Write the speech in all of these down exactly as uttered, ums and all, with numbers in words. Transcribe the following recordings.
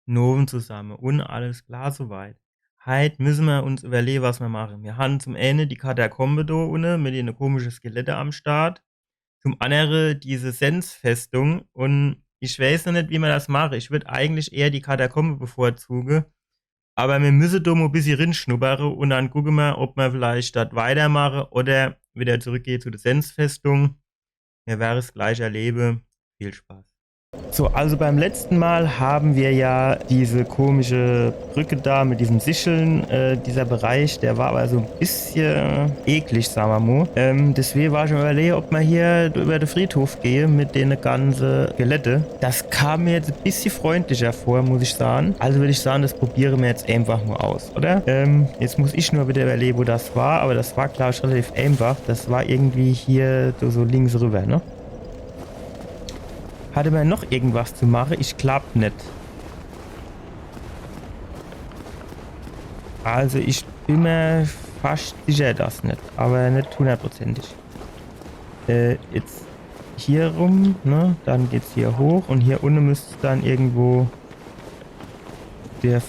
Nowend zusamme. Un alles klar soweit. Heit misse mer uns iwwerlehe, was mer mache. Mir han zum eene die Katakombe do unne mit dene komische Skelette am Start. Zum annere diese Sensfestung. Un ich weeß noch net, wie mer das mache. Ich würd eigentlich eher die Katakombe bevorzuge. Awwer mir misse do mo bissje rinschnuppere un dann gucke mer, ob mer vielleicht dort weitermache oder wieder zurückgehe zu der Sensfestung. Mir werre's gleich erlebe. Viel Spaß. So, also beim letzten Mal haben wir ja diese komische Brücke da mit diesen Sicheln, äh, dieser Bereich, der war aber so ein bisschen eklig, sagen wir mal. Ähm, deswegen war ich am Überlegen, ob man hier über den Friedhof gehe mit den ganzen Skelette. Das kam mir jetzt ein bisschen freundlicher vor, muss ich sagen. Also würde ich sagen, das probieren wir jetzt einfach mal aus, oder? Ähm, jetzt muss ich nur wieder überlegen, wo das war, aber das war, glaube ich, relativ einfach. Das war irgendwie hier so, so links rüber, ne? Hatte mer noch irgendwas zu mache? Ich glaub net. Also ich bin mer fast sicher, dass net. Aber net hundertprozentig. Äh, jetzt hier rum, ne? Dann geht's hier hoch und hier unne müsste dann irgendwo der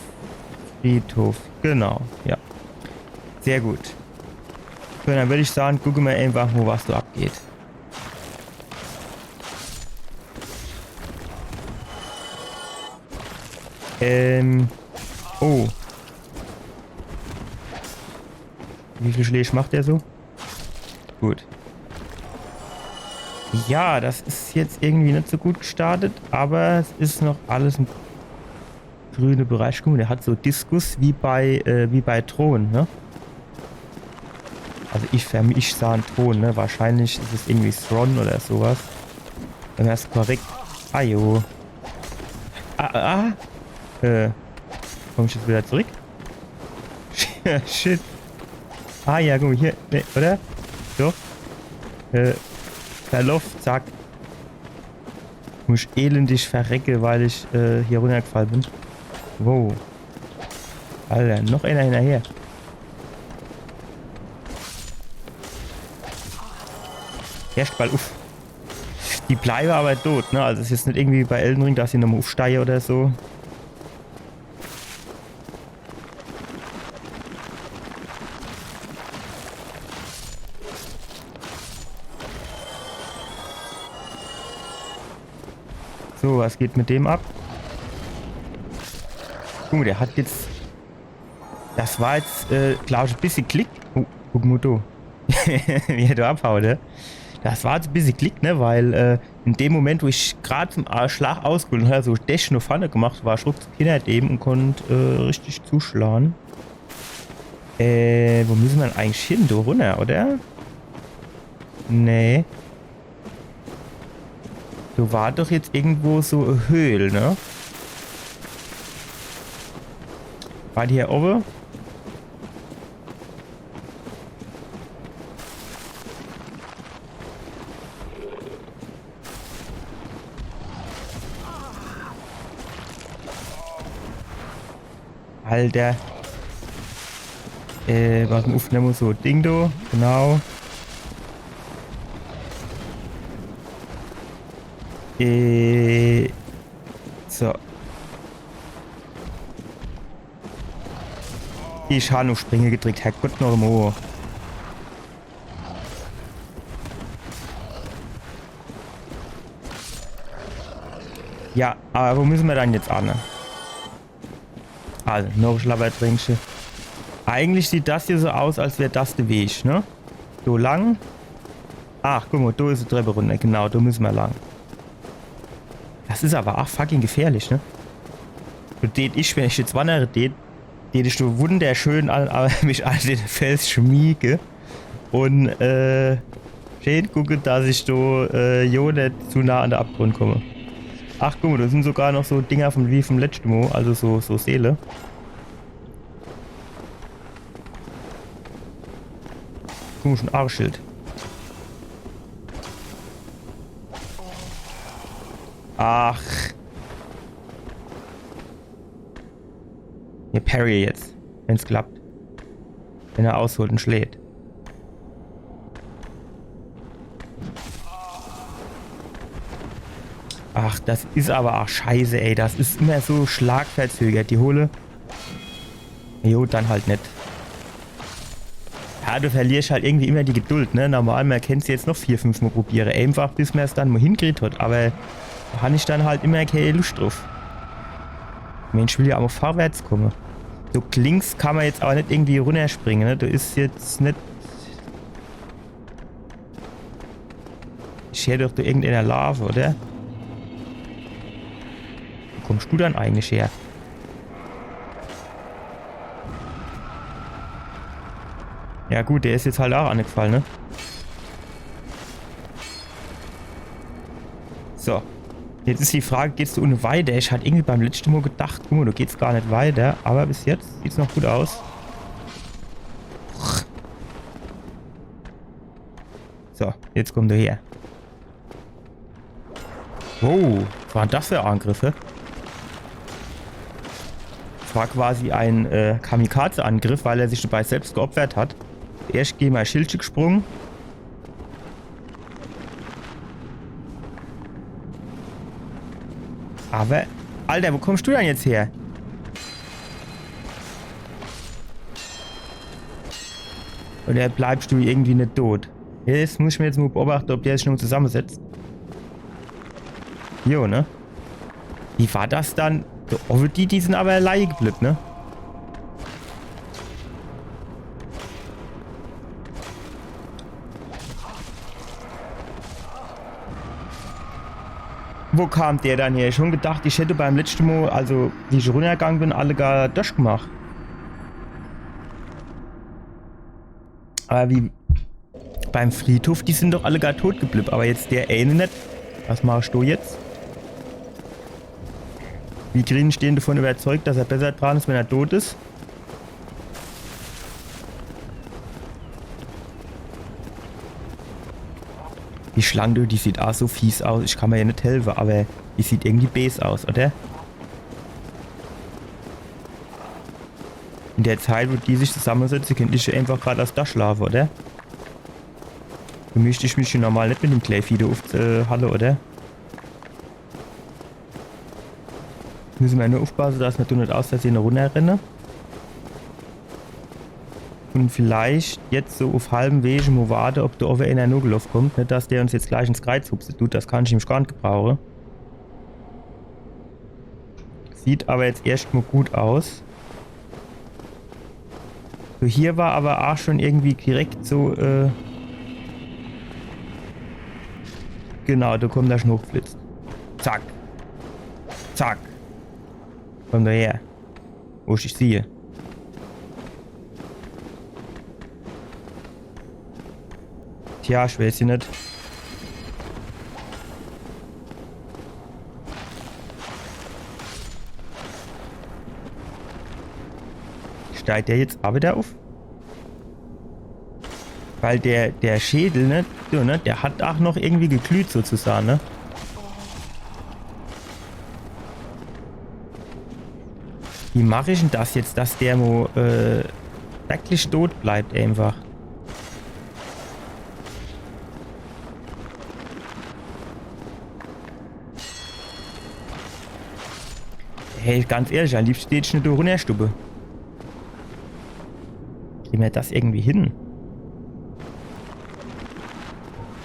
Friedhof. Genau, ja. Sehr gut. So, dann würde ich sagen, gucke mer einfach mal, was so abgeht. Ähm. Oh. Wie viel Schläge macht der so? Gut. Ja, das ist jetzt irgendwie nicht so gut gestartet, aber es ist noch alles im grünen Bereich. Guck mal, der hat so Diskus wie bei, äh, wie bei Thron, ne? Also ich, für mich sah ein Thron, ne? Wahrscheinlich ist es irgendwie Thron oder sowas. Wenn das korrekt. Ajo. Ah, ah, ah. Äh, komm ich jetzt wieder zurück? Shit. Ah ja, guck mal hier. Ne, oder? Doch. Äh, Verlauf, zack. Muss ich elendig verrecke, weil ich, äh, hier runtergefallen bin. Wow. Alter, noch einer hinterher. Erst mal uff. Die bleiben aber tot, ne? Also es ist jetzt nicht irgendwie bei Elden Ring, dass sie nochmal aufsteigen oder so. So, was geht mit dem ab? Guck mal, der hat jetzt. Das war jetzt, äh, glaube ich, ein bisschen Glück. Oh, guck mal da. Wie er da abhaut, ne? Das war jetzt ein bisschen Glück, ne? Weil, äh, in dem Moment, wo ich gerade zum A-, Schlag ausgeholt habe, so Dash nach vorne gemacht, war ich ruckzuck hinter dem und konnte, äh, richtig zuschlagen. Äh, wo müssen wir denn eigentlich hin? Da runter, oder? Nee. Da war doch jetzt irgendwo so eine Höhle, ne? War die hier oben? Alter. Äh, was ein Uff, so Ding do. Genau. Äh, so. Ich habe nur Springe gedrückt, Herrgott noch einmal. Ja, aber wo müssen wir dann jetzt an? Also, noch Schlabbertrinkche. Eigentlich sieht das hier so aus, als wäre das der Weg, ne? So lang. Ach, guck mal, da ist die Treppe runter. Genau, da müssen wir lang. Das ist aber auch fucking gefährlich, ne? Da tät ich, wenn ich jetzt wandere tät, tät ich so wunderschön an, an mich an den Fels schmiege und, äh, schön gucke, dass ich da, äh, jo net zu nah an den Abgrund komme. Ach, guck mal, da sind sogar noch so Dinger von, wie vom letzten Mal, also so, so Seele. Komisches Arschschild. Ach. Hier, parry jetzt, wenn's klappt. Wenn er ausholt und schlägt. Ach, das is aber ach scheiße, ey. Das is immer so schlagverzögert. Die hole. Jo, dann halt net. Ja, du verliersch halt irgendwie immer die Geduld, ne? Normal, mer kennt se jetzt noch vier, fünf Mal probiere. Einfach, bis mer's dann mal hinkriegt hat. Aber do han ich dann halt immer kee Luscht druff. Mensch, ich will ja ach mal vorwärts komme. So links kann mer jetzt aber net irgendwie runnerspringe, ne? Do is jetzt net Ich heer doch do irgendeiner Lava, oder? Wo kommsch du dann eigentlich her? Ja gut, der is jetzt halt ach angefalle, ne? So. Jetzt is die Frage, geht's do unne weiter? Ich hat irgendwie beim letschte Mal gedacht, guck mal, do geht's gar net weiter. Aber bis jetzt sieht's noch gut aus. So, jetzt komm du her. Wow, was waren das für Angriffe? Das war quasi ein äh, Kamikaze-Angriff, weil er sich dabei selbst geopfert hat. Erscht gege mei Schildche gesprunge. Aber, Alter, wo kommsch du dann jetzt her? Oder bleibsch du irgendwie net tot? Jetzt muss ich mir jetzt mal beobachte, ob der sich noch zusammensetzt. Jo, ne? Wie war das dann? So, oh, die, die sind aber alleine geblieben, ne? Wo kam der dann her? Ich schon gedacht, ich hätte beim letzten Mal, also wie ich runtergegangen bin, alle gar durchgemacht. Aber wie, beim Friedhof, die sind doch alle gar tot geblieben, aber jetzt der eine net. Was machst du jetzt? Wie kriegen ich den davon überzeugt, dass er besser dran ist, wenn er tot ist? Die Schlange, die sieht auch so fies aus. Ich kann mir ja nicht helfen, aber die sieht irgendwie bös aus, oder? In der Zeit, wo die sich zusammensetzen, könnte ich einfach gerade aus der Tasche laufen, oder? Da müsste ich mich schon normal nicht mit dem Kleinvieh da aufhalle, oder? Müssen wir nur aufpassen, dass wir da nicht aus Versehen runterrennen. Und vielleicht jetzt so auf halbem Weg mal warten, ob da oben einer nachgelaufen kommt. Nicht, dass der uns jetzt gleich ins Kreuz hupsen tut, das kann ich nämlich gar nicht gebrauchen. Sieht aber jetzt erstmal gut aus. So, hier war aber auch schon irgendwie direkt so, äh, genau, da kommt der Schnuckflitz. Zack. Zack. Komm da her. Wo ich dich sehe. Tja, ich weiß ja nicht. Steht der jetzt auch wieder auf? Weil der, der Schädel, ne, du, ne, der hat auch noch irgendwie geglüht sozusagen, ne? Wie mach ich denn das jetzt, dass der mo, äh, wirklich tot bleibt einfach? Hey, ganz ehrlich, am liebsten tät ich ne runnerstubbe. Kriegen wir das irgendwie hin?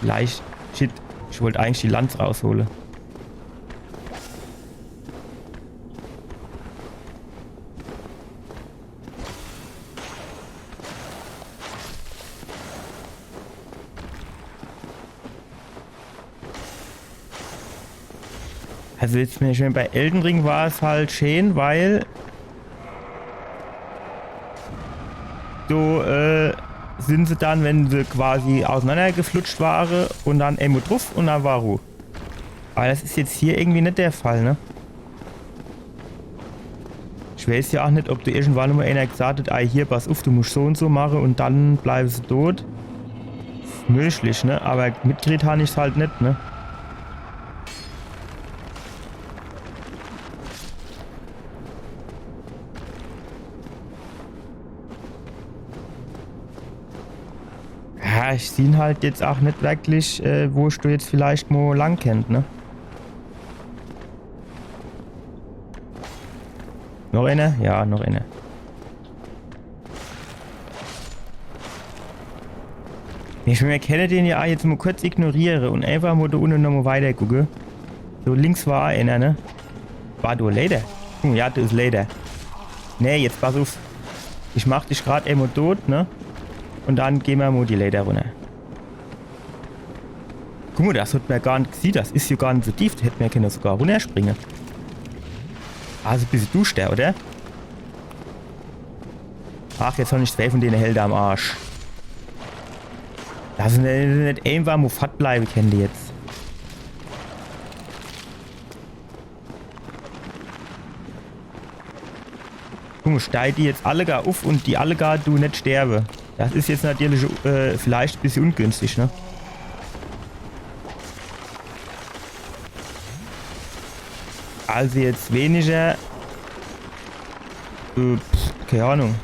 Vielleicht. Shit, ich wollte eigentlich die Lanze rausholen. Also jetzt, wenn ich mir bei Elden Ring war es halt schön, weil so, äh, sind sie dann, wenn sie quasi auseinandergeflutscht waren und dann irgendwo drauf und dann war Ruhe. Aber das ist jetzt hier irgendwie nicht der Fall, ne? Ich weiß ja auch nicht, ob da irgendwann mal einer gesagt hat, ah, hier, pass auf, du musst so und so machen und dann bleiben sie tot. Möglich, ne? Aber mitgekriegt habe ich's halt nicht, ne? Ja, ich sieh halt jetzt auch nicht wirklich, äh, wo ich da jetzt vielleicht mal lang kennt, ne? Noch eener? Ja, noch eener. Ich mein, mir kenne den ja jetzt mo kurz ignoriere un einfach mo do unne nomo weiter gucke. So, links war eener, ne? War do Leiter? Hm, ja, do is Leiter. Nee, jetzt pass uff. Ich mach dich grad emol tot, ne? Un dann gehn mer mo die Leiter runner. Guck mo, das hat mer gar net gesiehn. Das is jo gar net so tief. Do hätt mer kenne sogar runnerspringe. Also bist du der, oder? Ach, jetzt hon ich zwee von dene Helde am Arsch. Das is net, net einfach mo fort bleibe kenne jetzt. Guck mo, steige die jetzt alle gar uff un die alle gar du net sterbe. Das is jetzt natürlich, äh, vielleicht e bissje ungünstig, ne? Also jetzt weniger. Äh, pf, keine Ahnung.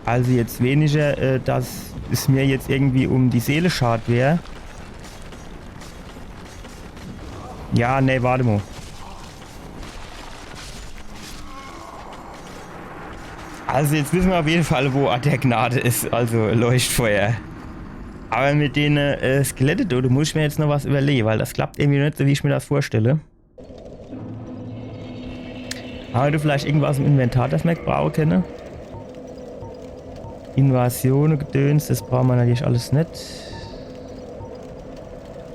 Also jetzt weniger, äh, dass es mir jetzt irgendwie um die Seele schad wär. Ja, nee, warte mo. Also jetzt wisse mer uff jeden Fall, wo Ort der Gnade is, also Leuchtfeuer. Aber mit dene, äh, Skelette, du, do muss ich mer jetzt noch was überlege, weil das klappt irgendwie net so, wie ich mer das vorstelle. Hammer do vielleicht irgendwas im Inventar, das mer brauche kenne? Invasion, Gedöns, das brauche mer natürlich alles net.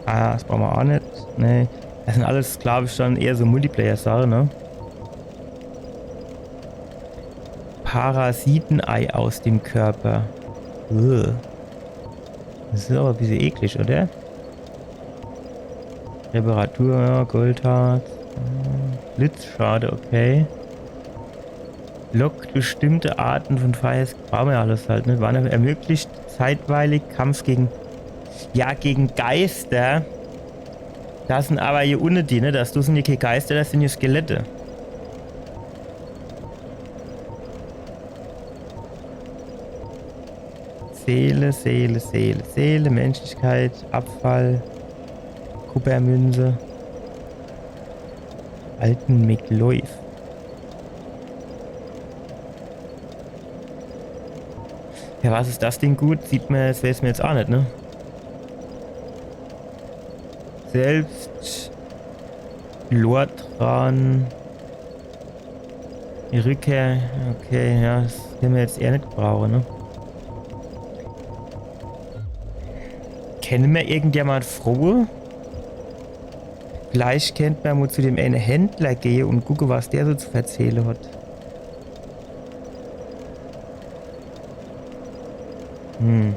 Ah, das brauche mer ach net. Nee. Das sin alles, glaub ich, dann eher so Multiplayer-Sache, ne? Parasitenei aus dem Körper. Ugh. Das is aber e bissje eklig, oder? Reparatur, ja, Goldharz. Hm, Blitzschade, okay. Lockt bestimmte Arten von Feier, brauche mer alles halt, ne? Wann ermöglicht zeitweilig Kampf gegen, ja, gegen Geister. Das sin aber hier unne die, ne? Das, das sin hier kee Geister, das sin hier Skelette. Seele, Seele, Seele, Seele, Menschlichkeit, Abfall, Kupfermünze, alten Mikloif. Ja, was is das Ding gut? Sieht mer, das weeß mer jetzt ach net, ne? Selbst Lortran. Die Rückkehr. Okay, ja, das kenne mer jetzt eher net brauche, ne? Kenne mer irgendjemand frohe? Vielleicht kennt mer mo zu dem ene Händler gehe un gucke, was der so zu verzähle hat. Hm.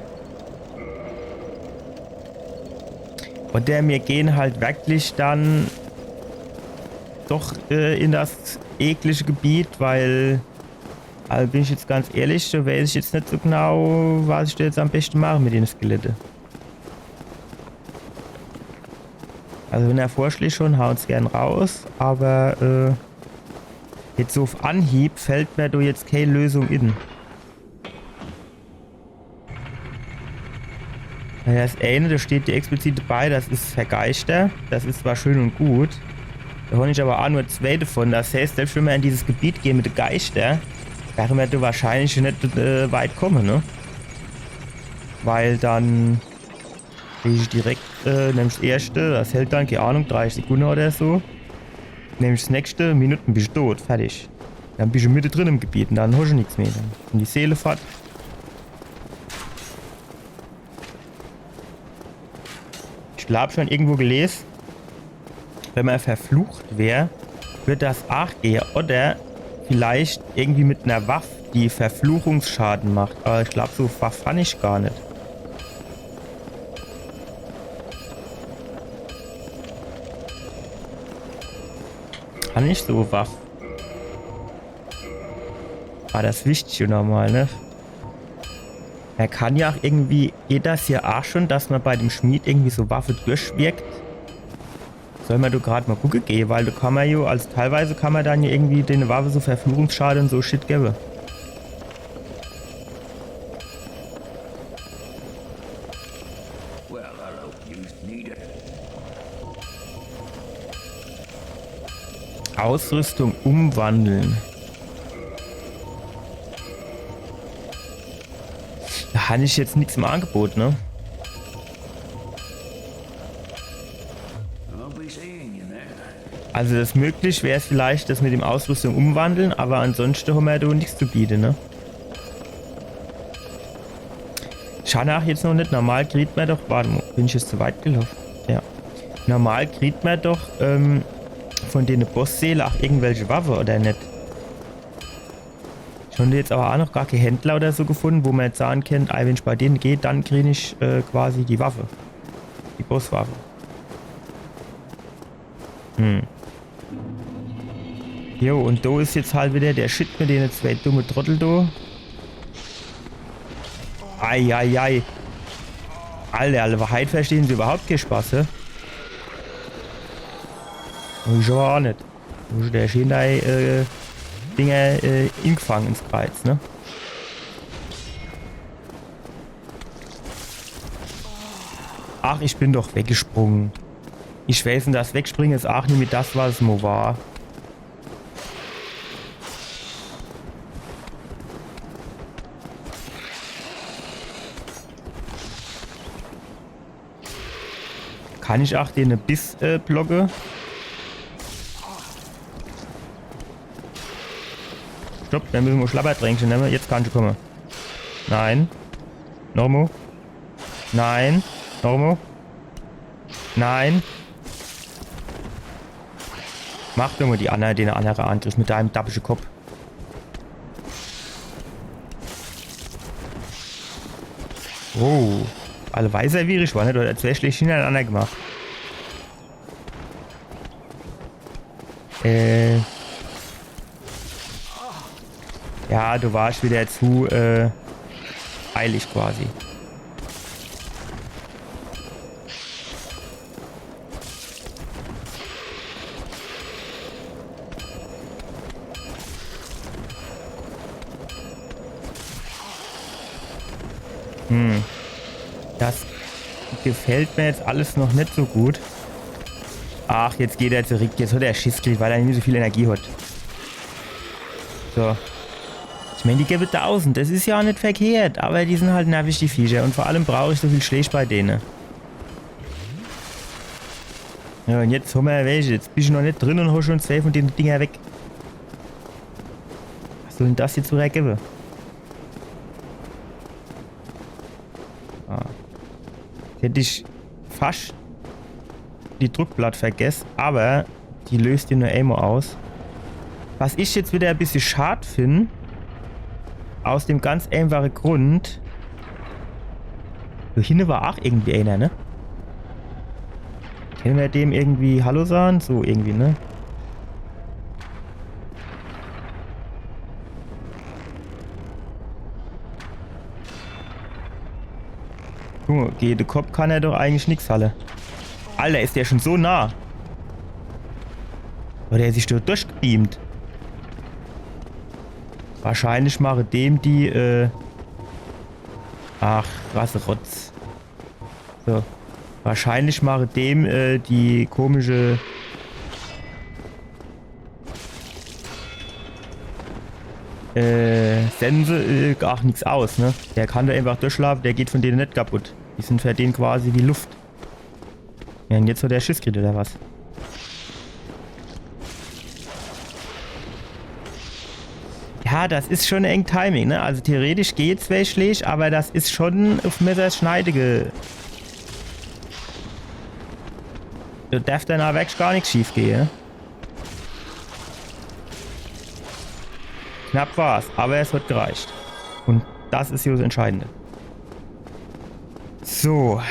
Oder mir gehn halt wirklich dann doch, äh, in das eklige Gebiet, weil, also bin ich jetzt ganz ehrlich, do weeß ich jetzt net so genau, was ich do jetzt am beschte mach mit dene Skelette. Also wenn er Vorschläg schon, haut's gern raus, aber, äh, jetzt so uff Anhieb fällt mer do jetzt kee Lösung in. Naja, das ene, do steht do explizit dabei, das is fer Geister. Das is zwar schön un gut, do hon ich aber ach nur zwee davon. Das heißt, selbst wenn mer in dieses Gebiet gehn mit de Geister, werre mer do wahrscheinlich net, äh, weit komme, ne? Weil dann krieg ich direkt, äh, nämlich das erste, das hält dann, keine Ahnung, dreißig Sekunde oder so. Nämlich das nächste, Minuten bist du tot, fertig. Dann bist du mittedrin im Gebiet un dann hosch du nix mehr. Dann sin die Seele fort. Ich glaub, schon irgendwo gelese, wenn man verflucht wär, wird das ach gehe. Oder vielleicht irgendwie mit ner Waff, die Verfluchungsschaden macht. Aber ich glaub, so Waff han ich gar net. Han ich so Waff? Ah, das wisst ich jo nochmal, ne? Er kann ja auch irgendwie, geht das hier auch schon, dass man bei dem Schmied irgendwie so Waffe durchwirkt? Soll man do grad mal gucke gehe, weil do kann man jo, also teilweise kann man dann ja irgendwie den Waffe so Verfluchungsschade und so Shit gebe. Ausrüstung umwandeln. Kann ich jetzt nix im Angebot, ne? Also das möglich wär's vielleicht, das mit dem Ausrüstung umwandeln, aber ansonsten haben wir da nichts zu bieten, ne? Schanach jetzt noch nicht. Normal kriegt man doch, warte mal, bin ich jetzt zu weit gelaufen? Ja. Normal kriegt man doch ähm, von denen Bossseele auch irgendwelche Waffe, oder nicht? Ich hab jetzt aber auch noch gar keinen Händler oder so gefunden, wo man jetzt sagen könnte, ey, wenn ich bei denen gehe, dann krieg ich äh, quasi die Waffe. Die Bosswaffe. Hm. Jo, und do is jetzt halt wieder der Shit mit denen zwei dumme Trottel do. Ei, ei, ei. Alle, alle, heute verstehen sie überhaupt keinen Spaß, hä? Und ich aber auch nicht. Wo der schön da, äh, Dinger äh, ingefangen ins Kreuz, ne? Ach, ich bin doch weggesprungen. Ich weiß nicht, das Wegspringen is auch nicht mehr das, was es mal war. Kann ich auch den Biss äh, blocke? Stopp, dann müssen wir Schlabbertränkchen nehmen. Jetzt kann ich kommen. Nein. Nochmal. Nein. Nochmal. Nein. Mach doch mal die andere, den anderen Angriff mit deinem dabbische Kopf. Oh. Alle Weiser wie ich war, ne? Du hast zwei Schläge hintereinander gemacht. Äh. Ja, du warst wieder zu äh, eilig quasi. Hm. Das gefällt mir jetzt alles noch nicht so gut. Ach, jetzt geht er zurück. Jetzt hat er Schiss gekriegt, weil er nicht so viel Energie hat. So. Ich meine, die gebe tausend, das ist ja auch nicht verkehrt, aber die sind halt nervig, die Viecher. Und vor allem brauche ich so viel Schläge bei denen. Ja, und jetzt haben wir welche. Jetzt bist du noch nicht drin und hast schon zwei von den Dinger weg. Was soll denn das jetzt wieder geben? Ah. Jetzt hätte ich fast die Druckplatte vergessen, aber die löst die nur einmal aus. Was ich jetzt wieder ein bisschen schad finde, aus dem ganz einfachen Grund, da hinten war auch irgendwie einer, ne? Können wir dem irgendwie Hallo sagen? So irgendwie, ne? Guck mal, gegen den Kopf kann er doch eigentlich nix halle. Alter, ist der schon so nah? Oder er sich da durchgebeamt? Wahrscheinlich mache dem die, äh... Ach, was Rotz. So. Wahrscheinlich mache dem, äh, die komische äh, Sense, äh, gar nix aus, ne? Der kann da einfach durchschlafen, der geht von denen nicht kaputt. Die sind für den quasi wie Luft. Ja, und jetzt hat der Schiss gekriegt, oder was? Ja, das ist schon eng Timing, ne? Also theoretisch geht zwei Schläge, aber das ist schon auf Messers Schneide ge-, da darf dann auch wirklich gar nichts schief gehen. Knapp war's, aber es hat gereicht. Und das ist ja das Entscheidende. So,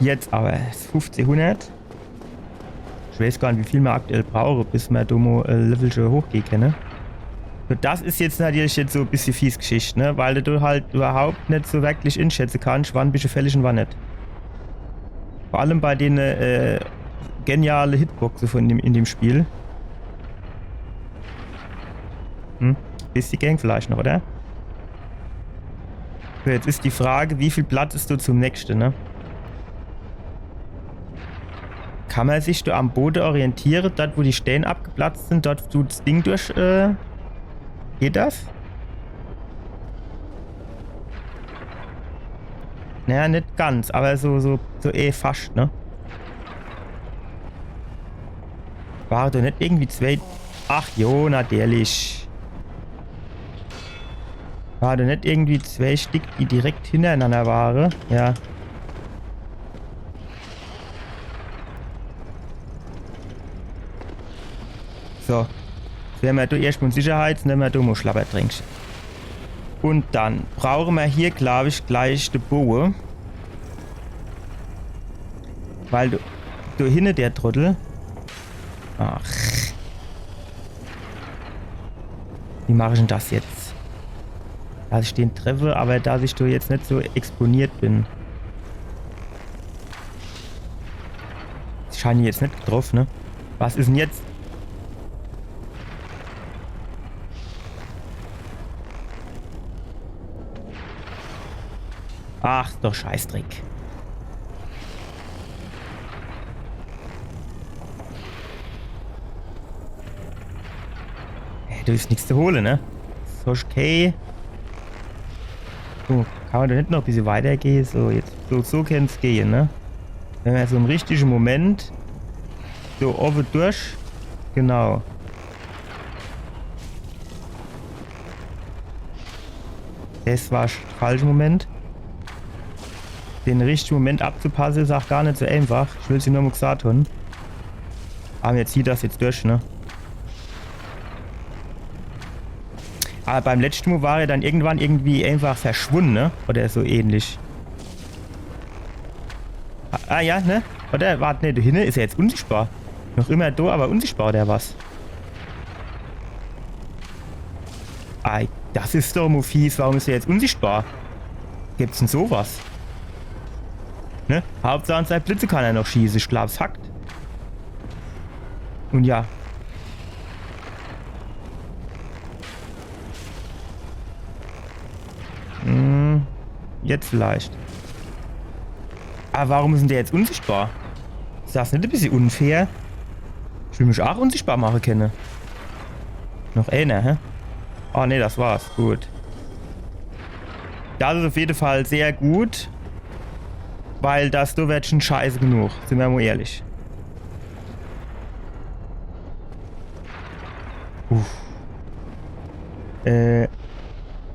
jetzt aber das fünfzehnhundert. Ich weiß gar nicht, wie viel mer aktuell brauche, bis mer do mo, äh, Level schon hochgehe kenne. So, das ist jetzt natürlich jetzt so ein bisschen fies Geschichte, ne? Weil du halt überhaupt nicht so wirklich inschätzen kannst, wann bist du fällig und wann nicht. Vor allem bei den, äh, geniale Hitboxe von dem, in dem Spiel. Hm? Bis die Gang vielleicht noch, oder? So, jetzt ist die Frage, wie viel Platz ist do zum nächsten, ne? Kann man sich do am Boden orientieren, dort wo die Steine abgeplatzt sind, dort wo das Ding durch, äh, geht das? Naja, net ganz, awwer so, so, so eh fascht, ne? Ware do net irgendwie zwee? Ach jo, natürlich. Ware do net irgendwie zwee Stick, die direkt hinnerenanner ware? Ja. So. Jetzt were mer do erscht mol in Sicherheit, nemme mer do mol Schlabbertränk. Un dann brauche mer hier, glaab ich, gleich de Boe. Weil do, do hinne der Trottel. Ach. Wie mach ich dann das jetzt? Dass ich den treffe, awwer dass ich do jetzt net so exponiert bin. Ich han jetzt net getroff, ne? Was is dann jetzt? Ach, doch Scheißdreck. Hey, do is nix zu hole, ne? So, okay. So, kann mer do net noch e bissje weitergehe? So, jetzt, so, so kann's gehe, ne? Wenn mer so im richtige Moment so owwe durch. Genau. Das war sch-, falscher Moment. Den richtige Moment abzupasse is ach gar net so einfach. Ich will's nur mol gesaat hun. Awwer mer zieht das jetzt durch, ne? Awwer beim letschte Mol war er dann irgendwann irgendwie einfach verschwunne, ne? Oder so ähnlich. Ah, ah, ja, ne? Oder? Wart, ne, do hinne is er jetzt unsichtbar. Noch immer do, awwer unsichtbar, oder was? Ei, das is doch mol fies. Warum is er jetzt unsichtbar? Gibt's dann sowas? Ne? Hauptsach an sei Blitze kann er noch schieße. Ich glaab's hackt. Un ja. Hm, jetzt vielleicht. Awwer warum is dann der jetzt unsichtbar? Is das net e bissje unfair? Ich will mich ach unsichtbar mache kenne. Noch eener, hä? Ah, ne, das war's. Gut. Das is uff jede Fall sehr gut. Weil das do werd schun scheiße genug. Sin mer mol ehrlich. Uff. Äh,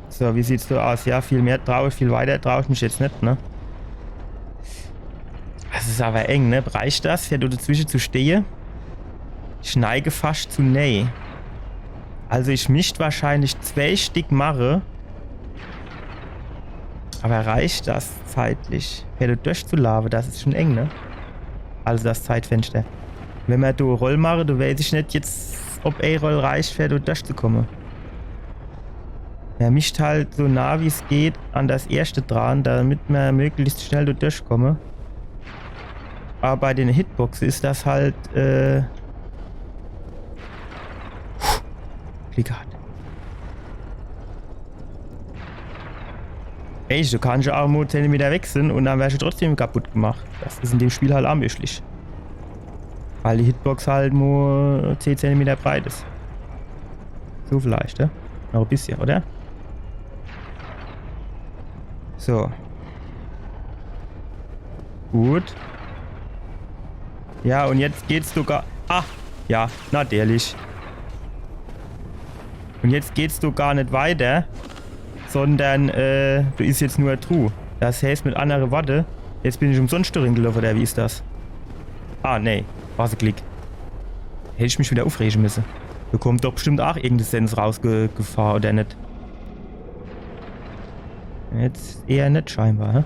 so, wie sieht's do aus? Ja, viel mehr trau ich, viel weiter trau ich mich jetzt net, ne? Das is awwer eng, ne? Reicht das, fer do dezwische zu stehe? Ich neige fascht zu nee. Also ich misst wahrscheinlich zwee Stick mache. Awwer reicht das zeitlich? Fer do durchzulaafe, das is schun eng, ne? Also das Zeitfenster. Wenn mer do e Roll mache, do weeß ich net jetzt, ob e Roll reicht, fer do durchzukomme. Mer misst halt so nah wie's geht an das erschte dran, damit mer möglichst schnell do durchkomme. Awwer bei de Hitboxe is das halt, äh, Glück gehat. Ey, do kannsch jo ach mol Zentimeter weg sin un dann werscht du trotzdem kaputt gemacht. Das is in dem Spiel halt ach möglich. Weil die Hitbox halt mol zehn Zentimeter breit is. So vielleicht, ja? Noch e bissje, oder? So. Gut. Ja, un jetzt geht's sogar. Ah, ja, natürlich. Un jetzt geht's do gar net weiter, sondern, äh, do is jetzt nur e Truh. Das heißt, mit annere Worte, jetzt bin ich umsonscht do ringeloffe, oder wie is das? Ah, nee. Was e Glick. Hätt ich mich wieder uffrege müsse. Do kommt doch bestimmt ach irgend e Sens rausgefahr, oder net? Jetzt eher net scheinbar, hä?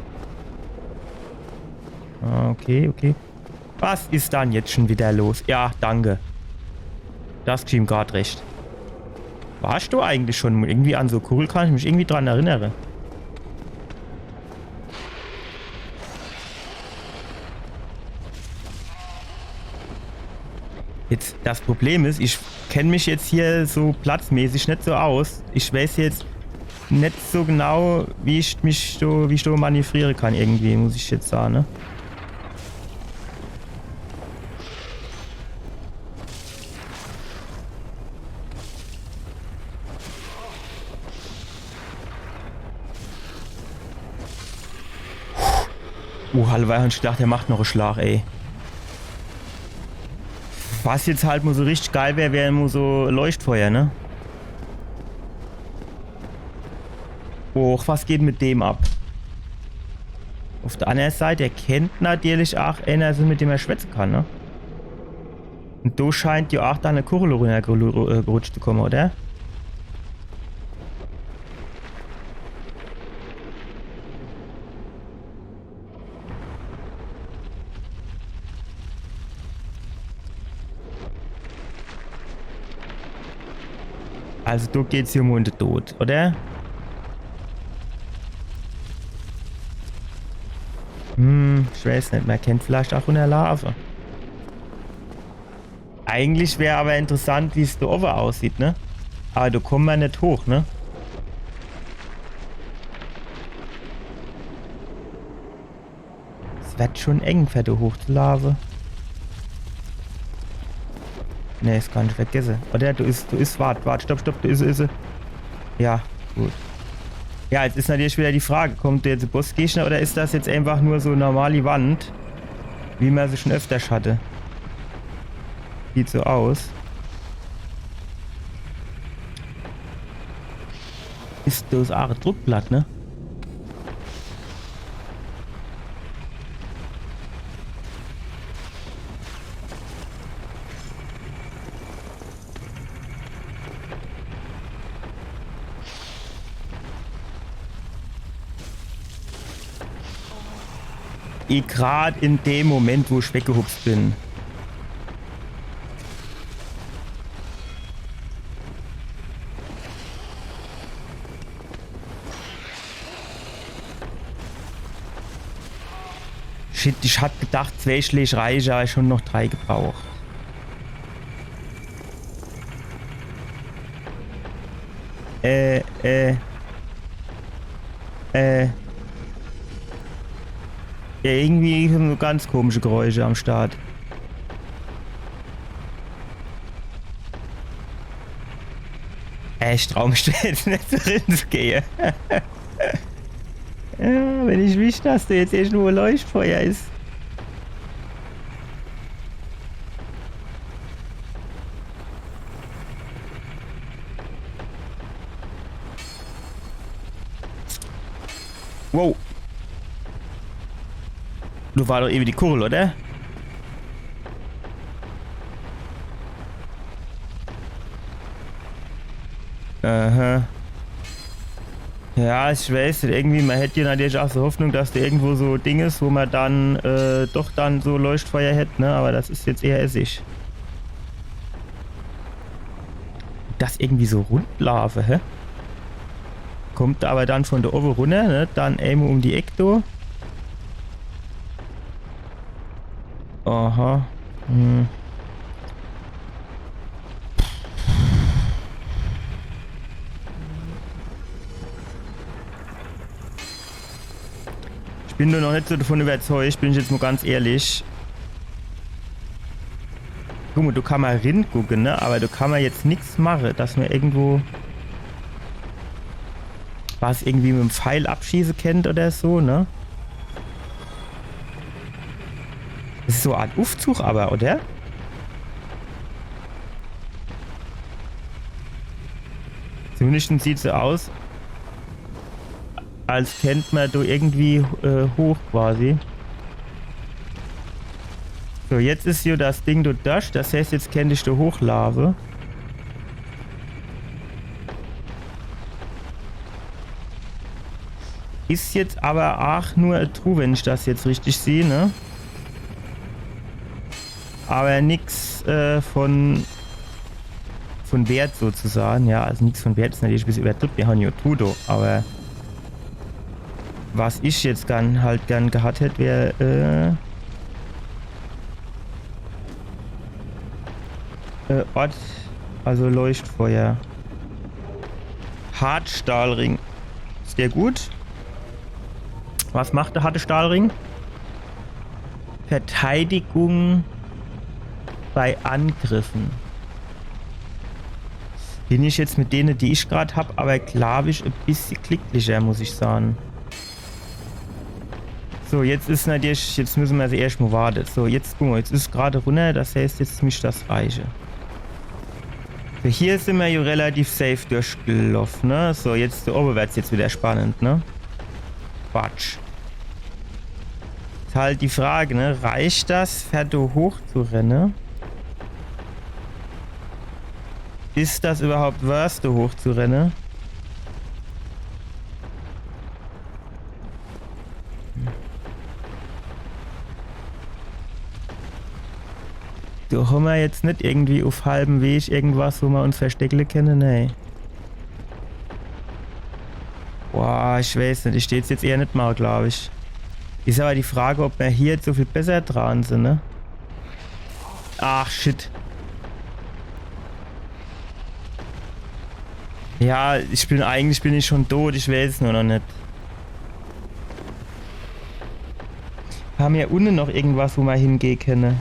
Ah, okay, okay. Was is dann jetzt schun wieder los? Ja, danke. Das geschieht grad recht. Warsch du eigentlich schun irgendwie an so Kugel? Kann ich mich irgendwie dran erinnere. Jetzt, das Problem is, ich kenn mich jetzt hier so platzmäßig net so aus. Ich weiß jetzt net so genau, wie ich mich so, wie ich so manövriere kann irgendwie, muss ich jetzt sage, ne? Oh, halleweil hab ich gedacht, der macht noch e Schlag, ey. Was jetzt halt mo so richtig geil wär, wär mo so Leuchtfeuer, ne? Och, was geht mit dem ab? Uff der annere Seit, der kennt natürlich ach eener sin, mit dem er schwätze kann, ne? Un do scheint jo ach dann e Kuchel runner geru-, äh, gerutscht zu komme, oder? Also, do geht's jo mo in de Tod, oder? Hm, ich weiß net, mer kennt vielleicht ach runnerlaafe. Eigentlich wär awwer interessant, wie's do owwe aussieht, ne? Awwer do komme mer net hoch, ne? Es werd schon eng, fer do hochzulaafe. Nee, is gar net vergesse. Oder do is, do is, wart, wart, stopp, stopp, do is, is. Ja, gut. Ja, jetzt is natürlich wieder die Frage, kommt do jetzt e Bossgegner oder is das jetzt einfach nur so normali Wand, wie mer se schon öfters hatte? Sieht so aus. Is das ach e Druckplatt, ne? Ich grad in dem Moment, wo ich weggehupst bin. Shit, ich hat gedacht, zwei Schläg reiche, awwer schon noch drei gebraucht. Äh, äh. Äh. Ja, irgendwie sin so ganz komische Geräusche am Start. Äh, ich trau mich do jetzt net so rinzugehe. Ja, wenn ich wüsst, dass do jetzt irgendwo e Leuchtfeuer is. Wow. Do war doch ewe die Kuchel, oder? Aha. Ja, ich weiß net, irgendwie, mer hätt jo natürlich ach so Hoffnung, dass do irgendwo so Ding is, wo mer dann, äh, doch dann so Leuchtfeuer hätt, ne? Awwer das is jetzt eher Essig. Das irgendwie so rundlaafe, hä? Kommt awwer dann von do owwe runner, ne? Dann emol um die Eck do. Aha. Hm. Ich bin nur noch net so davon überzeugt, bin ich jetzt mo ganz ehrlich. Guck mo, do kann mer ringucke, ne? Awwer do kann mer jetzt nix mache, dass mer irgendwo was irgendwie mit em Pfeil abschieße kennt oder so, ne? Das is so e Art Uffzug awwer, oder? Zumindest sieht's so aus, als kennt mer do irgendwie, äh, hoch quasi. So, jetzt is jo das Ding do dorch, das heißt, jetzt kennt ich do hochlaafe. Is jetzt awwer ach nur e Truh, wenn ich das jetzt richtig seh, ne? Awwer nix, äh, von, von Wert sozusagen, ja, also nix von Wert is natürlich e bissel übertribb, mir han jo Truh do, awwer was ich jetzt gern, halt gern gehat hätt, wär, äh, äh, Ort, also Leuchtfeuer. Hartstahlring. Is der gut? Was macht der Hartstahlring? Verteidigung bei Angriffen. Bin ich jetzt mit dene, die ich grad hab, awwer, glaab ich, e bissel glicklicher, muss ich sage. So, jetzt is natürlich, jetzt müsse mer se erscht mo warte. So, jetzt, guck mo, jetzt is grad runner, das heißt, jetzt misst das reiche. So, hier sin mer jo relativ safe durchgeloff, ne? So, jetzt do owe werd's jetzt wieder spannend, ne? Quatsch. Is halt die Frage, ne? Reicht das, fer do hochzurenne? Is das überhaupt worth, do hochzurenne? Do hommer jetzt net irgendwie uf halbem Weg irgendwas, wo mer uns versteckle kenne, nee. Boah, ich weiß net, ich dät's jetzt eher net mache, glaub ich. Is aber die Frage, ob mer hier jetzt so viel besser dran sin, ne? Ach, shit. Ja, ich bin, eigentlich bin ich schon tot, ich weiß es nur noch net. Hammer unne noch irgendwas, wo mer hingehe kenne?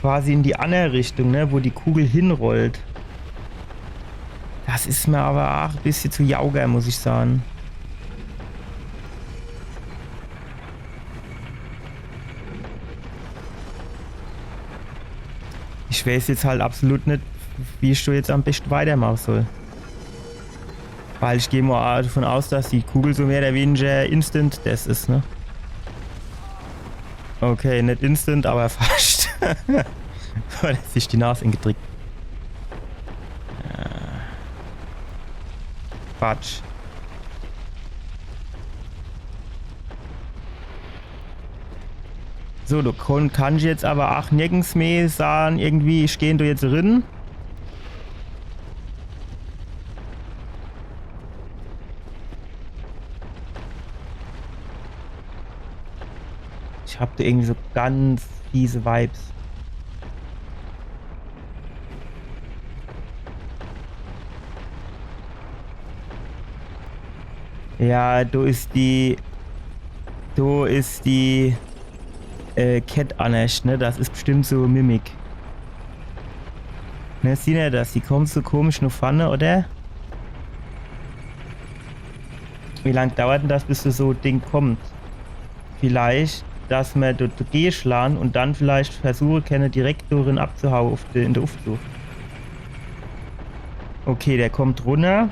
Quasi in die andere Richtung, ne, wo die Kugel hinrollt. Das is mer aber ach e bissje zu jauger, muss ich sage. Ich weiß jetzt halt absolut net, wie ich do jetzt am beschte weitermache soll. Weil ich geh mo davon aus, dass die Kugel so mehr oder weniger Instant Death is, ne? Okay, net Instant, aber fascht. So, do hat sich die Nas ingedrickt. Äh. Quatsch. So, do kon-, kann ich jetzt aber ach nirgends mehr sage, irgendwie, ich geh do jetzt rin. Ich hab do irgendwie so ganz fiese Vibes. Ja, do is die, do is die, äh, Kett annerscht, ne? Das is bestimmt so Mimik. Ne, siehn er das? Die kommt so komisch no vorne, oder? Wie lang dauert denn das, bis so e Ding kommt? Vielleicht, dass mer dort gegenschlagen und dann vielleicht versuche kenne, direkt drin abzuhaue uf de, in de Ufzug. Okay, der kommt runner.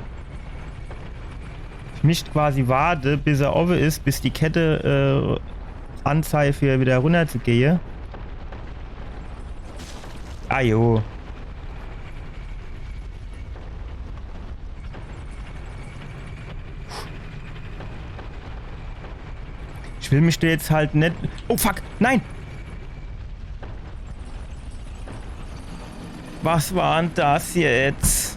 Ich misst quasi warte, bis er owwe is, bis die Kette, äh, anzeigt, für wieder runner zu gehe. Ah jo. Ich will mich do jetzt halt net. Oh fuck, nein! Was war denn das jetzt?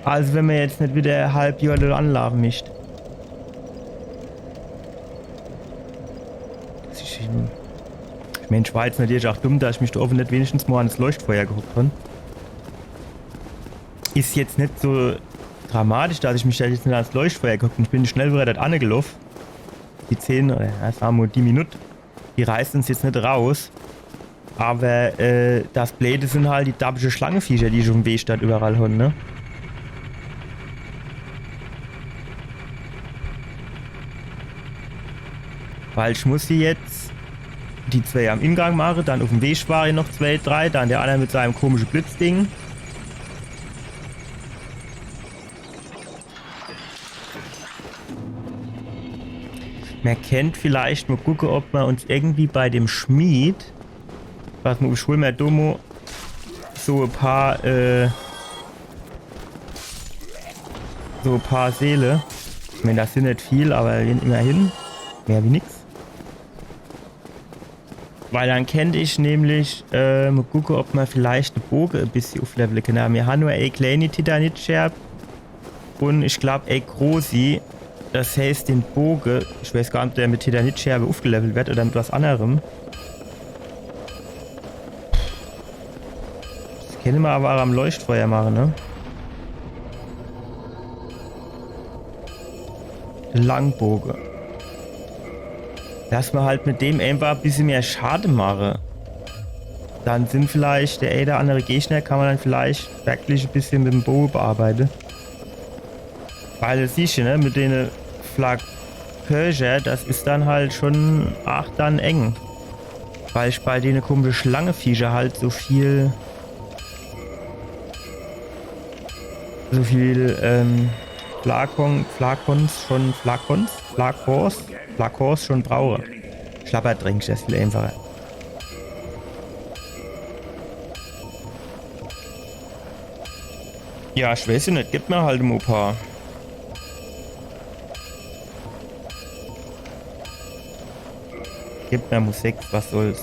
Also wenn mer jetzt net wieder halb Johr do anlaafe misst. Ich, ich mein, war jetzt natürlich ach dumm, dass ich mich do owwe net wenigstens mo ans Leuchtfeuer gehockt hab. Is jetzt net so dramatisch, dass ich mich do jetzt net ans Leuchtfeuer gehockt hab. Ich bin schnell wieder dort annegeloff. Die zehn, oder ja, sage mer mo, die Minut, die reißt uns jetzt net raus. Aber, äh, das Bleede sin halt die dabbische Schlangeviecher, die ich uf em Weg dort überall hon, ne? Weil ich muss hier jetzt die zwee am Ingang mache, dann uf em Weg ware noch zwee, drei, dann der anner mit seinem komische Blitzding. Mer kennt vielleicht mo gucke, ob mer uns irgendwie bei dem Schmied, was mer, ich hol mer do mo so e paar, äh, so e paar Seele. Ich mein, das sin net viel, aber immerhin. Mehr wie nix. Weil dann kennt ich nämlich, äh, mo gucke, ob mer vielleicht de Boge e bissje uflevele kenne. Mir han nur e kleeni Titanitscherb un ich glaub, e großi. Das heißt, den Boge, ich weiß gar net, ob der mit Titanitscherbe ufgelevelt werd oder mit was annerem. Das kenne mer aber ach am Leuchtfeuer mache, ne? Langboge. Dass mer halt mit dem einfach e bissje mehr Schade mache. Dann sin vielleicht der ää oder andere Gegner, kann ma dann vielleicht wirklich e bissje mit em Boge bearbeite. Weil das siehscht du, ne, mit dene Flakköcher, das is dann halt schon arg dann eng. Weil ich bei dene komische Schlangeviecher halt so viel, so viel, ähm, Flakon, Flakons schon, Flakons, Flakons, Flakons schon brauche. Schlabbertränk, das is viel einfacher. Ja, ich weiß ja net, gib mir halt mo paar. Gib mir mo sechs, was soll's.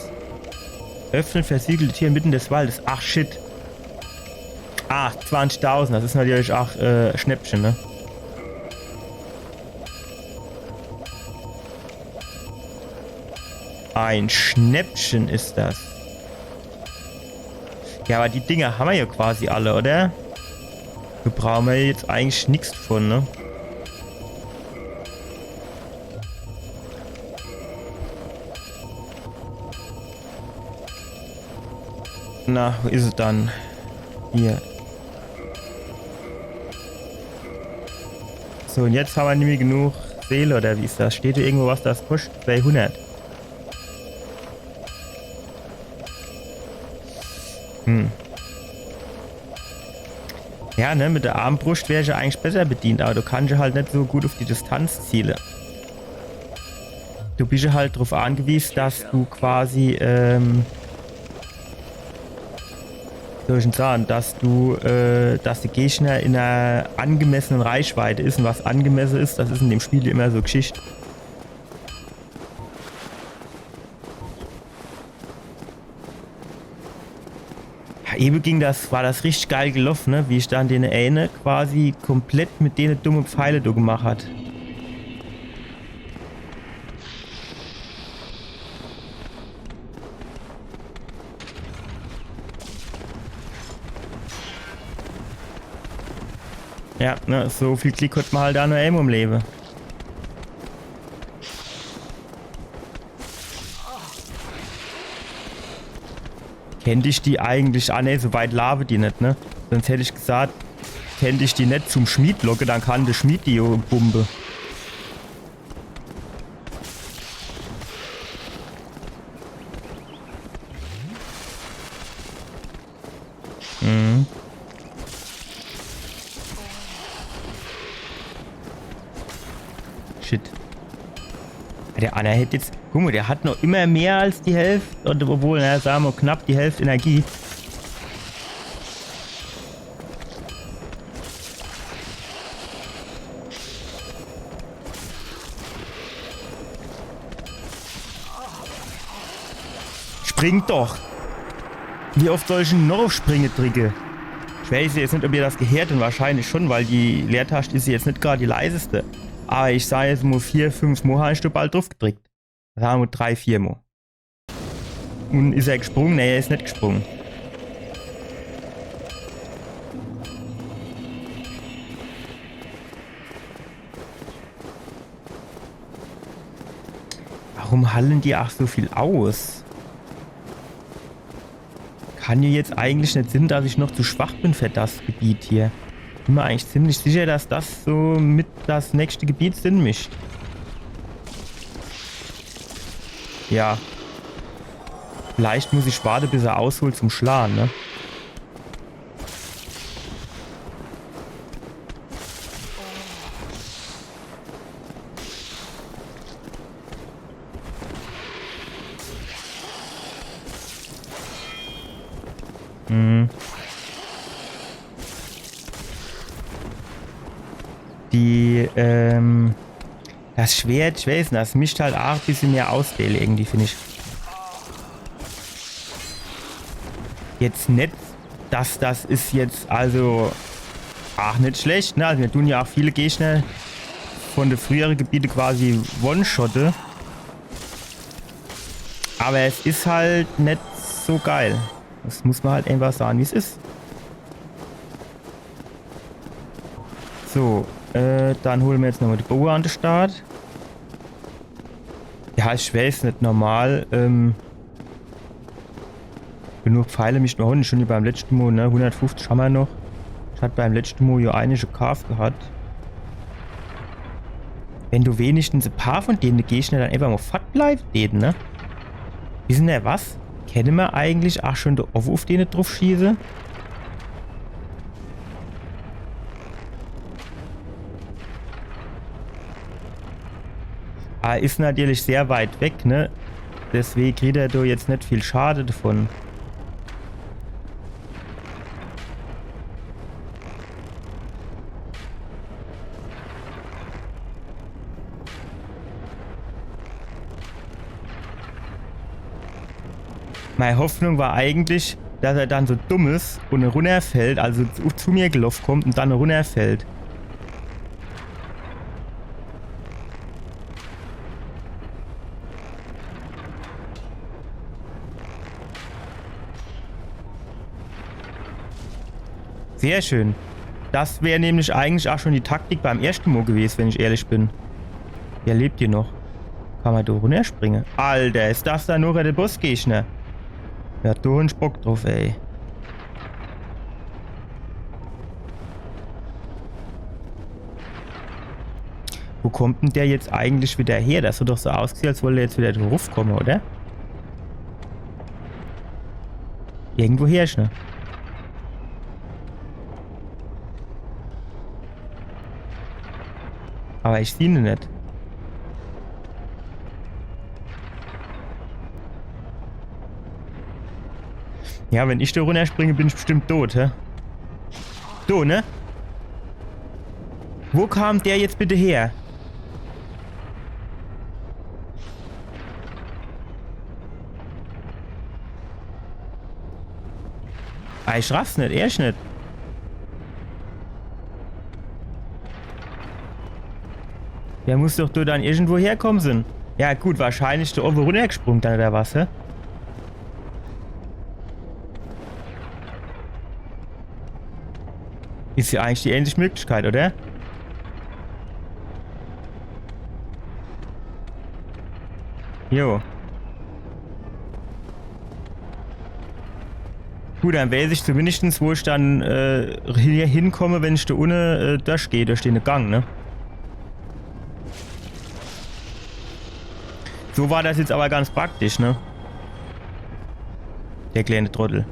Öffnet versiegelte Tier inmitten des Waldes. Ach, shit. Ach, zwanzigtausend, das is natürlich ach, äh, Schnäppche, ne? Ein Schnäppchen is das. Ja, aber die Dinger ha ma ja quasi alle, oder? Do brauche ma jetzt eigentlich nix davon, ne? Na, wo is es dann? Hier. So, und jetzt ha ma nämlich genug Seele, oder wie is das? Steht do irgendwo was, das koscht zweihundert? Hm. Ja, ne, mit der Armbruscht wär ich ja eigentlich besser bedient, aber du kannst ja halt net so gut auf die Distanz ziele. Du bist ja halt drauf angewiesen, dass du quasi, ähm, wie soll ich denn sagen, dass du, äh, dass der Gegner in einer angemessenen Reichweite ist. Und was angemessen ist, das ist in dem Spiel immer so Geschichte. Ja, eben ging das, war das richtig geil gelaufen, ne? Wie ich dann den eine quasi komplett mit denen dumme Pfeile do gemacht hat. Ja, ne, so viel Glück hat man halt da nur einmal im Leben. Kennt ich die eigentlich? Ah, ne, so weit laafe die net, ne? Sonst hätt ich gesagt, kennt ich die net zum Schmied locke, dann kann der Schmied die jo bumbe. Mhm. Shit. Der anner hätt jetzt, guck mo, der hat noch immer mehr als die Hälft. Und obwohl, na, sage mer knapp die Hälft Energie. Spring doch! Wie oft soll ich denn noch auf Springe dricke? Ich weiß jetzt net, ob ihr das gehört, und wahrscheinlich schon, weil die Leertaste is jetzt net grad die leiseste. Aber ich sag jetzt mo vier, fünf Mo hab ich do bald drauf gedrickt. Sage mer drei, vier Mo. Und is er gesprunge? Nee, er is net gesprunge. Warum hallen die ach so viel aus? Kann jo jetzt eigentlich net sinn, dass ich noch zu schwach bin für das Gebiet hier. Bin mer eigentlich ziemlich sicher, dass das so mit das nächste Gebiet sinn misst. Ja. Vielleicht muss ich warte, bis er ausholt zum Schlage, ne? Mhm. Die, ähm, das Schwert, ich weiß net, das misst halt ach e bissje mehr auswähle irgendwie, find ich. Jetzt net, dass das is jetzt also ach net schlecht, ne? Also mir tun ja ach viele Gegner von de frühere Gebiete quasi one-shotte. Aber es is halt net so geil. Das muss mer halt einfach sage, wie's is. So, äh, dann hole mer jetzt nochmo die Boge an de Start. Ja, ich weiß net, normal, ähm, Genug Pfeile misst mer hunne, schun wie beim letschte Mo, ne? Hundertfuffzich hammer noch. Ich hat beim letschte Mo jo einige Kaaf gehat. Wenn do wenigstens e paar vun dene Gegner dann äfach mo fortbleiwe däte, ne? Wissen er was? Kenne mer eigentlich aach schun do owwe uff dene druff schieße? Ah, is natürlich sehr weit weg, ne? Deswege kriet er do jetzt net viel Schade davon. Mei Hoffnung war eigentlich, dass er dann so dumm is un runnerfällt, also zu, zu mir geloff kommt un dann runnerfällt. Sehr schön. Das wär nämlich eigentlich aach schun die Taktik beim erschte Mo gewese, wenn ich ehrlich bin. Wer lebt hier noch? Kann mer do runnerspringe? Alter, is das dann noch de Bossgegner? Ja, do hab ich Bock druff, ey. Wo kommt denn der jetzt eigentlich wieder her? Das hat doch so ausgesiehn, als wollt er jetzt wieder do ruffkomme, oder? Irgendwo her is er. Aber ich sieh en net. Ja, wenn ich do runnerspringe, bin ich bestimmt tot, hä? Do, ne? Wo kam der jetzt bitte her? Ah, ich raff's net, ehrlich net. Der muss doch do dann irgendwo herkomme sin. Ja gut, wahrscheinlich do owwe runnergesprunge dann, oder was, hä? Is ja eigentlich die ähnliche Möglichkeit, oder? Jo. Gut, dann weiß ich zumindestens, wo ich dann, äh, hier hinkomme, wenn ich do unne, äh, durchgeh, durch den Gang, ne? So war das jetzt aber ganz praktisch, ne? Der kleine Trottel.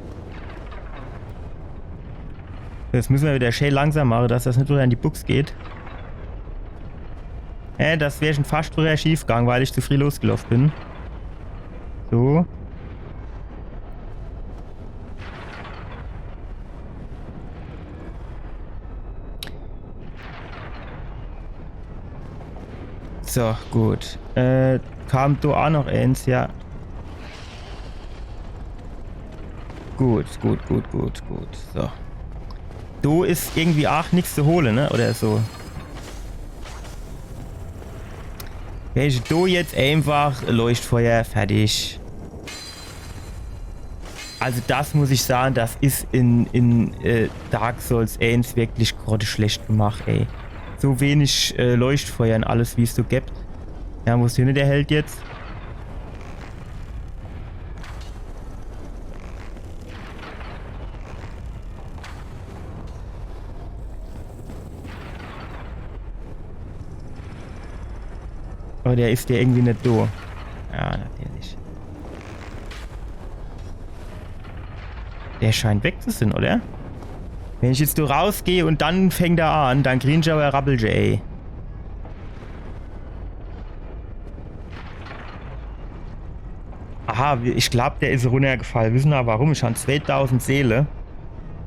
Jetzt müsse mer wieder schee langsam mache, dass das net wieder in die Buchs geht. Äh, das wär schon fascht wieder schief gang, weil ich zu frieh losgeloff bin. So. So, gut. Äh, kam do aa noch eens, ja. Gut, gut, gut, gut, gut. So. Do is irgendwie aach nix zu hole, ne? Oder so. Wenn ich do jetzt einfach Leuchtfeuer, fertig. Also das muss ich sage, das is in, in, äh, Dark Souls eens wirklich grotteschlecht gemacht, ey. So wenig, äh, Leuchtfeuer un alles, wie's so gibt. Ja, wo is denn der Held jetzt? Oder is der irgendwie net do? Ja, natürlich. Der scheint weg zu sin, oder? Wenn ich jetzt do rausgeh un dann fängt er an, dann grinsch awwer Rappelche, ey. Aha, ich glaab, der is runnergefall. Wisse mer warum? Ich han zweetausend Seele.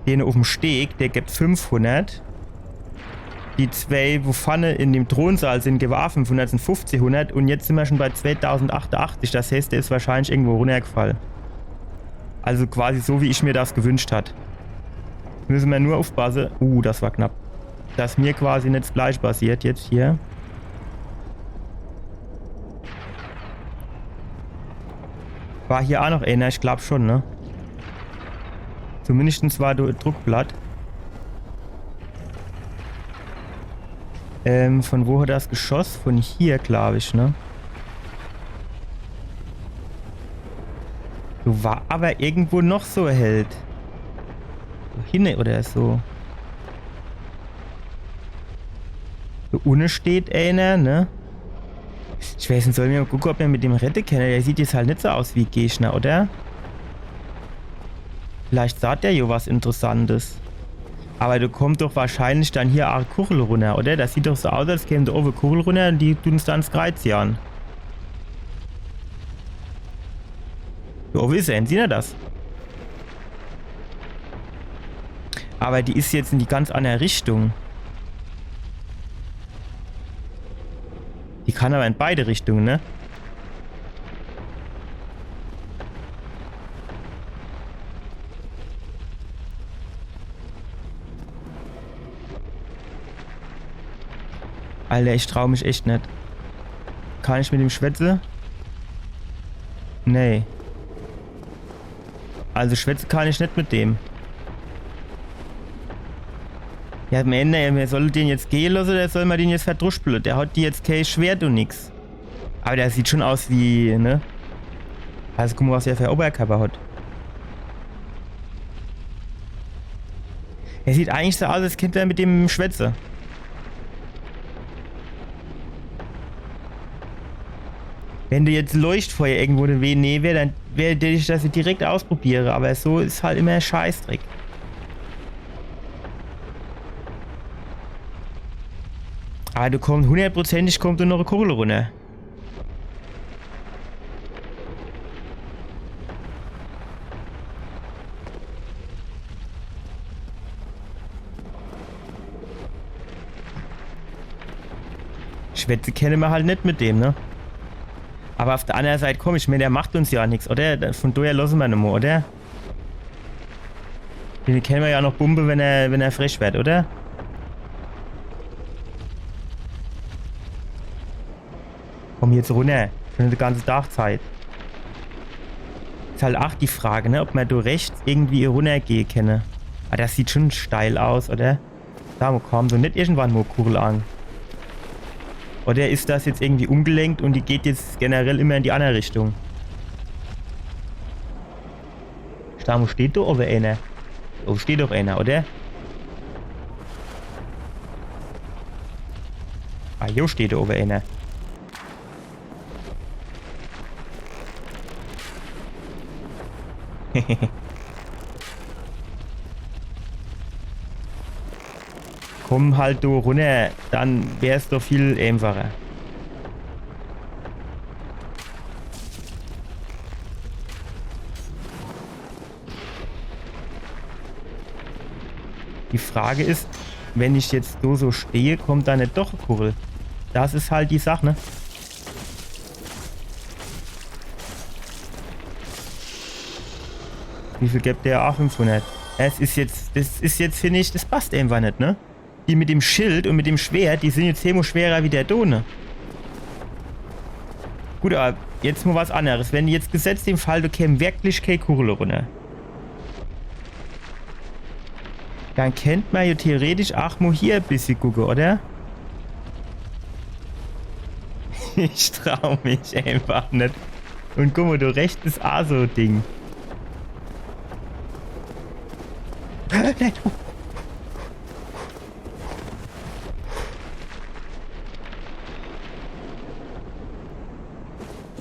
Den uffm Steg, der gibt fünfhundert. Die zwei, wo vorne in dem Thronsaal sin, gewe fünfhundert, sin fünfzehnhundert un jetzt sin mer schon bei zweetausendachtunachtzig. Das heißt, der is wahrscheinlich irgendwo runnergefall. Also quasi so, wie ich mir das gewünscht hat. Müsse mer nur uffpasse. Uh, das war knapp. Dass mir quasi net das gleiche passiert jetzt hier. War hier aa noch eener? Ich glaab schon, ne? Zumindestens war do Druckblatt. Ähm, von wo hat das geschoss? Von hier, glaab ich, ne? Do war awwer irgendwo noch so e Held. So hinne oder so. Do unne steht eener, ne? Ich weeß net, solle mer mol gucke, ob mer mit dem redde kenne. Der sieht jetzt halt net so aus wie Gegner, oder? Vielleicht saht der jo was Interessantes. Awwer do kommt doch wahrscheinlich dann hier aa e Kuchel runner, oder? Das sieht doch so aus, als käm do owwe e Kuchel runner un die tun uns dann ins Kreiz jahe. Do owwe is er, sieht er das? Awwer die is jetzt in die ganz anner Richtung. Die kann awwer in beide Richtunge, ne? Alter, ich trau mich echt net. Kann ich mit dem schwätze? Nee. Also schwätze kann ich net mit dem. Ja, am Ende, mer soll den jetzt gehe losse oder soll mer den jetzt verdruschpele? Der hat die jetzt kee Schwert un nix. Awwer der sieht schon aus wie, ne? Also guck mol, was er für Oberkörper hat. Er sieht eigentlich so aus, als kennt er mit dem schwätze. Wenn do jetzt Leuchtfeuer irgendwo in de Weh nähe wär, dann wär, dät ich das direkt ausprobiere, awwer so is halt immer e Scheißdreck. Awwer do kommt, hunnertprozentig kommt do noch e Kuchel runner. Schwätze kenne mer halt net mit dem, ne? Awwer uff de anner Seit, komm, ich mään, der macht uns jo aa nix, oder? Vun doher losse mer en mol, oder? Den kenne mer jo noch bumbe, wenn er, wenn er frech werd, oder? Komm jetzt runner. Schon de ganze Tag Zeit. Is halt aa die Frage, ne, ob mer do rechts irgendwie runnergehe kenne. Awwer das sieht schon steil aus, oder? Sa mol, komm, do net irgendwann mol Kuchel an. Oder is das jetzt irgendwie umgelenkt un die geht jetzt generell immer in die anner Richtung? Sa mol, steht do owwe eener? Do owwe steht doch eener, oder? Ah, jo, steht do owwe eener. Komm halt do runner, dann wär's doch viel eenfacher. Die Frage is, wenn ich jetzt do so stehe, kommt do net doch e Kuchel? Das is halt die Sach, ne? Wie viel gibt der? Aa fünfhunnert. Es is jetzt, das is jetzt, find ich, das passt eenfach net, ne? Die mit dem Schild un mit dem Schwert, die sin jetzt zehnmol schwerer wie der do, ne? Gut, awwer jetzt mol was anneres. Wenn jetzt gesetzt im Fall, do käm wirklich kee Kuchel runner. Dann kennt mer jo theoretisch aa mol hier e bissje gucke, oder? Ich trau mich eenfach net. Un guck mol, do rechts is aa so e Ding.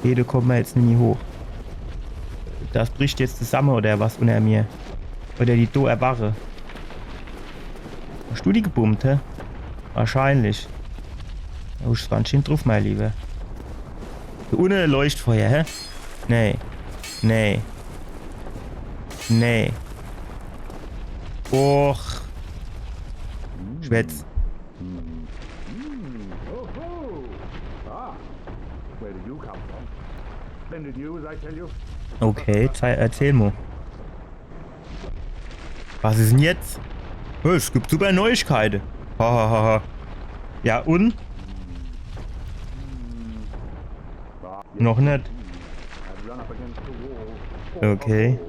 Nee, do kommt mer jetzt nimmi hoch. Das bricht jetzt zusamme oder was unner mir. Oder die do erwache. Hasch du die gebummt, hä? Wahrscheinlich. Do is ganz schää druff, mein Lieber. Do unne Leuchtfeuer, hä? Nee. Nee. Nee. Och. Schwätz. Hmm. Hmm. Oh, ho. Ah. Where did you come from? Splendid news, I tell you. Okay, zei-, erzähl mol. Was is 'n jetzt? Oh, es gibt super Neuigkeite. Hahaha. Ja, un? Noch net. Okay.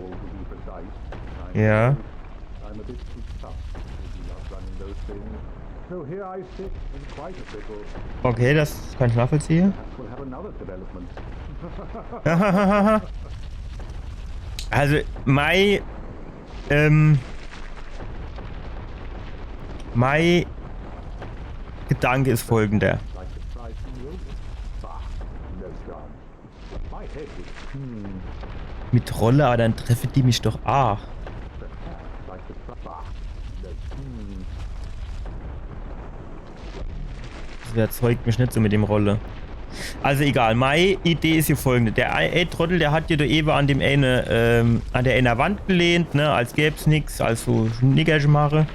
Ja. Okay, das kann ich nachvollziehen. Hahaha. Also, mei, ähm, mei Gedanke is folgender. Mit Rolle, aber dann treffe die mich doch aach. Das überzeugt mich net so mit dem Rolle. Also egal, mei Idee is hier folgende. Der ei- ey, Trottel, der hat hier do ewe an dem ene, ähm, an der ener Wand gelehnt, ne, als gäb's nix, als so Nickerche mache.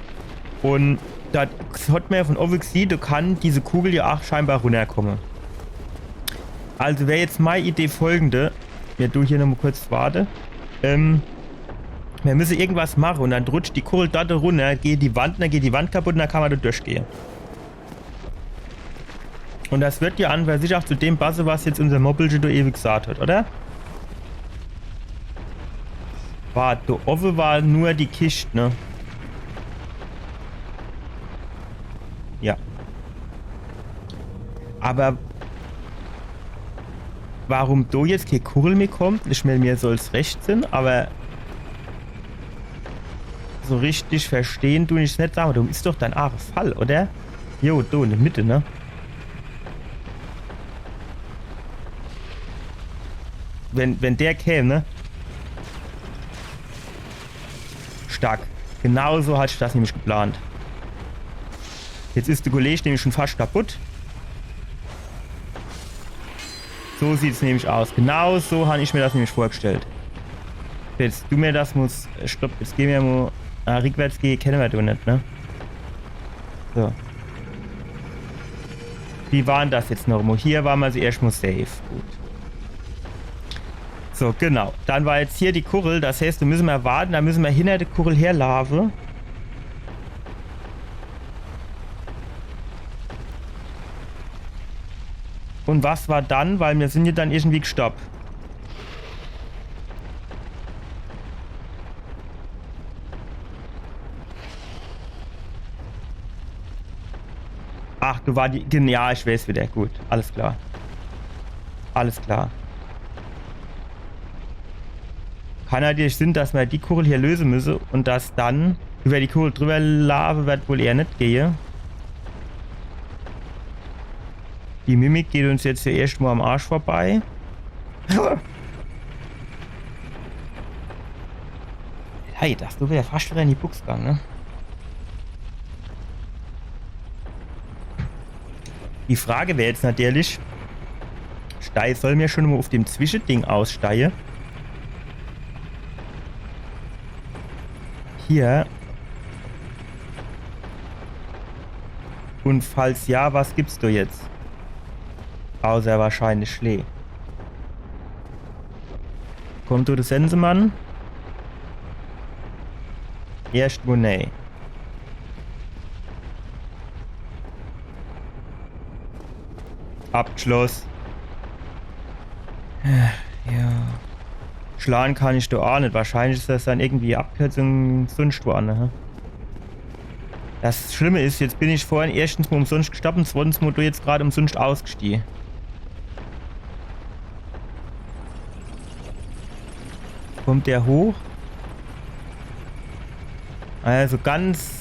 Un do hat mer jo vun owwe gesieh, do kann diese Kugel jo aach scheinbar runnerkomme. Also wär jetzt mei Idee folgende. Mir du hier nochmo kurz warte. Ähm, mir müsse irgendwas mache un dann rutscht die Kugel dort runner, geht die Wand, dann geht die Wand kaputt un dann kann mer do durchgehe. Un das wird jo an für sich aach zu dem passe, was jetzt unser Moppelche do ewig gesagt hat, oder? War, do owwe war nur die Kischt, ne? Ja. Aber warum do jetzt kee Kugel mehr kommt, ich mein, mir soll's recht sinn, aber so richtig verstehen du ich's net. Sag mo, do is doch dann aach e Fall, oder? Jo, do in der Mitte, ne? Wenn, wenn der käm, ne? Stark. Genau so hat ich das nämlich geplant. Jetzt is de Kollege nämlich schon fascht kaputt. So sieht's nämlich aus. Genau so han ich mir das nämlich vorgestellt. Jetzt du mir das muss. Stopp, jetzt geh mir mo. Ah, rückwärts gehe kenne mer doch net, ne? So. Wie war dann das jetzt noch mo? Hier war mer also erscht mo safe. Gut. So, genau. Dann war jetzt hier die Kugel. Das heißt, do müsse mer warten. Do müsse mer hinner de Kugel herlaafe. Un was war dann? Weil mir sinn jo dann irgendwie gestoppt. Ach, do war die. Gen-, ja, ich weiß wieder. Gut, alles klar. Alles klar. Kann natürlich sinn, dass mer die Kugel hier löse müsse un dass dann über die Kugel drüber laafe wird wohl eher net gehe. Die Mimik geht uns jetzt hier erscht mo am Arsch vorbei. Hey, das, du wärst fascht wieder in die Bux gegange, ne? Die Frage wär jetzt natürlich, steie, solle mer schon mo uf dem Zwischeding aussteie? Hier. Un falls ja, was gibt's do jetzt? Außer wahrscheinlich Schlee. Kommt do de Sensemann? Erscht mo nee. Abgeschloss. Ja. Schlage kann ich do aach net. Wahrscheinlich is das dann irgendwie Abkürzung sunscht wo an, ne? Das Schlimme is, jetzt bin ich vorhin erschtens mo umsunscht gestoppt un zweitens mo do jetzt grad umsunscht ausgestiege. Kommt der hoch? Also ganz.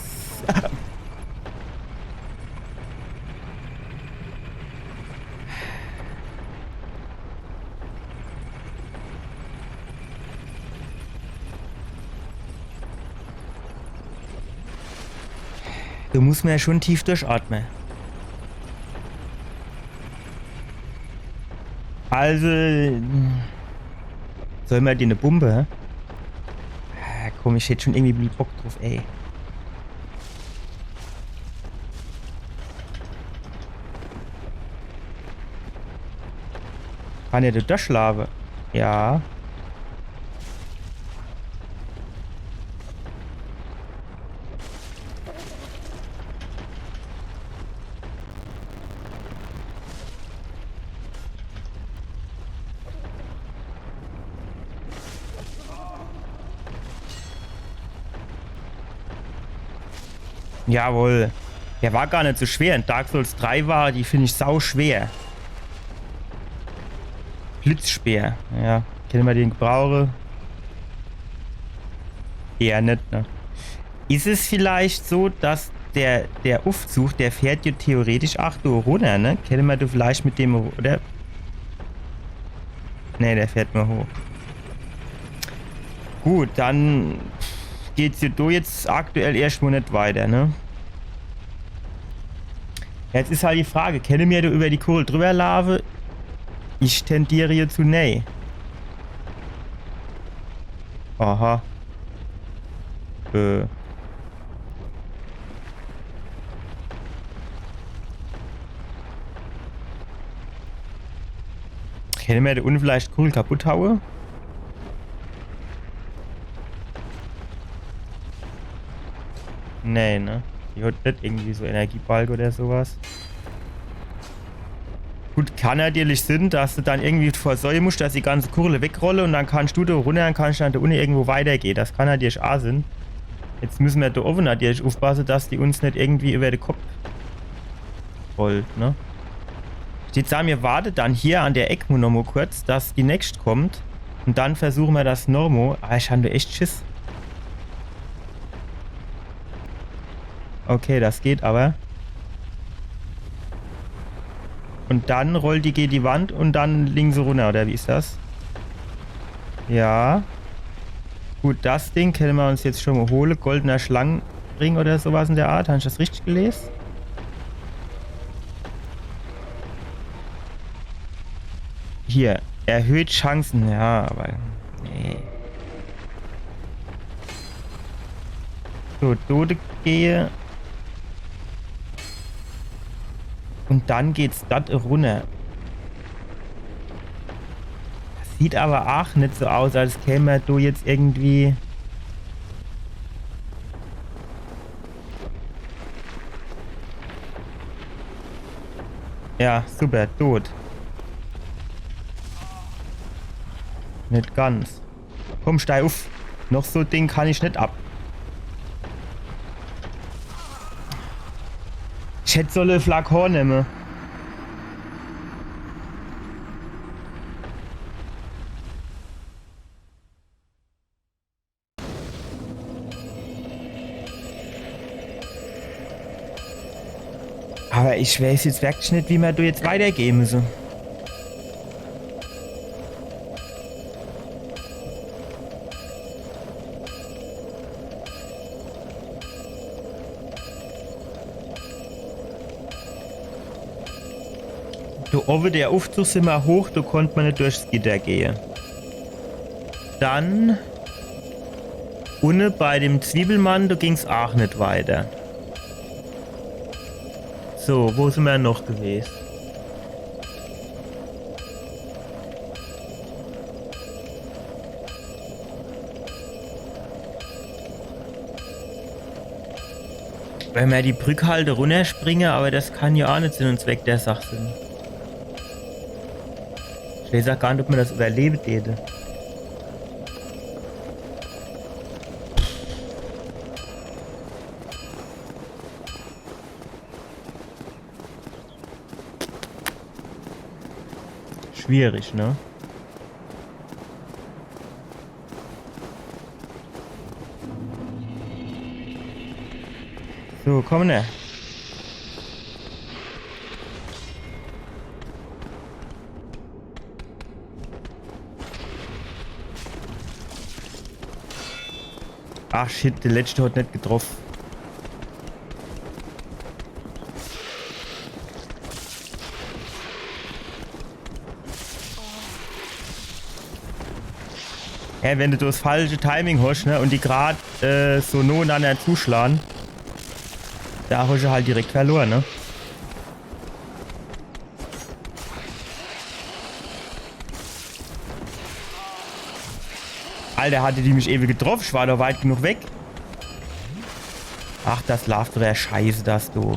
Do muss mer ja schon tief durchatme. Also, soll mer die ne Bombe, hä? Ah, komm, ich hätt schon irgendwie Bock druff, ey. Kann er do durchschlafe? Ja. Jawohl. Der war gar net so schwer. In Dark Souls drei war die, find ich, sau schwer. Blitzspeer. Ja, kenne mer den gebrauche. Eher net, ne? Is es vielleicht so, dass der, der Uffzug, der fährt jo theoretisch ach do runner, ne? Kenne mer do vielleicht mit dem, oder? Nee, der fährt nur hoch. Gut, dann geht's jo do jetzt aktuell erscht mo net weiter, ne? Jetzt is halt die Frage, kenne mer do über die Kugel drüber laafe? Ich tendiere jo zu nee. Aha. Äh. Kenne mer do unne vielleicht Kugel kaputt haue? Nee, ne? Die hat net irgendwie so Energiebalge oder sowas. Gut, kann natürlich sinn, dass de dann irgendwie versorge musst, dass die ganze Kugel wegrolle un dann kannst du do runner un kannst dann do unne irgendwo weitergehe. Das kann natürlich ach sinn. Jetzt müsse mer do owwe natürlich uffpasse, dass die uns net irgendwie über de Kopp rollt, ne? Ich würd sage, mir warte dann hier an der Eck nochmo kurz, dass die nächst kommt. Un dann versuche mer das nochmo. Ah, ich han do echt Schiss. Okay, das geht aber. Un dann rollt die gege die Wand un dann links runner, oder wie is das? Ja. Gut, das Ding kenne mer uns jetzt schon mo hole. Goldener Schlangenring oder sowas in der Art. Han ich das richtig gelese? Hier, erhöht Chancen, ja, aber. Nee. So, Tode gehe. Un dann geht's dort runner. Das sieht aber ach net so aus, als käme mer do jetzt irgendwie. Ja, super, tot. Net ganz. Komm, stei uff. Noch so Ding kann ich net ab. Ich hätt solle Flakon nemme. Aber ich weiß jetzt wirklich net, wie mer do jetzt weitergehe müsse. Do owwe der Uffzug simmer hoch, do konnt mer net durchs Gitter gehe. Dann unne bei dem Zwiebelmann, do ging's ach net weiter. So, wo simmer noch gewese? Wenn mer die Brück halt runnerspringe, aber das kann ja ach net Sinn und Zweck der Sach sinn. Ich weiß ach gar net, ob mer das überlebe täte. Schwierig, ne? So, komm, ne? Ach shit, der letzte hat net getroff. Ja, wenn du das falsche Timing hast, ne, und die grad äh, so no aneinander zuschlagen, da hast du halt direkt verloren, ne? Alter, hatte die mich ewig getroffen, ich war doch weit genug weg. Ach, das läuft wieder scheiße, das du.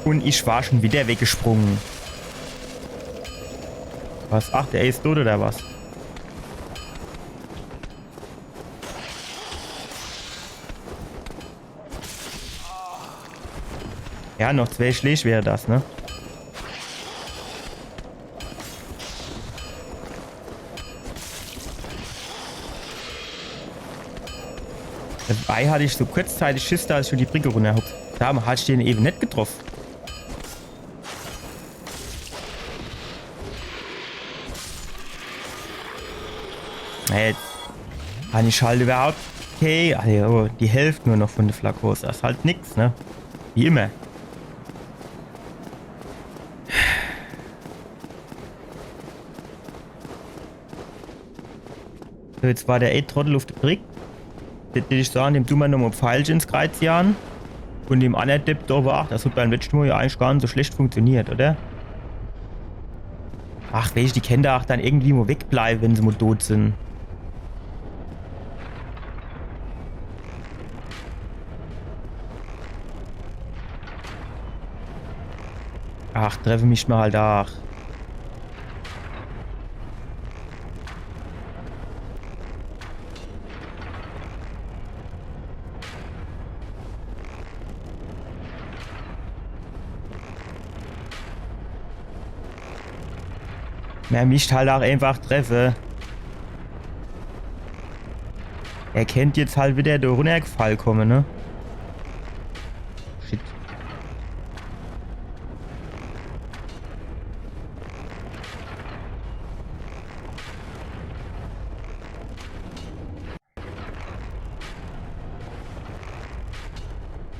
Und ich war schon wieder weggesprungen. Was? Ach, der ist tot oder was? Ja, noch zwei Schläge wäre das, ne? Dabei hatt ich so kurzzeitig Schiss, dass ich schon die Bricke runnerhupps. Do hatt ich den ewe net getroff. Jetzt. Kann ich halt iwwerhaupt. Okay, also die Hälft nur noch vun de Flakons. Das is halt nix, ne? Wie immer. So, jetzt war der ee Trottel uff de Brick. Jetzt dät ich saan, dem du mer nochmol Pfeilche ins Kreiz jaan. Un dem annere Depp do war, das hot beim letschte Mol jo eigentlich gar net so schlecht funktioniert, oder? Ach, weescht, die kenne do ach dann irgendwie mol wegbleiwe, wenn se mol dot sin. Ach, treffe mich mol halt ach. Mer misst halt ach eenfach treffe. Er kennt jetzt halt widder do runnergefall komme, ne? Shit.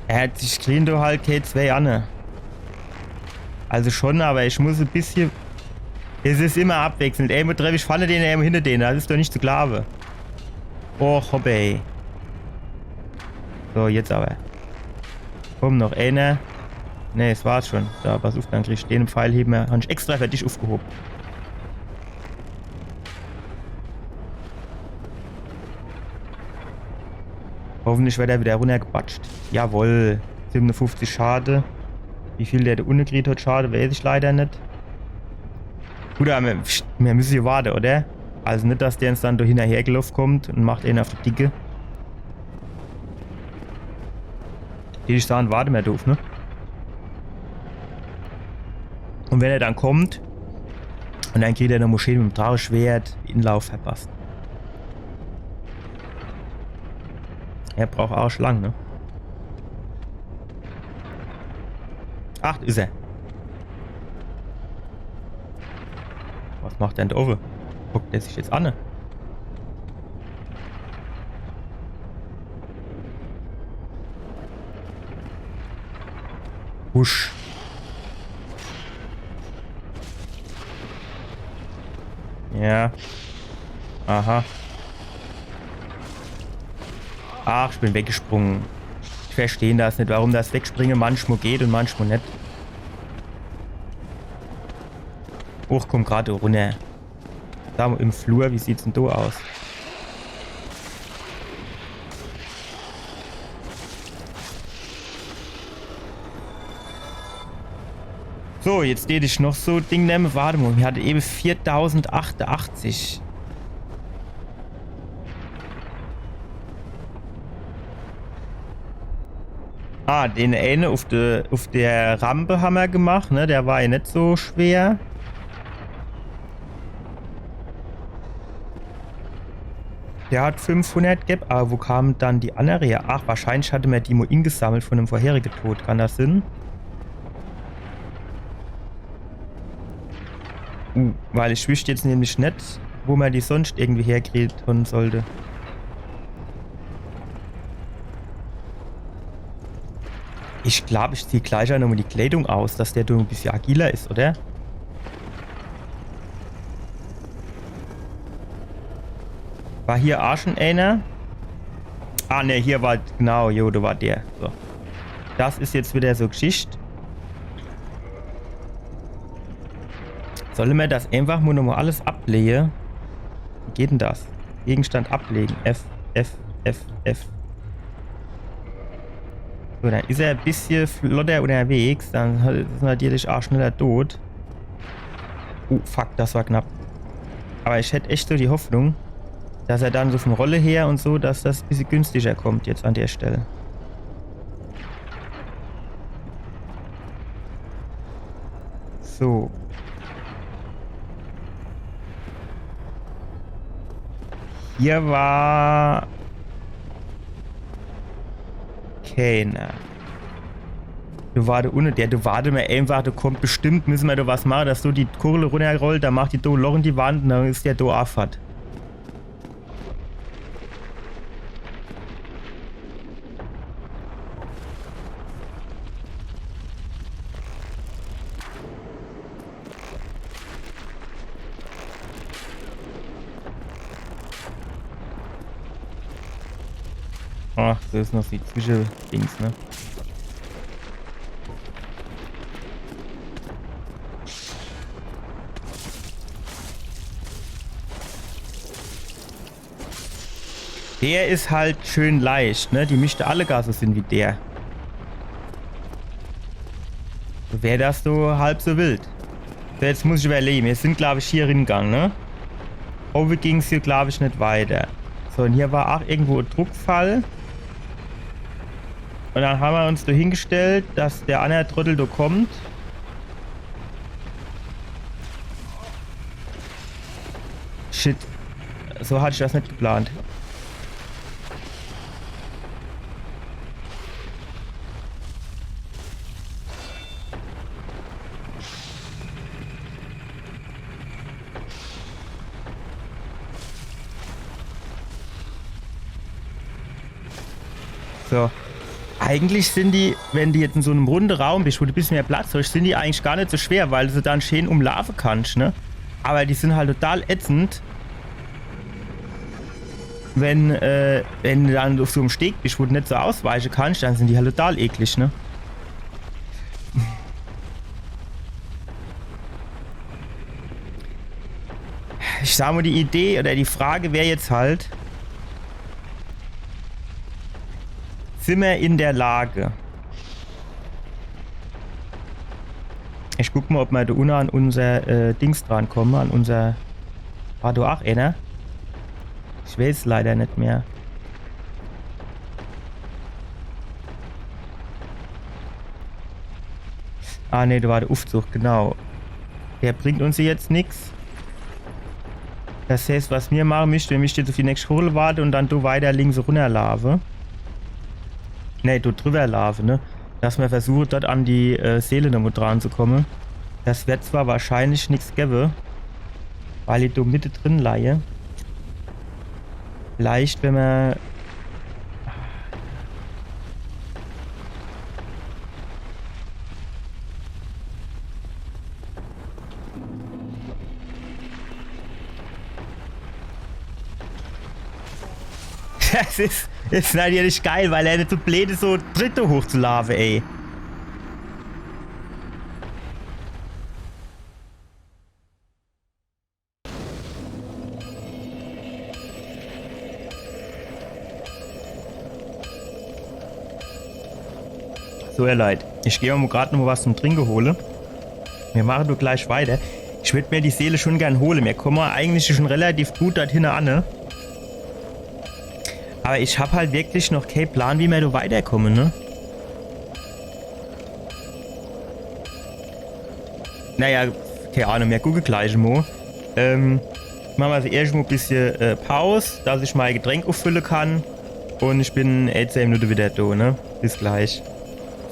Er hat sich, ich krien do halt kee zwee anne. Also schon, awwer ich muss e bissje. Es is immer abwechselnd. Emol treff ich vorne den, emol hinner den. Das is doch net zu glaawe. Och, hopp, ey. So, jetzt awwer. Komm, noch eener. Nee, es war's schon. Do, pass uff, dann kriegsch den Pfeil, heb mer, han ich extra fer dich uffgehob. Hoffentlich werd er widder runnergebatscht. Jawoll. Siebenunfünfzig Schade. Wie viel der do unne kriet hot, Schade, weeß ich leider net. Gut, awwer mer, mer misse jo warte, oder? Also net, dass der uns dann do hinnerhergeloff kommt un macht een uff de Dicke. Dät ich saan, warte mer druff, ne? Un wenn er dann kommt, un dann kriet er nochmol schee mit em Dracheschwert Inlauf verpasst. Er braucht ach lang, ne? Ach, do is er. Was macht der dann do owwe? Guckt der sich jetzt anne? Husch. Ja. Aha. Ach, ich bin weggesprunge. Ich versteh das net, warum das Wegspringe manchmol geht un manchmol net. Och, komm grad runner. Do im Flur, wie sieht's denn do aus? So, jetzt dät ich noch so Ding nemme. Wart mol, mir hatte ewe viertausendachtunachtzig. Ah, den eene uff de, uff der Rampe hammer gemacht, ne? Der war jo net so schwer. Der hat fünfhundert gebb, awwer wo kamen dann die annere her? Ach, wahrscheinlich hatte mer die mol ingesammelt vun dem vorherige Tod. Kann das sinn? Uh, weil ich wüsst jetzt nämlich net, wo mer die sonscht irgendwie herkriet hon sollte. Ich glaab, ich zieh gleich ach nochmol die Kleidung aus, dass der do e bissje agiler is, oder? War hier ach schon eener? Ah, ne, hier war, genau, jo, do war der. So. Das is jetzt widder so Gschicht. Solle mer das eenfach mol nochmol alles ableje? Wie geht denn das? Gegenstand ablegen. F, F, F, F. So, dann is er e bissje flotter unnerwegs. Dann is er natürlich ach schneller dot. Oh, fuck, das war knapp. Awwer ich hätt echt so die Hoffnung, dass er dann so vum Rolle her un so, dass das e bissje günstiger kommt jetzt an der Stell. So. Hier war Keiner. Do war do unne, der, do wart mer einfach, do kommt bestimmt, misse mer do was mache, dass do die Kugel runnerrollt, dann macht die do e Loch in die Wand un dann is der do aa fort. Ach, do is noch die Zwischedings, ne? Der is halt schön leicht, ne? Die misste alle gar so sin wie der. Wär das so halb so wild. So, jetzt muss ich iwwerlehe. Mir sin, glaab ich, hier ringang, ne? Owwe ging's hier, glaab ich, net weiter. So, un hier war aa irgendwo e Druckfall. Un dann hammer uns do hingestellt, dass der anner Trottel do kommt. Shit. So hatt ich das net geplant. So. Eigentlich sin die, wenn de jetzt in so nem runde Raum bisch, wo de e bissel mehr Platz hosch, sin die eigentlich gar net so schwer, weil de se dann schee umlaafe kannsch, ne? Awwer die sin halt total ätzend, wenn, äh, wenn de dann uff so em Steg bisch, wo de net so ausweiche kannsch, dann sin die halt total eklig, ne? Ich sag mo, die Idee oder die Frage wär jetzt halt, sin mer in der Lage? Ich guck mo, ob mer do unne an unser, äh, Dings drankomme, an unser, war do aa eener? Ich weeß leider net mehr. Ah, nee, do war de Uffzuch, genau. Der bringt uns jetzt nix. Das heißt, was mir mache misste, mir misste jetzt uff die nächscht Kugel warte un dann do weiter links runnerlaafe. Nee, do driwwer laafe, ne? Dass mer versuche, dort an die, äh, Seele nomo dranzukomme. Das werd zwar wahrscheinlich nix gewwe, weil die do mitte drin leie. Vielleicht, wenn mer Das is, is natürlich geil, weil er net so bleed is, so Tritte hochzulaafe, ey. So, ihr Leit, ich geh mo grad nomo was zum Trinke hole. Mir mache do gleich weiter. Ich würd mir die Seele schon gern hole. Mir komme eigentlich schon relativ gut dort hinne an, ne? Awwer ich hab halt wirklich noch kee Plan, wie mir do weiterkomme, ne? Naja, kee Ahnung, mir gucke gleich mo. Ähm, mache mer also erscht mo e bissche, äh, Paus, dass ich mei Getränk uffülle kann. Un ich bin in zeh Minute wieder do, ne? Bis gleich.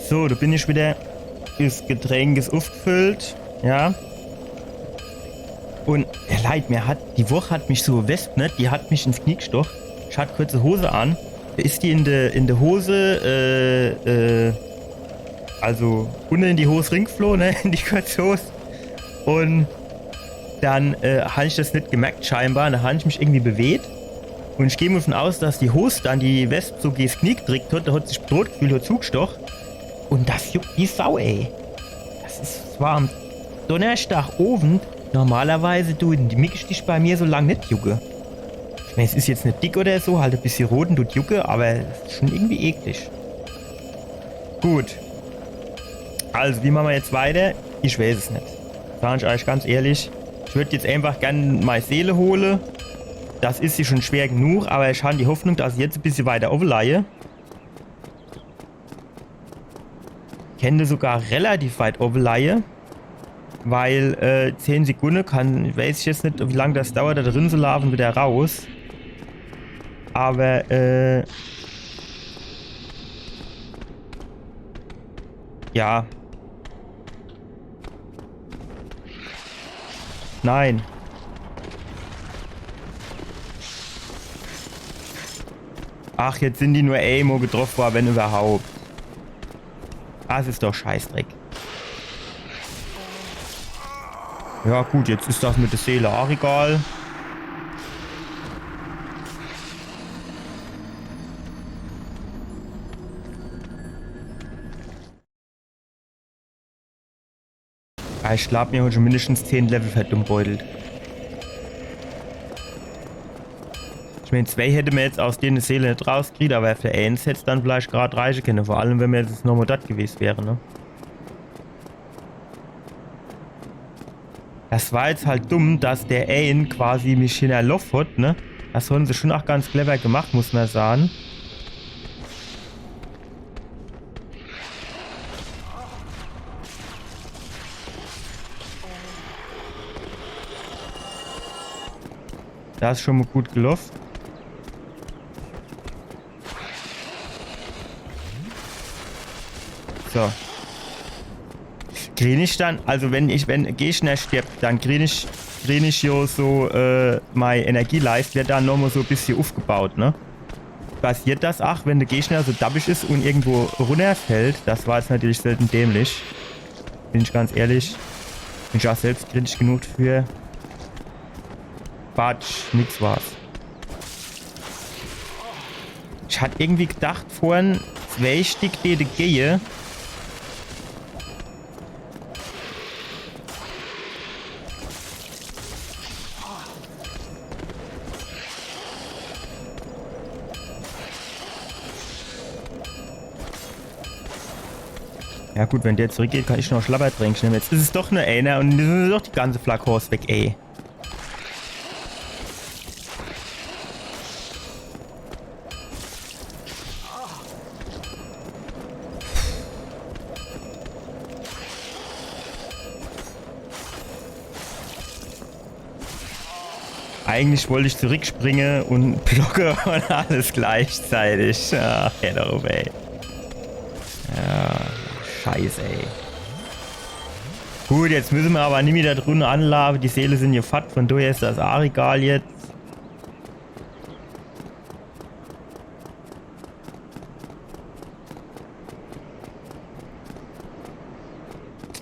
So, do bin ich wieder. Das Getränk is ufgefüllt, ja. Un, äh, Leit, mir hat, die Woch hat mich so e Wesp, ne? Die hat mich ins Knie gestoch. Ich hat kurze Hose an. Is die in de, in de Hose, äh, äh, also unne in die Hos ringfloh, ne? In die kurze Hos. Un dann, äh, han ich das net gemerkt, scheinbar. Dann han ich mich irgendwie bewegt. Un ich geh mo davon aus, dass die Hos dann die Wesp so gegens Knie gedrickt hat. Do hat sich bedroht gefühlt, hat zugestoch. Un das juckt wie Sau, ey. Das is, das war am Donnerstagowend. Normalerweise dun die Mickestich bei mir so lang net jucke. Ich mein, es is jetzt net dick oder so, halt e bissche rot un dut jucke, awwer es is schon irgendwie eklig. Gut. Also, wie mache mer jetzt weiter? Ich weeß es net. Sag ich eich ganz ehrlich. Ich würd jetzt einfach gern mei Seele hole. Das is jo schon schwer genug, awwer ich han die Hoffnung, dass se jetzt e bissche weiter owwe leie. Kennte sogar relativ weit owwe leie. Weil, äh, zehn Sekunde kann, weeß ich jetzt net, wie lang das dauert, do drin zu laafe un wieder raus. Awwer, äh, Ja. Nein. Ach, jetzt sin die nur emol getroff worr, wenn überhaupt. Das is doch Scheißdreck. Ja gut, jetzt is das mit de Seele ach egal. Ah, ich glaab, mir hon schon mindestens zehn Level verdummbeutelt. Ich meen, zwei hätte mer jetzt aus dene Seele net rauskriet, aber für eens hätt's dann vielleicht grad reiche kenne. Vor allem, wenn mer jetzt nochmol dort gewes wäre, ne? Das war jetzt halt dumm, dass der een quasi mich hinnerloff hat, ne? Das hon se schon ach ganz clever gemacht, muss mer sage. Das is schon mol gut geloff. So. Krie ich dann, also wenn ich, wenn Gegner stirbt, dann krie ich, krie ich jo so, äh, mei Energieleist wird dann nochmol so e bissje ufgebaut, ne? Passiert das ach, wenn de Gegner so dabbisch is un irgendwo runnerfällt? Das war jetzt natürlich selten dämlich. Bin ich ganz ehrlich. Bin ich ach selbstkritisch genug dafür. Batsch, nix war's. Ich hat irgendwie gedacht vorhin, zwei Stick, die, die gehe. Ja gut, wenn der zurückgeht, kann ich noch Schlabbertränk nehmen. Jetzt is es doch nur einer un dann sin doch die ganze Flakons weg, ey. Eigentlich wollt ich zurückspringe un blocke un alles gleichzeitig. Ach, hör doch uff, ey. Ja, scheiße, ey. Gut, jetzt müsse mer aber nimmi da drunne anlaafe. Die Seele sin jo fort, von daher is das ach egal jetzt.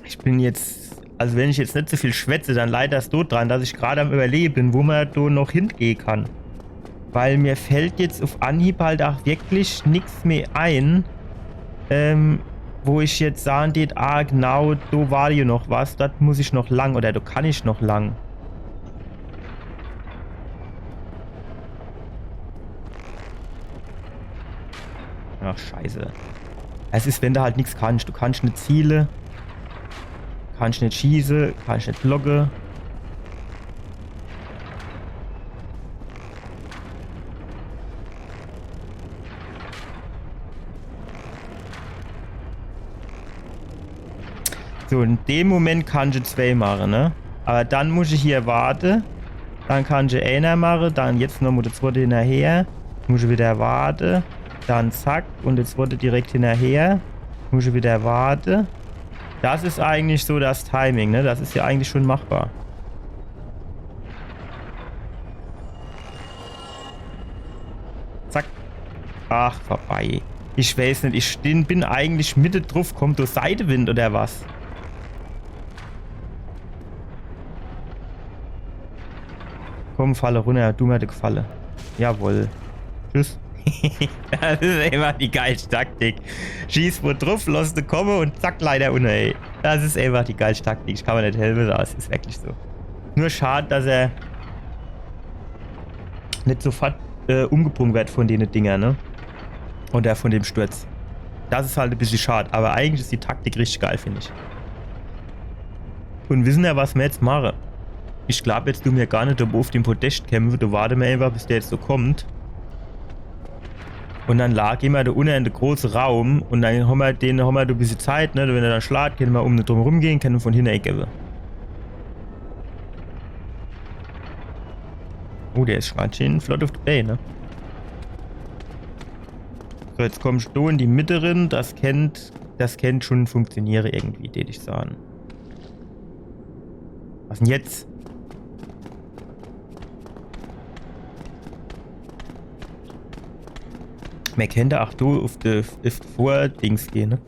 Ich bin jetzt, also wenn ich jetzt net so viel schwätze, dann leit's do dran, dass ich grad am Überlehe bin, wo mer do noch hingehe kann. Weil mir fällt jetzt uff Anhieb halt ach wirklich nix mehr ein, ähm, wo ich jetzt sage tät, ah, genau, do war jo noch was, do muss ich noch lang oder do kann ich noch lang. Ach, scheiße. Es is, wenn du halt nix kannst. Du kannst net ziele, kannst net schieße, kannst net blocke. So, in dem Moment kannst du zwei mache, ne? Aber dann muss ich hier warte. Dann kannst du einer mache, dann jetzt nochmal der zweite hinterher. Muss ich wieder warte. Dann zack. Und der zweite direkt hinterher. Muss ich wieder warte. Das is eigentlich so das Timing, ne? Das is ja eigentlich schon machbar. Zack. Ach, vorbei. Ich weiß net, ich stehn, bin eigentlich mitte druf, kommt do Seidewind oder was? Komm, falle runner, du mir de Gefalle. Jawohl. Tschüss. Das is einfach die geilste Taktik. Schieß wo druf, loss de komme und zack, leider unner, ey. Das is einfach die geilste Taktik. Ich kann mir net helfe, aber es is wirklich so. Nur schad, dass er net sofort, äh, umgebrung wird von dene Dinger, ne? Oder von dem Sturz. Das is halt e bissje schad, aber eigentlich is die Taktik richtig geil, find ich. Und wissen er, was mer jetzt mache? Ich glaub, jetzt du mir gar net do uff dem Podest kämpfe, do warte mer einfach, bis der jetzt so kommt. Und dann la-, geh mer do unner in de große Raum und dann hommer den, hommer do e bissje Zeit, ne? Wenn er dann schlaat, kenne mer um den drum rumgehe, kenne von hinne eggebe. Oh, der is schon ganz schön flott uff de Bää, ne? So, jetzt kommst du in die Mitte rin. Das kennt Das kennt schon funktioniere irgendwie, tät ich sage. Was denn jetzt? Mer kennt ach do uff de, uff de Vordings gehe, ne?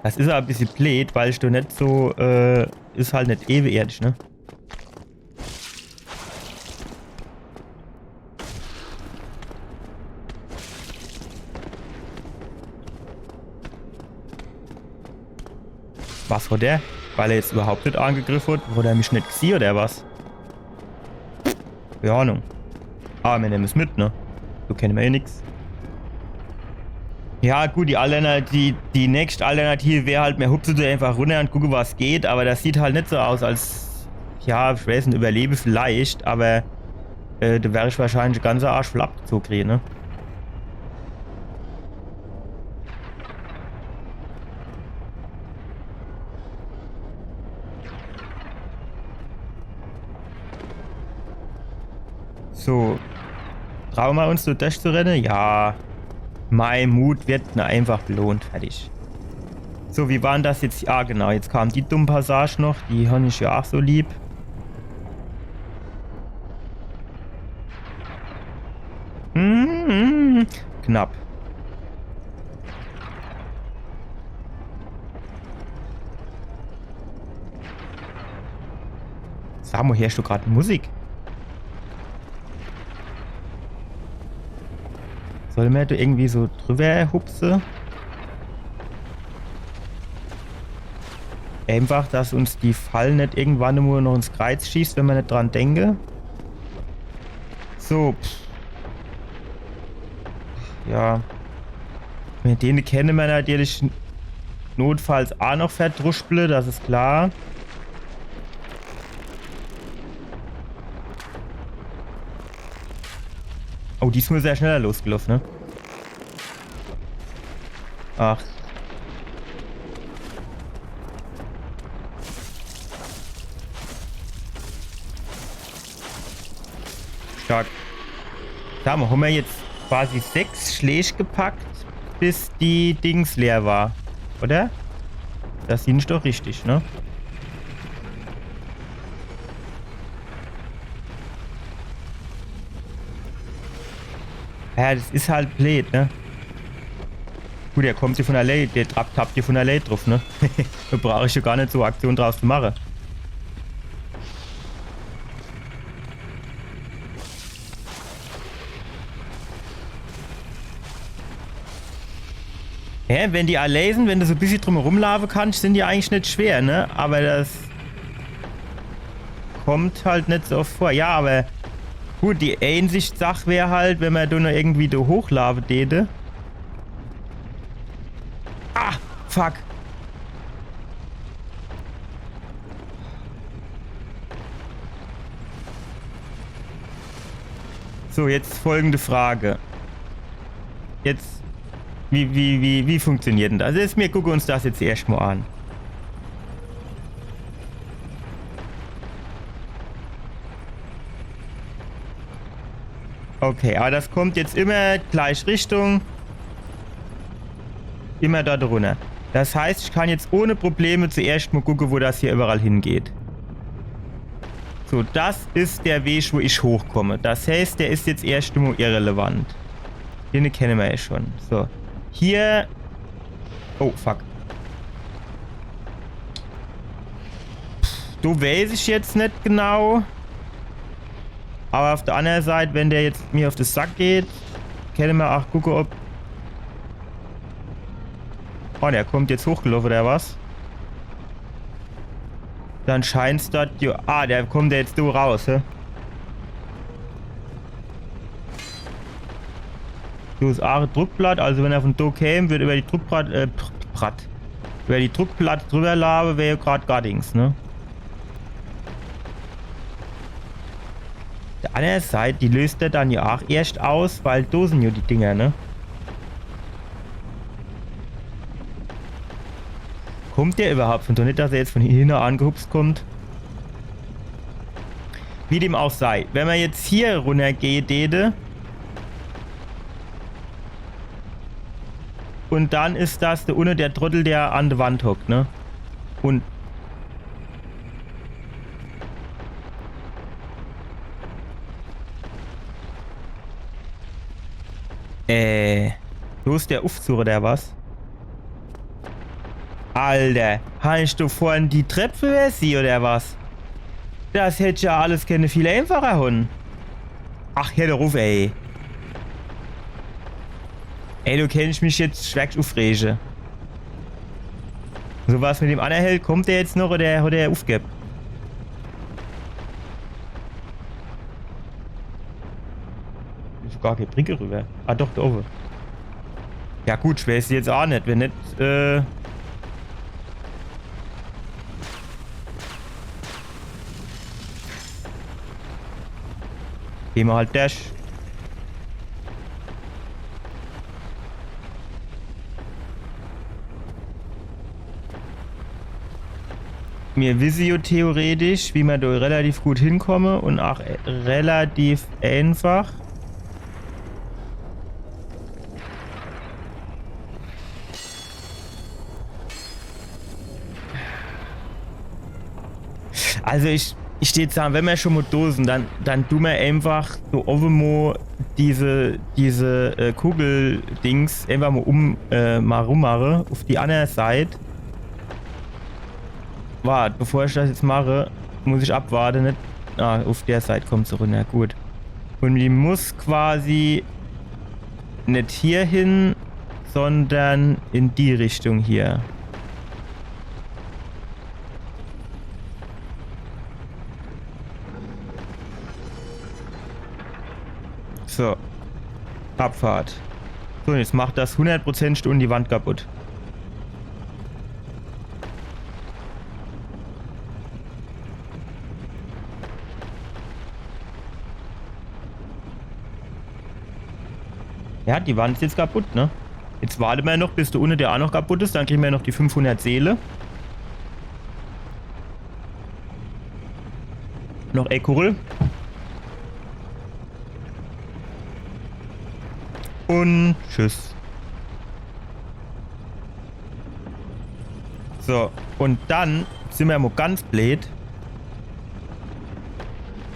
Das is awwer e bissje bleed, weil ich do net so, äh, is halt net ewenerdig, ne? Was hat der? Weil er jetzt überhaupt net angegriff hat? Hat er mich net gesieh oder was? Keine Ahnung. Awwer mer nemme's mit, ne? So kenne mer eh nix. Ja, gut, die Alterna-, die, die nächst Alternative wär halt, mer hupse do einfach runner un gucke, was geht, awwer das sieht halt net so aus, als, ja, ich weiß net, überlebe vielleicht, awwer, äh, do wär ich wahrscheinlich ganz Arsch voll abgezoge, ne? So. Traue mer uns, so durchzurenne? Ja. Mei Mut wird nur einfach belohnt. Fertig. So, wie war dann das jetzt? Ah, genau. Jetzt kam die dumme Passage noch. Die hab ich ja ach so lieb. Hm, knapp. Sa mo, heerscht du grad Musik? Solle mer do irgendwie so driwwer hupse? Einfach, dass uns die Fall net irgendwann mo noch ins Kreiz schießt, wenn mer net dran denke. So, pff. Ja. Mit dene kenne mer natürlich notfalls ach noch verdruschble, das is klar. Oh, die is nur sehr schnell losgelaufe, ne? Ach. Stark. Sa mo, hon mer jetzt quasi sechs Schläg gepackt, bis die Dings leer war, oder? Das sin ich doch richtig, ne? Ja, das is halt bleed, ne? Gut, der kommt jo vun allee, der tappt jo vun allee druff, ne? Do brauch ich jo gar net so Aktion draus zu mache. Ja, wenn die allee sin, wenn du so e bissje drumherum laafe kannst, sin die eigentlich net schwer, ne? Awwer das kommt halt net so oft vor. Ja, awwer gut, die eenzich Sach wär halt, wenn mer do noch irgendwie do hochlaafe däte. Ah, fuck. So, jetzt folgende Frage. Jetzt, wie, wie, wie, wie funktioniert dann das? Also, jetzt, mir gucke uns das jetzt erscht mo an. Okay, awwer das kommt jetzt immer gleich Richtung. Immer do drunner. Das heißt, ich kann jetzt ohne Probleme zuerscht mo gucke, wo das hier iwwerall hingeht. So, das is der Weg, wo ich hochkomme. Das heißt, der is jetzt erscht mo irrelevant. Den kenne mer jo schon. So, hier. Oh, fuck. Do weiß ich jetzt net genau. Awwer uff der anner Seit, wenn der jetzt mir uff de Sack geht, kenne mer ach gucke, ob... Oh, der kommt jetzt hochgelaafe, oder was? Dann scheint's dort jo... Ah, der kommt jo jetzt do raus, hä? Do is ach e Druckplatt, also wenn er vun do käm, würd iwwer die Druckplatt, äh, Pr-, Pratt. Iwwer die Druckplatt driwwer laafe, wär jo grad gar nix, ne? Uff der anner Seit, die löst er dann jo ach erscht aus, weil do sin jo die Dinger, ne? Kommt der iwwerhaupt vun do? Net, dass er jetzt vun hinne angehupst kommt. Wie dem auch sei, wenn mer jetzt hier runnergehe däte, Und dann is das do unne der Trottel, der an der Wand hockt, ne? Und äh, wo is der Uffzug oder was? Alter, hab ich do vorhin die Trepp iwwersieh oder was? Das hätt ja alles kenne viel einfacher hon. Ach, hör doch uff, ey. Ey, do kennt ich mich jetzt schwerk uffrege. So was mit dem anner Held, kommt der jetzt noch oder hat er uffgebb? Is gar kee Brick rüber. Ah, doch, do owwe. Ja gut, ich weeß jetzt aa net, wenn net, äh, geh mer halt durch. Mir wisse jo theoretisch, wie mer do relativ gut hinkomme und ach, äh, relativ einfach. Also ich, ich würd sage, wenn mer schon mo do sin, dann, dann du mer einfach so owwe mo diese, diese, äh, Kugel-Dings einfach mo um, äh, mo rummache, uff die anner Seit. Wart, bevor ich das jetzt mache, muss ich abwarte, net? Ah, uff der Seit kommt se runner, gut. Und die muss quasi net hier hin, sondern in die Richtung hier. So. Abfahrt. So, und jetzt macht das hundert Prozent Stunde die Wand kaputt. Ja, die Wand is jetzt kaputt, ne? Jetzt warte mer noch, bis do unne der aa noch kaputt is. Dann kriege mer noch die fünfhundert Seele. Noch e Kugel. Und tschüss. So, und dann sin mer mo ganz bleed.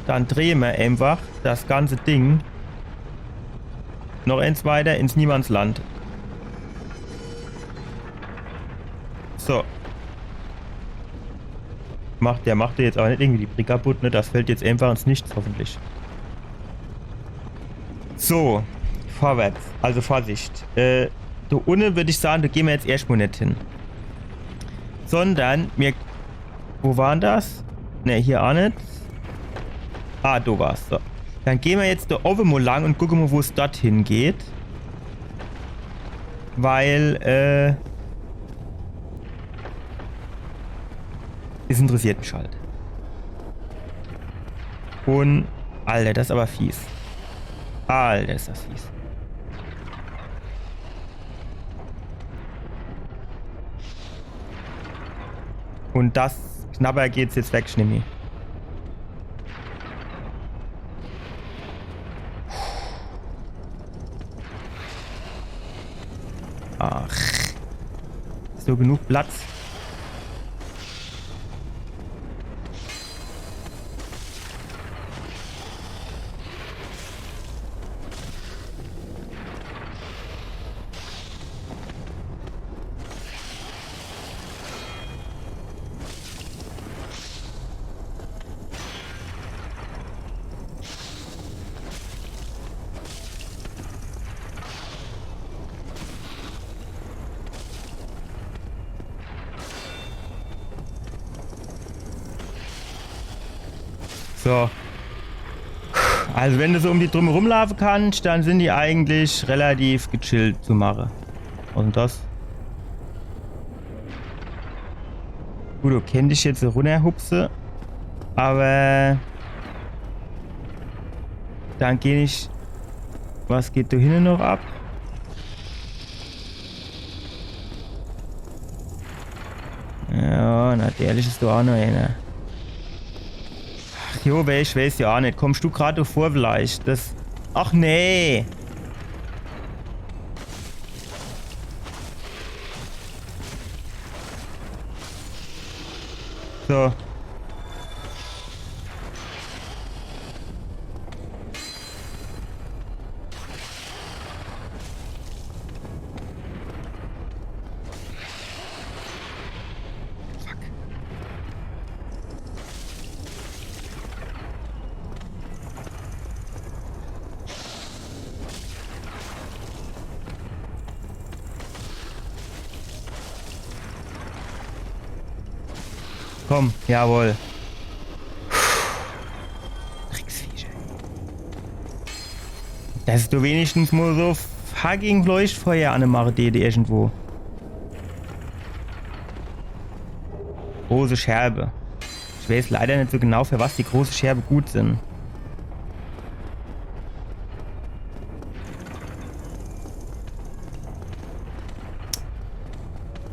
Dann drehe mer einfach das ganze Ding noch eens weiter ins Niemandsland. So. Macht, der macht jetzt aber net irgendwie die Brick kaputt, ne? Das fällt jetzt einfach ins Nichts, hoffentlich. So, vorwärts. Also Vorsicht. Äh, do unne würd ich sagen, do geh mer jetzt erscht mo net hin. Sondern mir, wo war dann das? Ne, hier aa net. Ah, do war's. So. Dann geh mer jetzt do owwe mo lang und gucke mo, wo's dorthin geht. Weil, äh, es interessiert mich halt. Und, Alter, das is aber fies. Alter, is das fies. Und das knapper geht's jetzt weg, Schnimmi. Ach. Is do genug Platz? So. Also wenn du so um die drumherum laufe kannst, dann sind die eigentlich relativ gechillt zu mache. Was is dann das? Gut, du kenntest jetzt runnerhupse, aber dann geh ich. Was geht do hinne noch ab? Ja, natürlich is do aa noch einer. Ach jo, wer, ich weiß ja aa net. Kommst du grad vor vielleicht? Das. Ach nee. So. Fuck. Komm, jawohl. Drecksviecher, ey. Dass do wenigstens mo so fucking Leuchtfeuer anmache dät irgendwo. Große Scherbe. Ich weiß leider net so genau, für was die große Scherbe gut sin.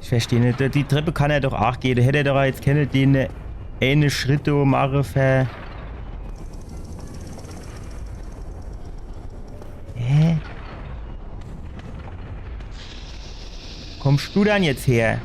Ich versteh net. Die Treppe kann er doch aach gehe. Do hätt er doch jetzt kenne den, äh, eine Schritt do mache ver-, hä? Kommst du dann jetzt her?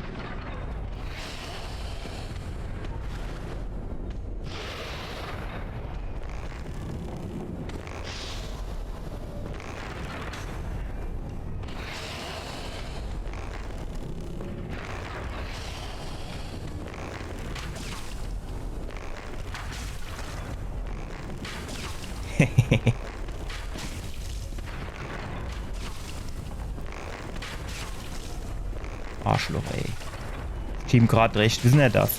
Arschloch, ey. Ich geb ihm grad recht, wissen er das?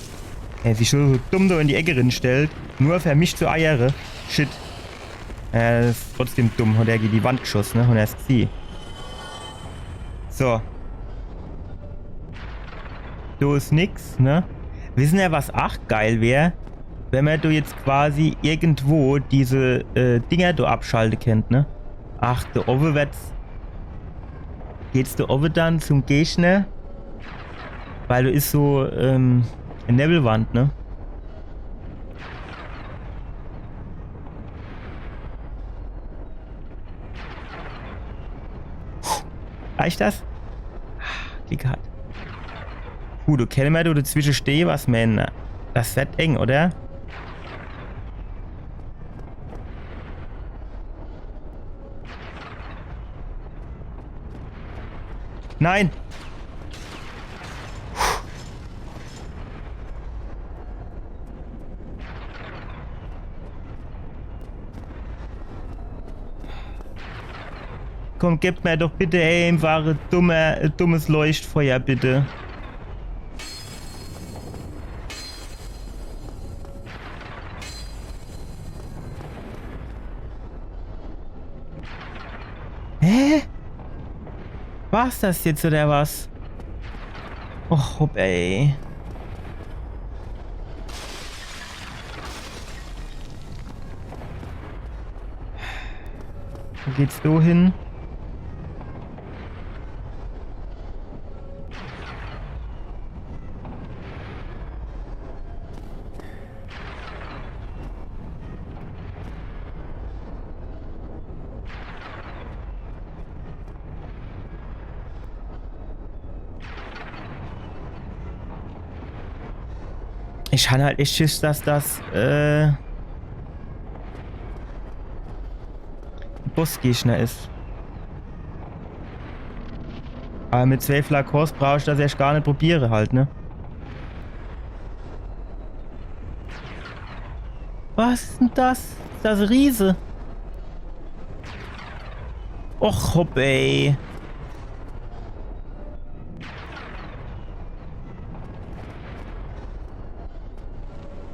Er sich so, so dumm do in die Ecke rinstellt, nur für mich zu eiere. Shit. Er is trotzdem dumm, hat er gege die Wand geschoss, ne? Und er is sie. So. Do is nix, ne? Wissen er, was aach geil wär? Wenn mer do jetzt quasi irgendwo diese, äh, Dinger do abschalte kennt, ne? Ach, do owwe wird's. Geht's do owwe dann zum Gegner? Weil do is so, ähm, e Nebelwand, ne? Reicht das? Glück gehat. Gut, okay, wenn mer do dezwische stehe, was, Mann? Das wird eng, oder? Nein! Komm, gib mir doch bitte, ey, einfach e dumme, e dummes Leuchtfeuer, bitte. Hä? War's das jetzt, oder was? Och, hopp, ey. Wo geht's do hin? Ich han halt echt Schiss, dass das, äh, Bossgegner is. Aber mit zwee Flakons brauch ich das erst gar net probiere halt, ne? Was is denn das? Is das e Riese? Och, hopp, ey.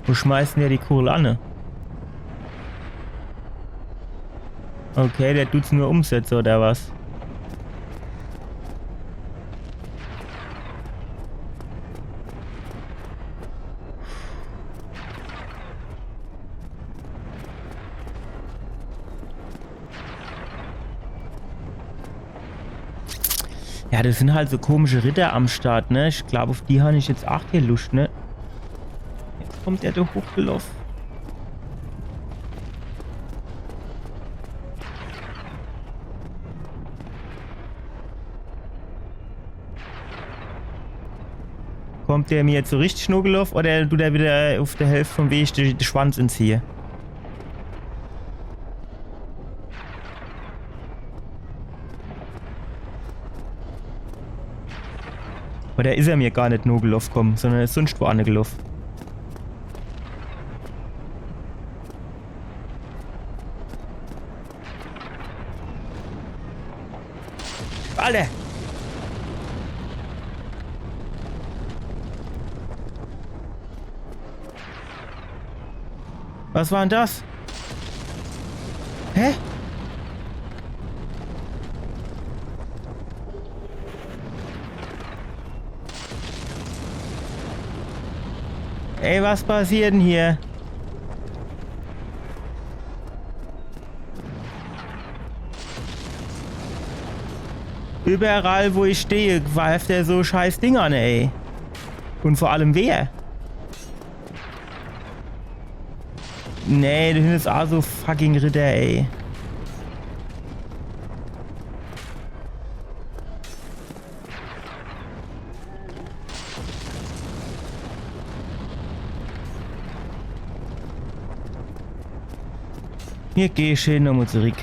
Wo schmeißen der die Kugel an, ne? Okay, der tut's nur umsetze, oder was? Ja, das sind halt so komische Ritter am Start, ne? Ich glaub, auf die han ich jetzt aach kee Luscht, ne? Jetzt kommt der doch hochgeloff. Kommt der mir jetzt so richtig nogeloff oder dut der wieder uf de Hälft vom Weg de, de Schwanz inziehe? Oder is er mir gar net nogeloff komm, sondern is sunscht wo anegeloff? Alter! Was war denn das? Hä? Ey, was passiert denn hier? Überall, wo ich stehe, greift er so scheiß Ding an, ey. Und vor allem wer? Nee, du hinne is aa so fucking Ritter, ey. Mir gehn schee nochmo zurick.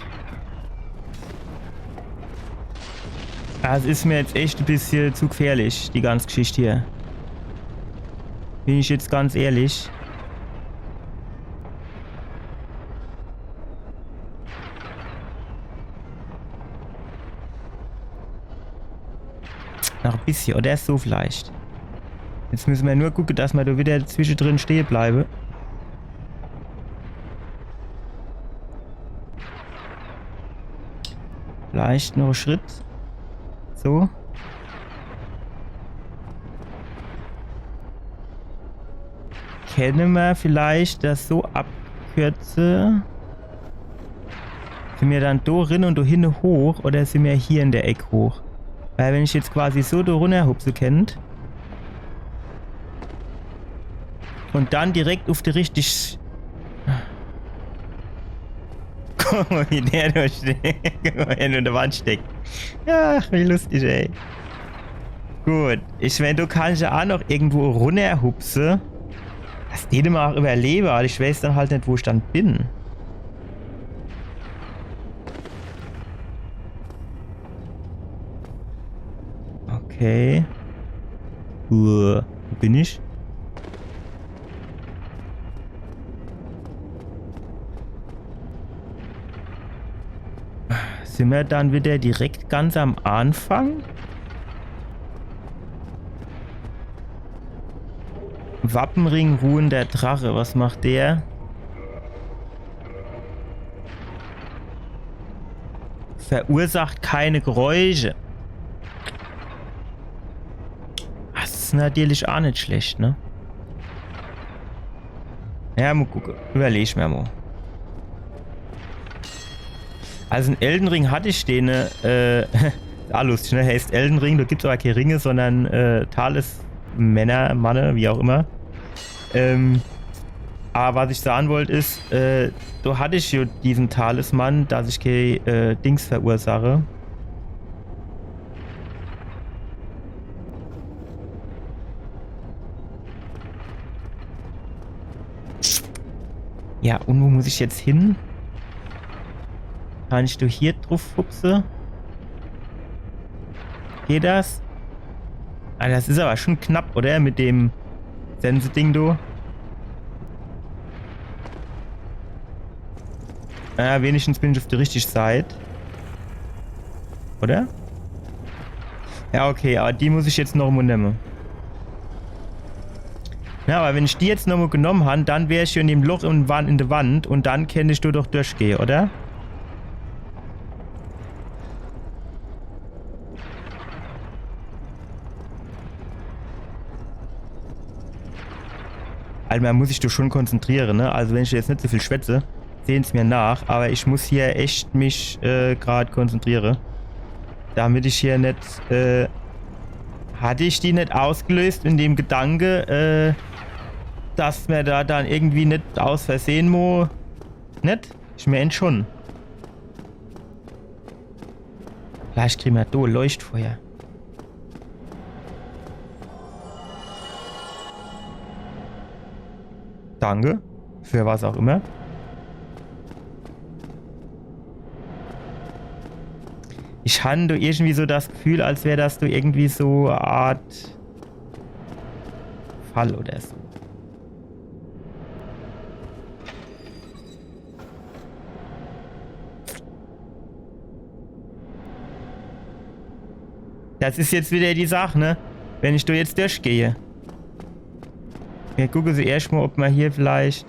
Das is mir jetzt echt e bissje zu gfährlich, die ganz Gschicht hier. Bin ich jetzt ganz ehrlich. Noch e bissje, oder is so vielleicht. Jetzt müsse mer nur gucke, dass mer do wieder zwischedrin stehe bleibe. Vielleicht noch e Schritt. So. Kenne mer vielleicht das so abkürze? Sin mir dann do rin und do hinne hoch oder sin mir hier in der Eck hoch? Weil wenn ich jetzt quasi so do runnerhupse kennt und dann direkt uf die richtig... Guck mal, wie der do steht. Guck mal, wie der in der Wand steckt. Ach, wie lustig, ey. Gut, ich mein, do kann ich ja aa noch irgendwo runnerhupse. Das dät mer aa überlebe, aber ich weiß dann halt net, wo ich dann bin. Okay. Uah, wo bin ich? Sin mir dann wieder direkt ganz am Anfang? Wappenring, ruhender Drache, was macht der? Verursacht keine Geräusche. Das is natürlich aa net schlecht, ne? Ja, mo gucke. Überleg mer mo. Also in Elden Ring hatt ich den, äh, ah, lustig, ne? Heißt Elden Ring, do gibt's aber kee Ringe, sondern, äh, Talismänner, Manne, wie auch immer. Ähm, aber was ich sage wollt is, äh, do hatt ich jo diesen Talisman, dass ich kee, äh, Dings verursache. Ja, und wo muss ich jetzt hin? Kann ich do hier druf hupse? Geht das? Ah, das is aber schon knapp, oder? Mit dem Sense-Ding do. Ja, wenigstens bin ich uf der richtigen Seit. Oder? Ja, okay, aber die muss ich jetzt noch mo nemme. Ja, aber wenn ich die jetzt noch mo genomm han, dann wär ich hier in dem Loch in, Wand, in der Wand und dann kennt ich do doch durchgehe, oder? Also man muss sich doch schon konzentriere, ne? Also wenn ich jetzt net so viel schwätze, sehen's mir nach, aber ich muss hier echt mich, äh, grad konzentriere. Damit ich hier net, äh, hatt ich die net ausgelöst in dem Gedanke, äh, dass mer da dann irgendwie net aus Versehen mo, net? Ich mein schon. Vielleicht kriege mer do Leuchtfeuer. Danke. Für was auch immer. Ich hatte irgendwie so das Gefühl, als wär das do irgendwie so e Art Fall oder so. Das is jetzt wieder die Sach, ne? Wenn ich do jetzt durchgehe. Mir gucke se erscht mal, ob ma hier vielleicht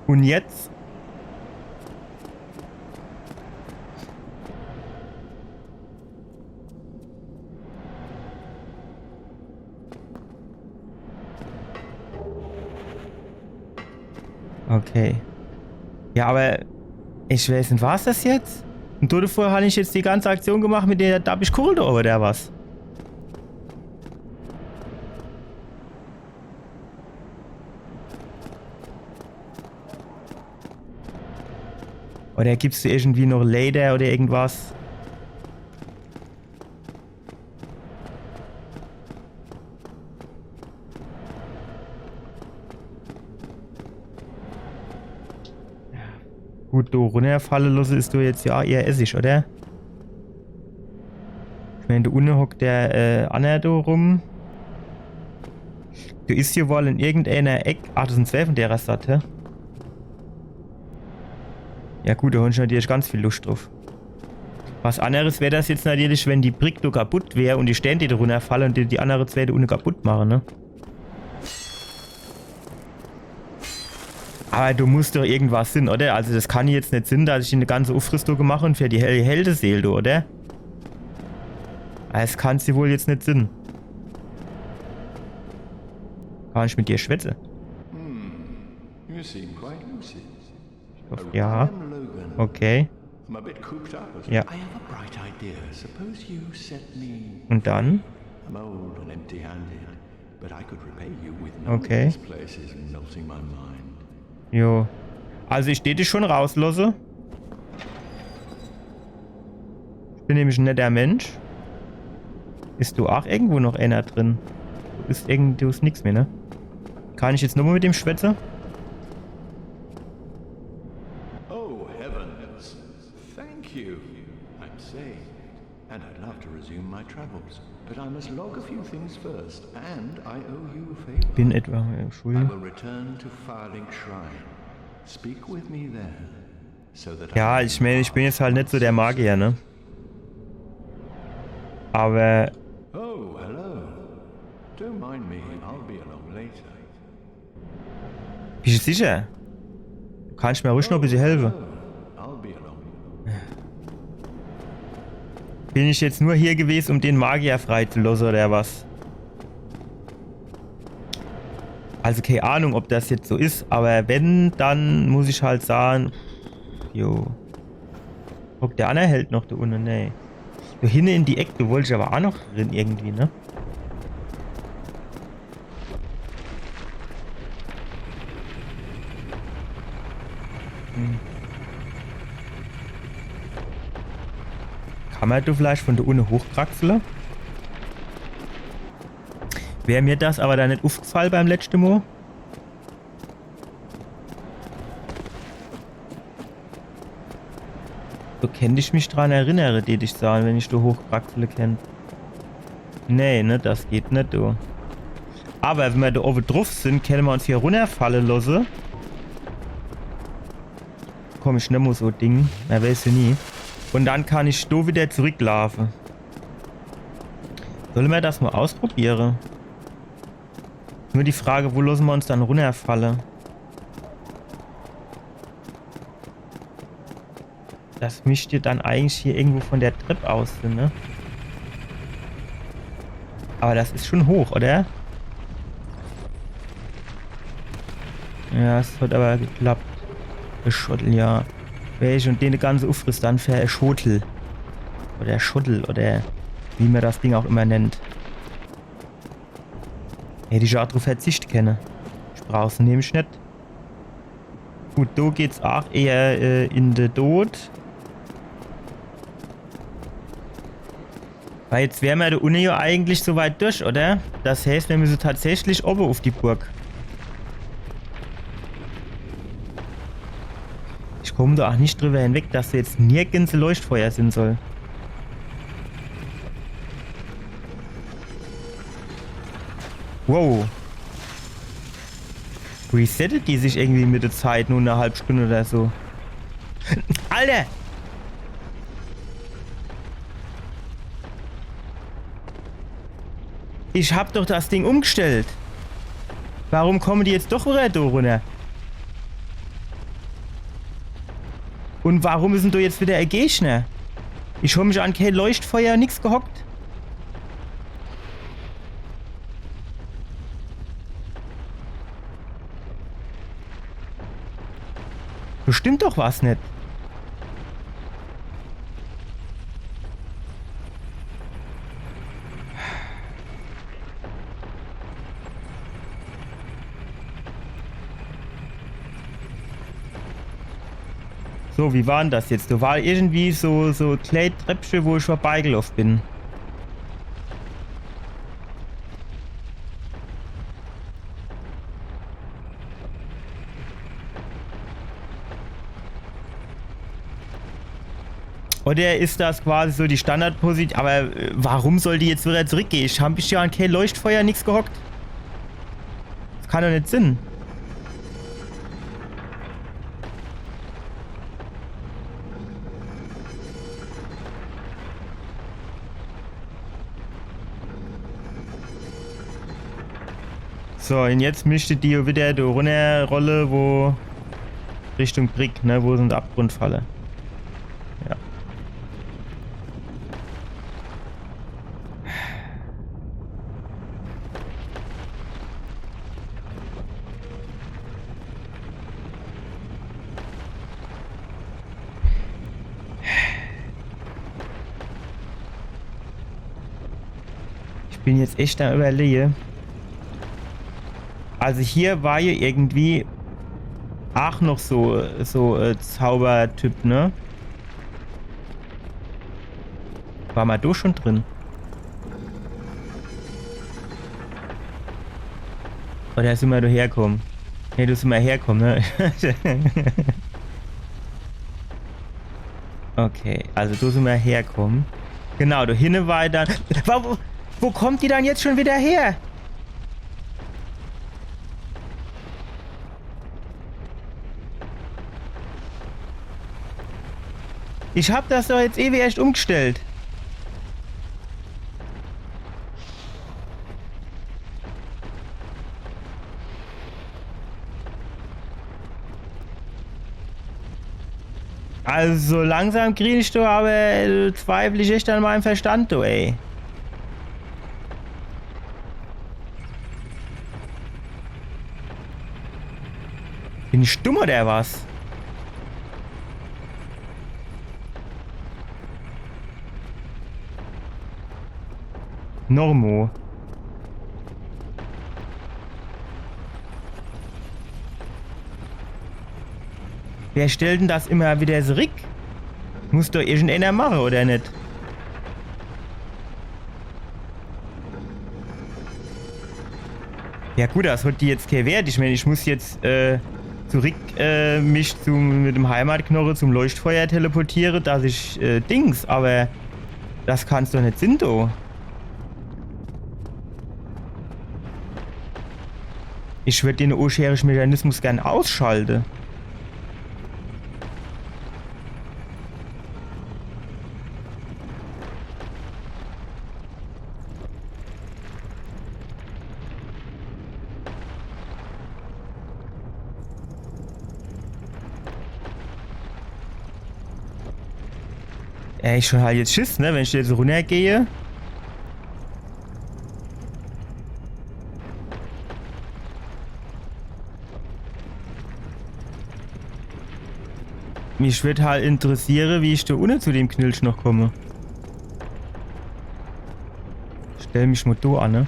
Un jetzt? Okay. Ja, aber ich weiß net, war's das jetzt? Un dodevor hab ich jetzt die ganze Aktion gemacht mit der dabbisch Kugel do, oder was? Oder gibt's do irgendwie noch Leiter oder irgendwas? Gut, do runnerfalle losse is do jetzt ja eher Essig, oder? Ich mein, do unne hockt der, äh, anner do rum. Do is hier wohl in irgendeiner Eck. Ach, das sin zwei von der Sorte. Ja gut, do hon ich natürlich ganz viel Luscht druff. Was anneres wär das jetzt natürlich, wenn die Brick do kaputt wär un die Stään do runnerfalle un die, die annere zwei do unne kaputt mache, ne? Aber do muss doch irgendwas sin, oder? Also das kann jetzt net sin, dass ich e ganze Uffrüstung gemacht un für die Hel-, Heldeseel do, oder? Das kann's jo wohl jetzt net sin. Kann ich mit dir schwätze? You seem quite lucid. Ich hoff, ja. I am Logan. Okay. I'm a bit cooped up as Ja. I have a bright idea. Suppose you set me Un dann? I'm old and empty-handed, but I could repay you with knowledge. Okay. This place is melting my mind. Jo. Also ich dät dich schon rauslosse. Ich bin nämlich e netter Mensch. Is do ach irgendwo noch ener drin? Do is irgend-, do is nix mehr, ne? Kann ich jetzt nochmal mit dem schwätze? Oh, heavens. Thank you. I'm saved, and I'd love to resume my travels. But I must log a few things first, and I owe you a favor. Bin etwa, äh, I schuldig? Will return to Firelink Shrine. Speak with me there, so that I Ja, may ich mein, ich bin jetzt halt net so der Magier, ne? Aber Oh, hello. Don't mind me, I'll be along later. Bist du sicher? Du kannst mir ruhig noch e bissje helfe. Bin ich jetzt nur hier gewesen, um den Magier freizulosse oder was? Also keine Ahnung, ob das jetzt so is, aber wenn, dann muss ich halt sagen, jo. Guck, der andere hält noch da unten, nee. Da hinten in die Ecke, da wollte ich aber auch noch drin irgendwie, ne? Hm. Kann man da vielleicht von da unten hochkraxeln? Wär mir das aber da nicht aufgefallen beim letzten Mal? So kennt ich mich dran erinnere, tät ich sagen, wenn ich da hochkraxle kennt. Nee, ne, das geht net, du. Aber wenn wir da oben drauf sind, können wir uns hier runterfallen lassen. Komm ich nimmer so Ding. Man weiß ja nie. Und dann kann ich da wieder zurücklaufen. Sollen wir das mal ausprobieren? Nur die Frage, wo lassen wir uns dann runterfallen? Das müsste dann eigentlich hier irgendwo von der Treppe aus sein, ne? Aber das ist schon hoch, oder? Ja, es hat aber geklappt. Schottel, ja. Welche und den ganze Ufriss dann für Schottel. Oder Schottel, oder wie man das Ding auch immer nennt. Hätt ich auch drauf verzichten können. Ich brauch's nämlich net. Gut, do geht's aach eher äh, in de Tod. Weil jetzt wäre mer do unne jo eigentlich so weit durch, oder? Das heißt, mer müsse tatsächlich owwe uf die Burg. Ich komm do aach net drüber hinweg, dass do jetzt nirgends e Leuchtfeuer sin soll. Wow. Resettet die sich irgendwie mit de Zeit nur e halb Stunde oder so? Alter! Ich hab doch das Ding umgestellt. Warum kommen die jetzt doch wieder do runner? Und warum is dann do jetzt wieder e Gegner? Ich hab mich an kee Leuchtfeuer, nix gehockt. Do stimmt doch was net. So, wie war dann das jetzt? Do war irgendwie so, so e klää Treppche, wo ich vorbeigeloff bin. Oder is das quasi so die Standardposition? Aber äh, warum soll die jetzt wieder zurückgehe? Ich hab mich jo an kee Leuchtfeuer, nix gehockt. Das kann doch net sin. So, und jetzt misst die wieder do runnerrolle, wo Richtung Brick, ne, wo se in de Abgrund falle. Ja. Ich bin jetzt echt am Überlege. Also hier war jo irgendwie aach noch so, so äh, Zaubertyp, ne? War mer do schon drin? Oder sin mer do herkomme? Ne, do sin mer herkomme, ne? Okay, also do sin mer herkomme. Genau, do hinne war dann. Wo, wo, wo kommt die dann jetzt schon wieder her? Ich hab das doch jetzt ewig erst umgestellt. Also so langsam krieg ich doch aber äh, zweifel ich echt an meinem Verstand, du, ey. Bin ich dumm oder was? Normo. Wer stellt denn das immer wieder zurück? Muss doch irgendeiner mache, oder net? Ja gut, das hat die jetzt kein Wert. Ich mein, ich muss jetzt äh, zurück äh, mich zum, mit dem Heimatknoche zum Leuchtfeuer teleportiere, dass ich äh, Dings, aber das kann's doch net sinn, du. Ich würd den Uscherisch-Mechanismus gern ausschalte. Ey, ich hab halt jetzt Schiss, ne? Wenn ich jetzt runnergehe. Mich würd halt interessiere, wie ich do unne zu dem Knilch noch komme. Stell mich mo do an, ne?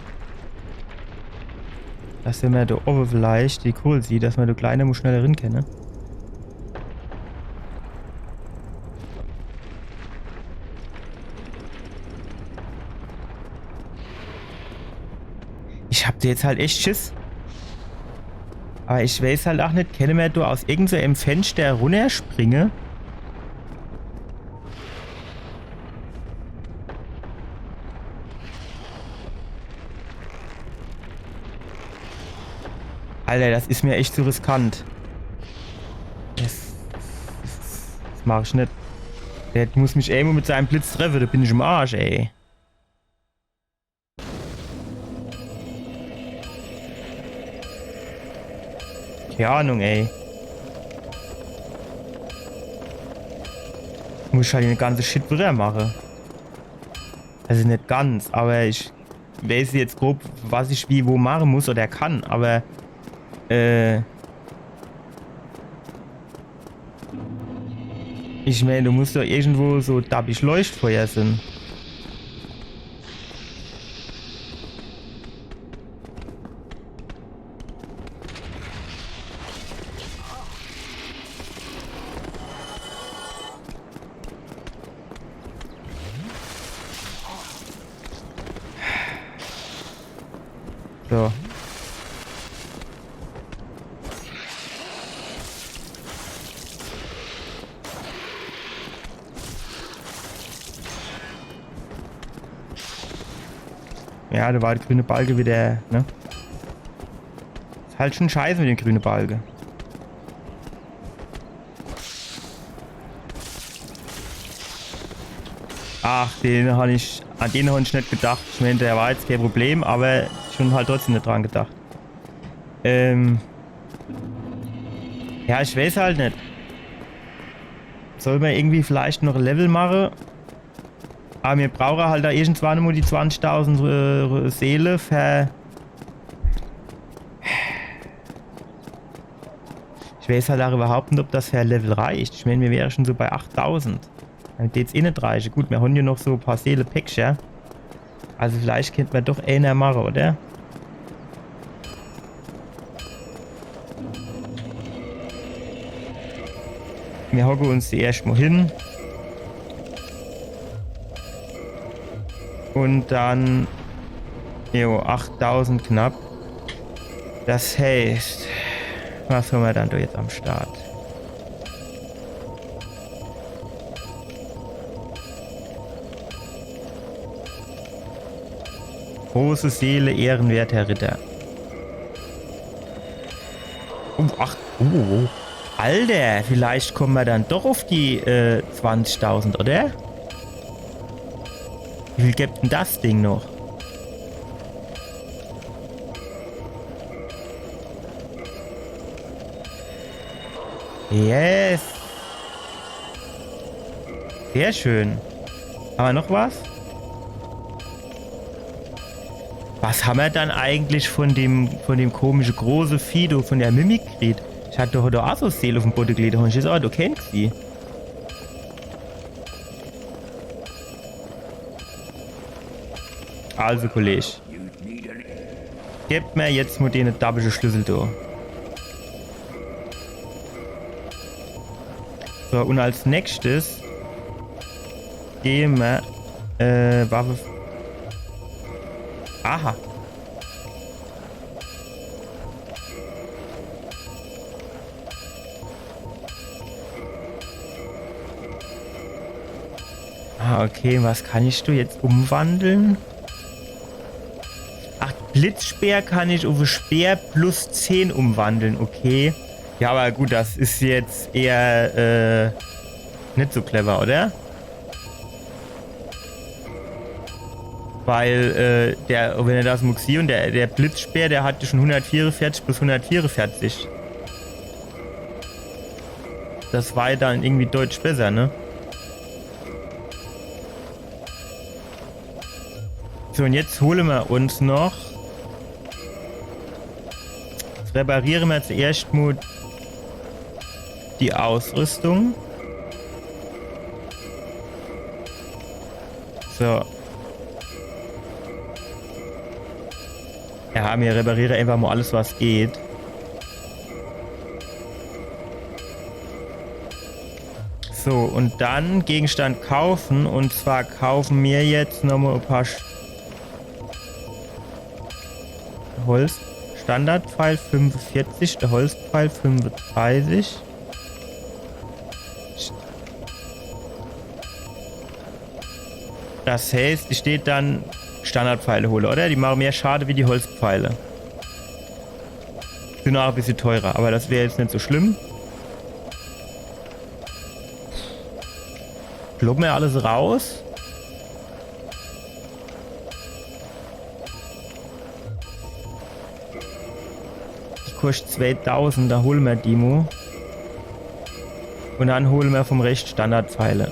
Dass mer do owwe vielleicht die Kugel sieht, dass mer do kleiner mo schneller rin kenne. Ich hab do jetzt halt echt Schiss. Awwer ich weeß halt ach net, kenne mer do aus irgend so em Fenster runnerspringe? Alter, das is mer echt zu riskant. Das, das, das mach ich net. Der muss mich irgendwo mit seinem Blitz treffe, do bin ich im Arsch, ey. Kee Ahnung, ey. Muss ich halt de ganze Shit widder mache. Also net ganz, awwer ich weeß jetzt grob, was ich wie wo mache muss oder kann, awwer, äh, ich meen, do muss doch irgendwo so dabbig Leuchtfeuer sin. So. Ja, do war de grüne Balke widder, ne? Is halt schun scheiße mit dem grüne Balke. Ach, den hab ich, an den hab ich net gedacht. Ich meen, der war jetzt kee Problem, awwer ich hab halt trotzdem net dran gedacht. Ähm. Ja, ich weeß halt net. Soll mer irgendwie vielleicht noch e Level mache? Awwer mir brauche halt do irgendwann emol die zwanzigtausend, äh, Seele fer. Ich weeß halt ach iwwerhaupt net, ob das fer e Level reicht. Ich meen, mir wäre schun so bei achttausend. Dann deet's eh net reiche. Gut, mir hon jo noch so e paar Seelepäckcher. Also vielleicht kennt mer doch eener mache, oder? Mir hocke uns do erscht mol hin. Un dann, jo, achttausend knapp. Das heeßt, was hon mer dann do jetzt am Start? Große Seele, ehrenwerter Ritter. Oh, ach, oh, oh. Alter, vielleicht komme mer dann doch uff die, äh, zwanzigtausend, oder? Wie viel gibt dann das Ding noch? Yes. Sehr schön. Hammer noch was? Was hammer dann eigentlich von dem, von dem komische große Vieh do, von der Mimic gekriet? Ich hat doch do ach so Seele uff em Bodde gelegt. Hon ich jetzt ach do kee gesieh. Also, Kolleg. Geb mer jetzt mol dene dabbische Schlüssel do. So, un als nächstes geh mer, äh, Waffe. Aha. Ah, okay, was kann ich do jetzt umwandle? Ach, Blitzspeer kann ich uff e Speer plus zehn umwandle, okay. Ja, awwer gut, das is jetzt eher, äh, net so clever, oder? Weil, äh, der, wenn er das Muxion, der, der Blitzspeer, der hatte schon hundertvierundvierzig plus hundertvierundvierzig. Das war ja dann irgendwie deutlich besser, ne? So, un jetzt hole mer uns noch, repariere mer zuerscht mol die Ausrüstung. So. Ja, mir repariere einfach mol alles, was geht. So, un dann Gegenstand kaufen. Un zwar kaufe mir jetzt nochmol e paar Sch- Holz. Standardpfeil fünfundvierzig, de Holzpfeil fünfunddreißig. Das heißt, ich deet dann Standardpfeile hole, oder? Die mache mehr Schade wie die Holzpfeile. Sin ach e bissje teurer, awwer das wär jetzt net so schlimm. Kloppe mer alles raus. Die koscht zweitausend, do hole mer die mo. Un dann hole mer vom Rescht Standardpfeile.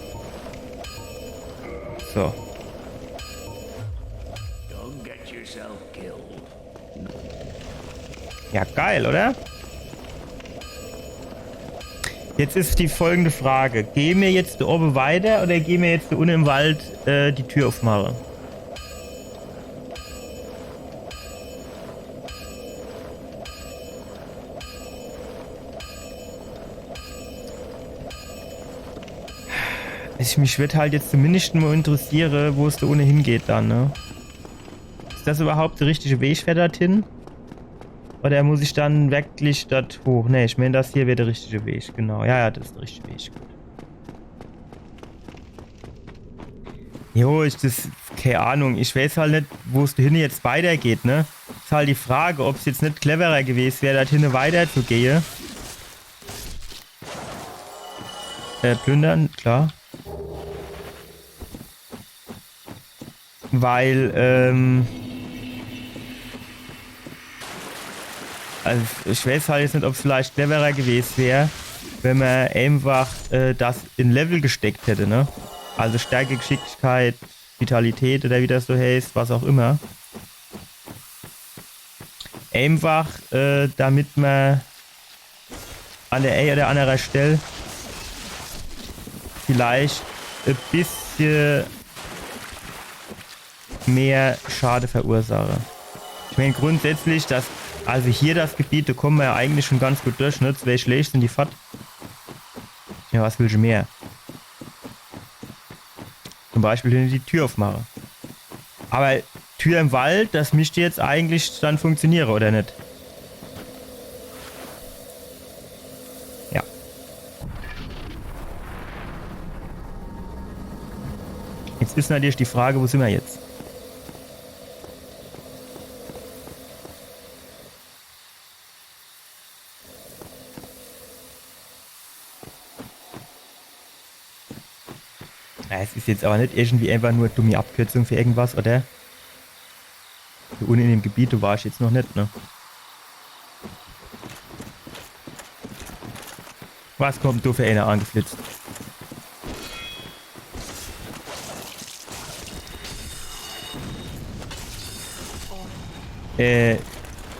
So. Don't get yourself killed. Ja, geil, oder? Jetzt is die folgende Frage. Gehe mer jetzt do owwe weiter oder gehe mer jetzt do unne im Wald äh, die Tür uffmache? Ich, mich würd halt jetzt zumindest mo interessiere, wo's do unne hingeht dann, ne? Is das iwwerhaupt de richtige Weg fer dorthin? Oder muss ich dann wirklich dort hoch? Ne, ich meen, das hier wär de richtige Weg, genau. Ja, ja, das is de richtige Weg. Gut. Jo, ich, das, kee Ahnung. Ich weiß halt net, wo's do hinne jetzt weitergeht, ne? Is halt die Frage, ob's jetzt net cleverer gewes wär, dort hinne weiterzugehe. Äh, plündern, klar. Weil, ähm, also ich weiß halt jetzt net, ob's vielleicht cleverer gewes wär, wenn mer einfach äh, das in Level gesteckt hätt, ne? Also Stärke, Geschicklichkeit, Vitalität oder wie das so heißt, was auch immer. Einfach, äh, damit mer an der ein oder andere Stell vielleicht e bissje mehr Schade verursache. Ich meen, grundsätzlich, das, also hier das Gebiet, do komme mer ja eigentlich schon ganz gut durch, ne? Zwei Schläg sin die fort. Ja, was willsch mehr? Zum Beispiel hier die Tür uffmache. Awwer Tür im Wald, das misst jetzt eigentlich dann funktioniere, oder net? Ja. Jetzt is natürlich die Frage, wo sin mer jetzt? Ja, es is jetzt awwer net irgendwie einfach nur dumme Abkürzung fer irgendwas, oder? Do unne in dem Gebiet, do war ich jetzt noch net, ne? Was kommt do fer ener angeflitzt? Äh,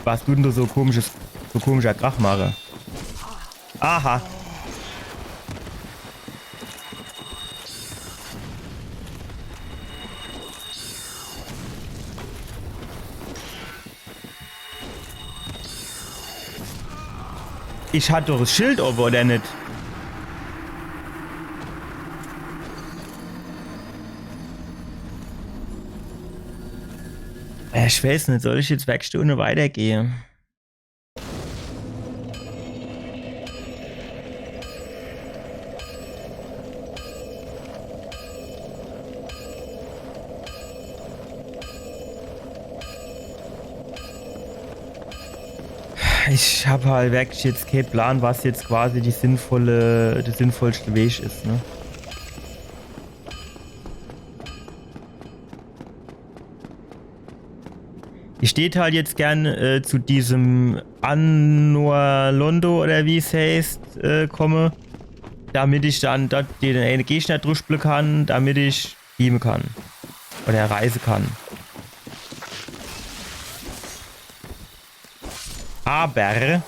was dut denn do so komisches, so komischer Krach mache? Aha. Ich hat doch das Schild owwe, oder net? Ja, ich weiß net, soll ich jetzt werklich do unne weitergehe? Ich hab halt werklich jetzt kee Plan, was jetzt quasi die sinnvolle, de sinnvollschte Weg is, ne? Ich deet halt jetzt gern äh, zu diesem Anor Londo oder wie's heißt, äh, komme, damit ich dann dort den ene Gegner druschble kann, damit ich beame kann. Oder reise kann. Aber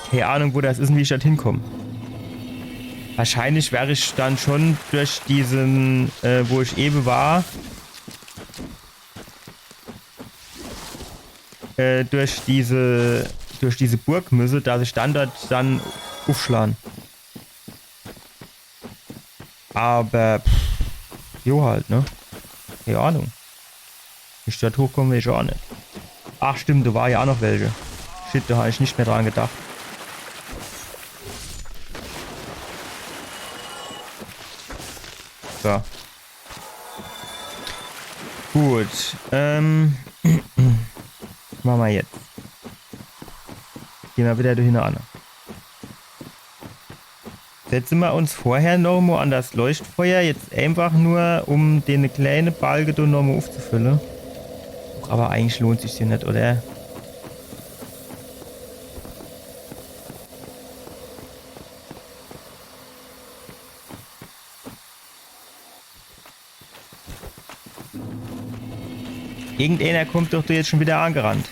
kee Ahnung, wo das is un wie ich dort hinkomm. Wahrscheinlich wär ich dann schon durch diesen, äh, wo ich ewe war, äh, durch diese, durch diese Burg müsse, dass ich dann dort dann uffschlan. Aber, pff, jo halt, ne? Kee Ahnung. Wie ich dort hochkomme, weeß ich ach net. Ach stimmt, do war jo ach noch welche. Shit, do hab ich net mehr dran gedacht. So. Gut. Ähm. Was mache mer jetzt? Gehn mer wieder do hinne an. Setze mer uns vorher noch mo an das Leuchtfeuer, jetzt einfach nur, um den kleine Balke do noch mo uffzufülle. Doch, awwer eigentlich lohnt sich's jo net, oder? Irgendeiner kommt doch do jetzt schon wieder angerannt.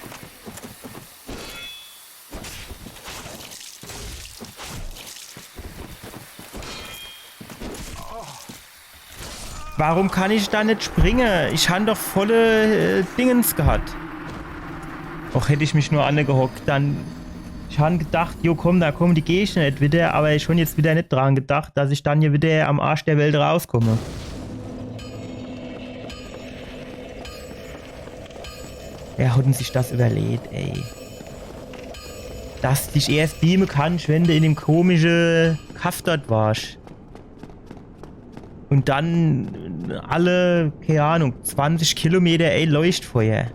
Warum kann ich do net springe? Ich han doch volle, äh, Dingens gehat. Och, hätt ich mich nur angehockt, dann, ich han gedacht, jo komm, do kommen die Gegner net wieder, awwer ich han jetzt wieder net dran gedacht, dass ich dann hier wieder am Arsch der Welt rauskomme. Wer hat denn sich das überlegt, ey? Dass dich erst beame kannst, wenn du in dem komische Kaff dort warst. Und dann alle, keine Ahnung, zwanzig Kilometer, ey, Leuchtfeuer.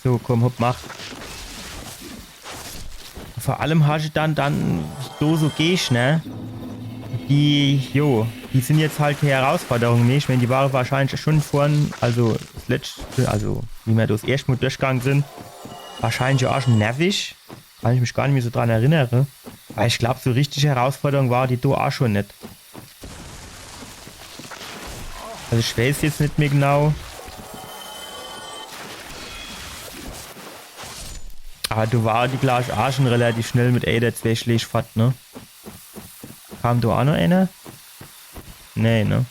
So, komm, hopp, mach. Vor allem hasch dann, dann so, so Gegner, ne? Die, jo, die sin jetzt halt keine Herausforderung mehr. Ich mein, die ware wahrscheinlich schon vorhin, also das letzte, also wie mer das erschte Mo durchgang sin, wahrscheinlich ach schon nervig. Kann ich mich gar net mehr so dran erinnere. Weil ich glaub, so richtig Herausforderung war die do ach schon net. Also ich weiß jetzt net mehr genau. Awwer do war die, glaub ich, ach schon relativ schnell mit ää oder zwee Schläg fort, ne? Kam do ach noch einer? Nee, ne?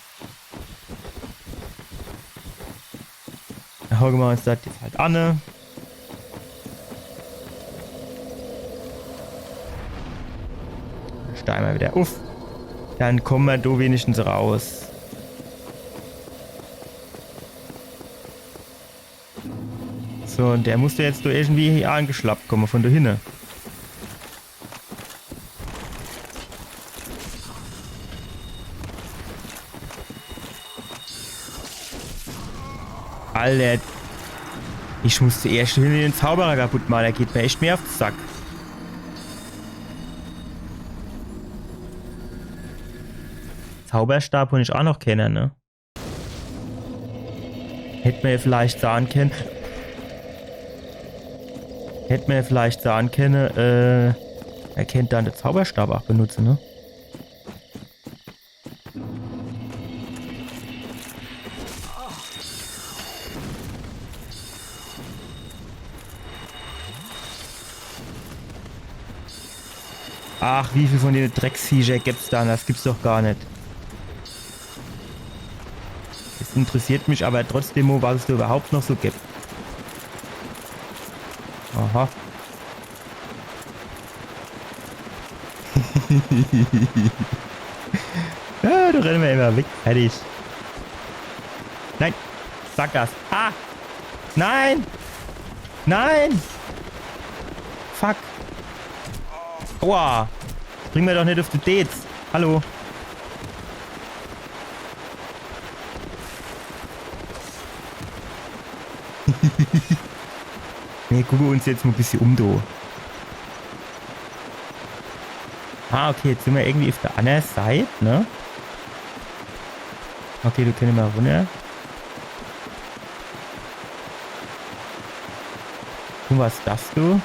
Dann hocke mer uns das jetzt halt an, ne? Steige mer wieder uff. Dann komme mer do wenigstens raus. So, und der muss jo jetzt do irgendwie angeschlappt komme von do hinne. Alter. Ich muss zuerscht den Zauberer kaputt mache, der geht mer echt mehr uff de Sack. Zauberstab hon ich ach noch kenne, ne? Hätt mer jo vielleicht sage kenne. Hätt mer jo vielleicht sage kenne, äh, er kennt dann de Zauberstab ach benutze, ne? Ach, wie viel von dene Drecksviecher gibt's do? Das gibt's doch gar net. Es interessiert mich awwer trotzdem mo, was es do überhaupt noch so gibt. Aha. Ja, do renne mer immer weg. Fertig. Nein. Sackgass. Ah! Nein! Nein! Fuck. Aua! Bring mer doch net uff de Deez. Hallo. Nee, gucke mer uns jetzt mo e bissje um, do. Ah, okay, jetzt sin mer irgendwie uff de anner Seit, ne? Okay, do kenne mer runner. Guck mo, was is das, do?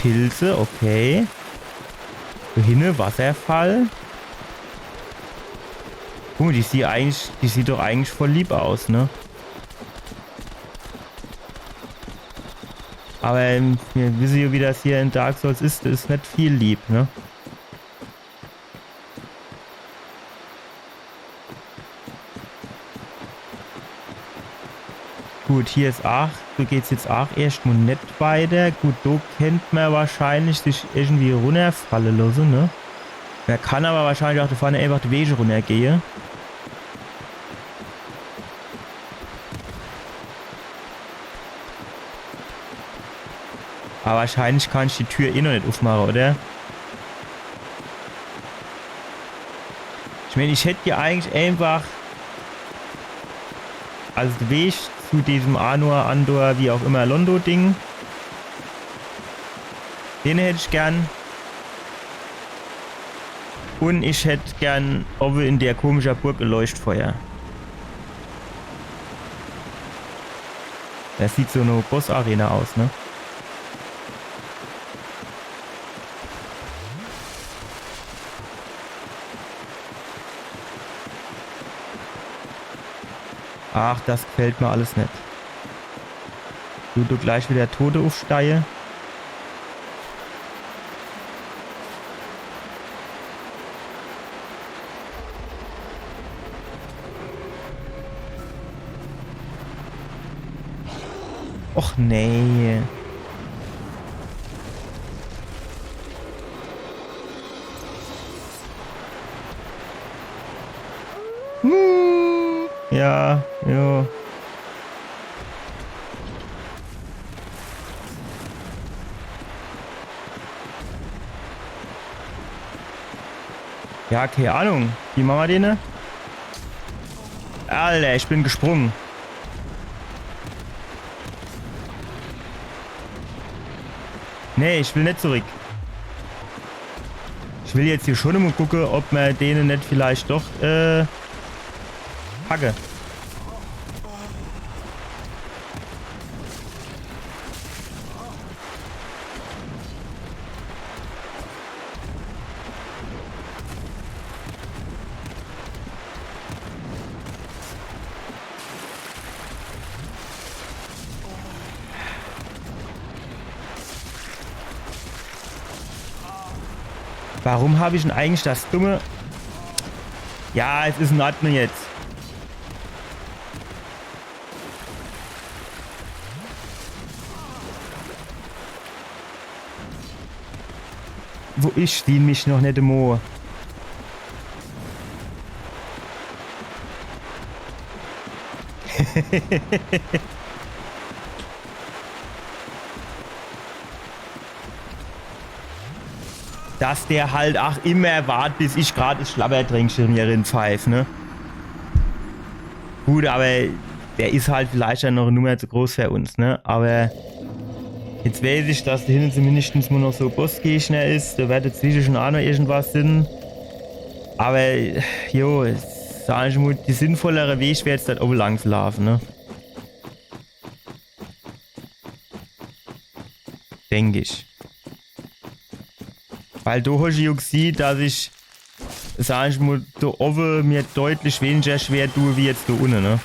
Pilze, okay. Do hinne, Wasserfall. Guck mo, die sieht eigentlich, die sieht doch eigentlich voll lieb aus, ne? Awwer, ähm, mir wisse jo, wie das hier in Dark Souls is, do is net viel lieb, ne? Gut, hier is ach, do geht's jetzt ach erscht mo net weiter. Gut, do kennt mer wahrscheinlich sich irgendwie runnerfalle losse, ne? Mer kann awwer wahrscheinlich aach do vorne äfach de Weg runnergehe. Awwer wahrscheinlich kann ich die Tür eh noch net uffmache, oder? Ich meen, ich hätt jo eigentlich äfach, also de Weg zu diesem Anor, Andor, wie auch immer, Londo-Ding, den hätt ich gern. Un ich hätt gern owwe in der komischer Burg e Leuchtfeuer. Das sieht so no Boss-Arena aus, ne? Ach, das gefällt mir alles net. Du, du gleich wieder Tote uffsteie. Och nee. Hm, ja, jo. Ja, kee Ahnung. Wie mache mer den, ne? Alter, ich bin gesprunge. Nee, ich will net zurück. Ich will jetzt hier schon mo gucke, ob mer dene net vielleicht doch, äh, packe. Warum hab ich denn eigentlich das dumme... Ja, es is in Ordnung jetzt. Wo, ich seh mich noch net emo. Dass der halt ach immer wart, bis ich grad es Schlabbertränkche mir rinpfeif, ne? Gut, aber der is halt vielleicht dann noch e Nummer zu groß für uns, ne? Aber jetzt weiß ich, dass do hinne zumindest mo noch so Bossgegner is. Do werd dezwische schon ach noch irgendwas sin. Aber, jo, sag ich mo, die sinnvollere Weg wär jetzt, do owwe lang zu laafe, ne? Denk ich. Weil do hosch jo gesieh, dass ich, sag ich mo, do owwe mir deutlich weniger schwer tue wie jetzt do unne, ne?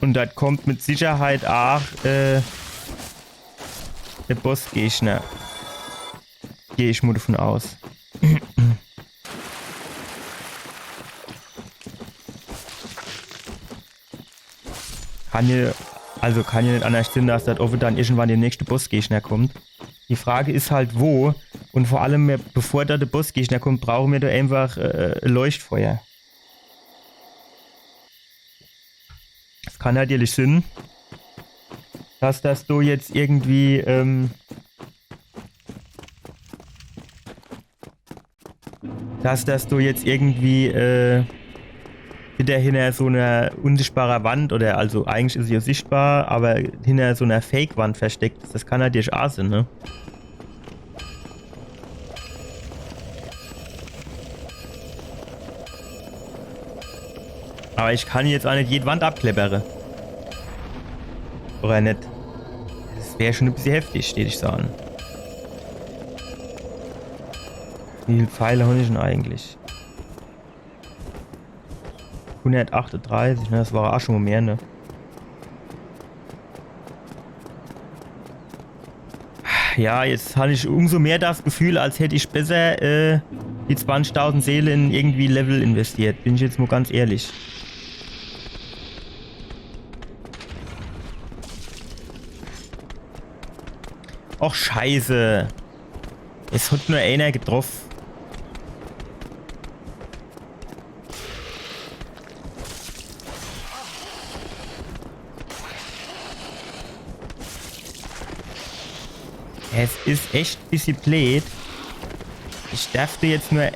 Un do kommt mit Sicherheit ach, äh, de Bossgegner. Geh ich mo davon aus. Kann jo, also kann jo net anders sin, dass do owwe dann irgendwann de nächste Bossgegner kommt. Die Frage is halt, wo. Un vor allem, bevor do de Bossgegner kommt, brauche mir do einfach, äh, Leuchtfeuer. Es kann natürlich sin, dass das do jetzt irgendwie, ähm, dass das do jetzt irgendwie, äh, wieder hinter so ner unsichtbarer Wand oder, also eigentlich is se jo sichtbar, aber hinter so ner Fake-Wand versteckt is. Das kann natürlich ach sin, ne? Aber ich kann jetzt ach net jede Wand abkleppere. Oder net? Das wär schon e bissje heftig, deet ich sage. Wie viel Pfeile hab ich denn eigentlich? Hundertachtunddreißig, ne? Das war ach schon mo mehr, ne? Ja, jetzt hab ich umso mehr das Gefühl, als hätt ich besser, äh, die zwanzigtausend Seele in irgendwie Level investiert. Bin ich jetzt mo ganz ehrlich. Och, scheiße. Es hat nur einer getroffen. Es is echt e bissje bleed. Ich derf do jetzt nur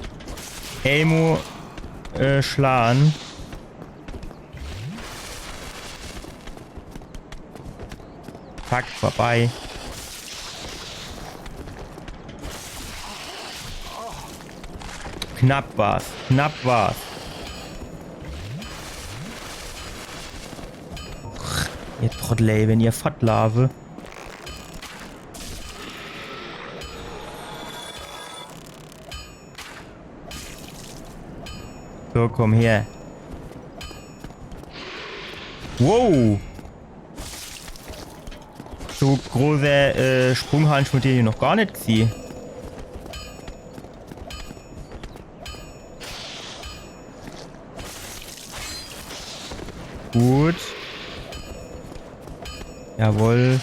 emo äh, schlagen. Fuck, vorbei. Knapp war's. Knapp war's. Ihr Trottel, ey, wenn ihr fortlaafe. So, komm her. Wow! So große äh, Sprung han ich mit dene noch gar net gesieh. Gut. Jawohl.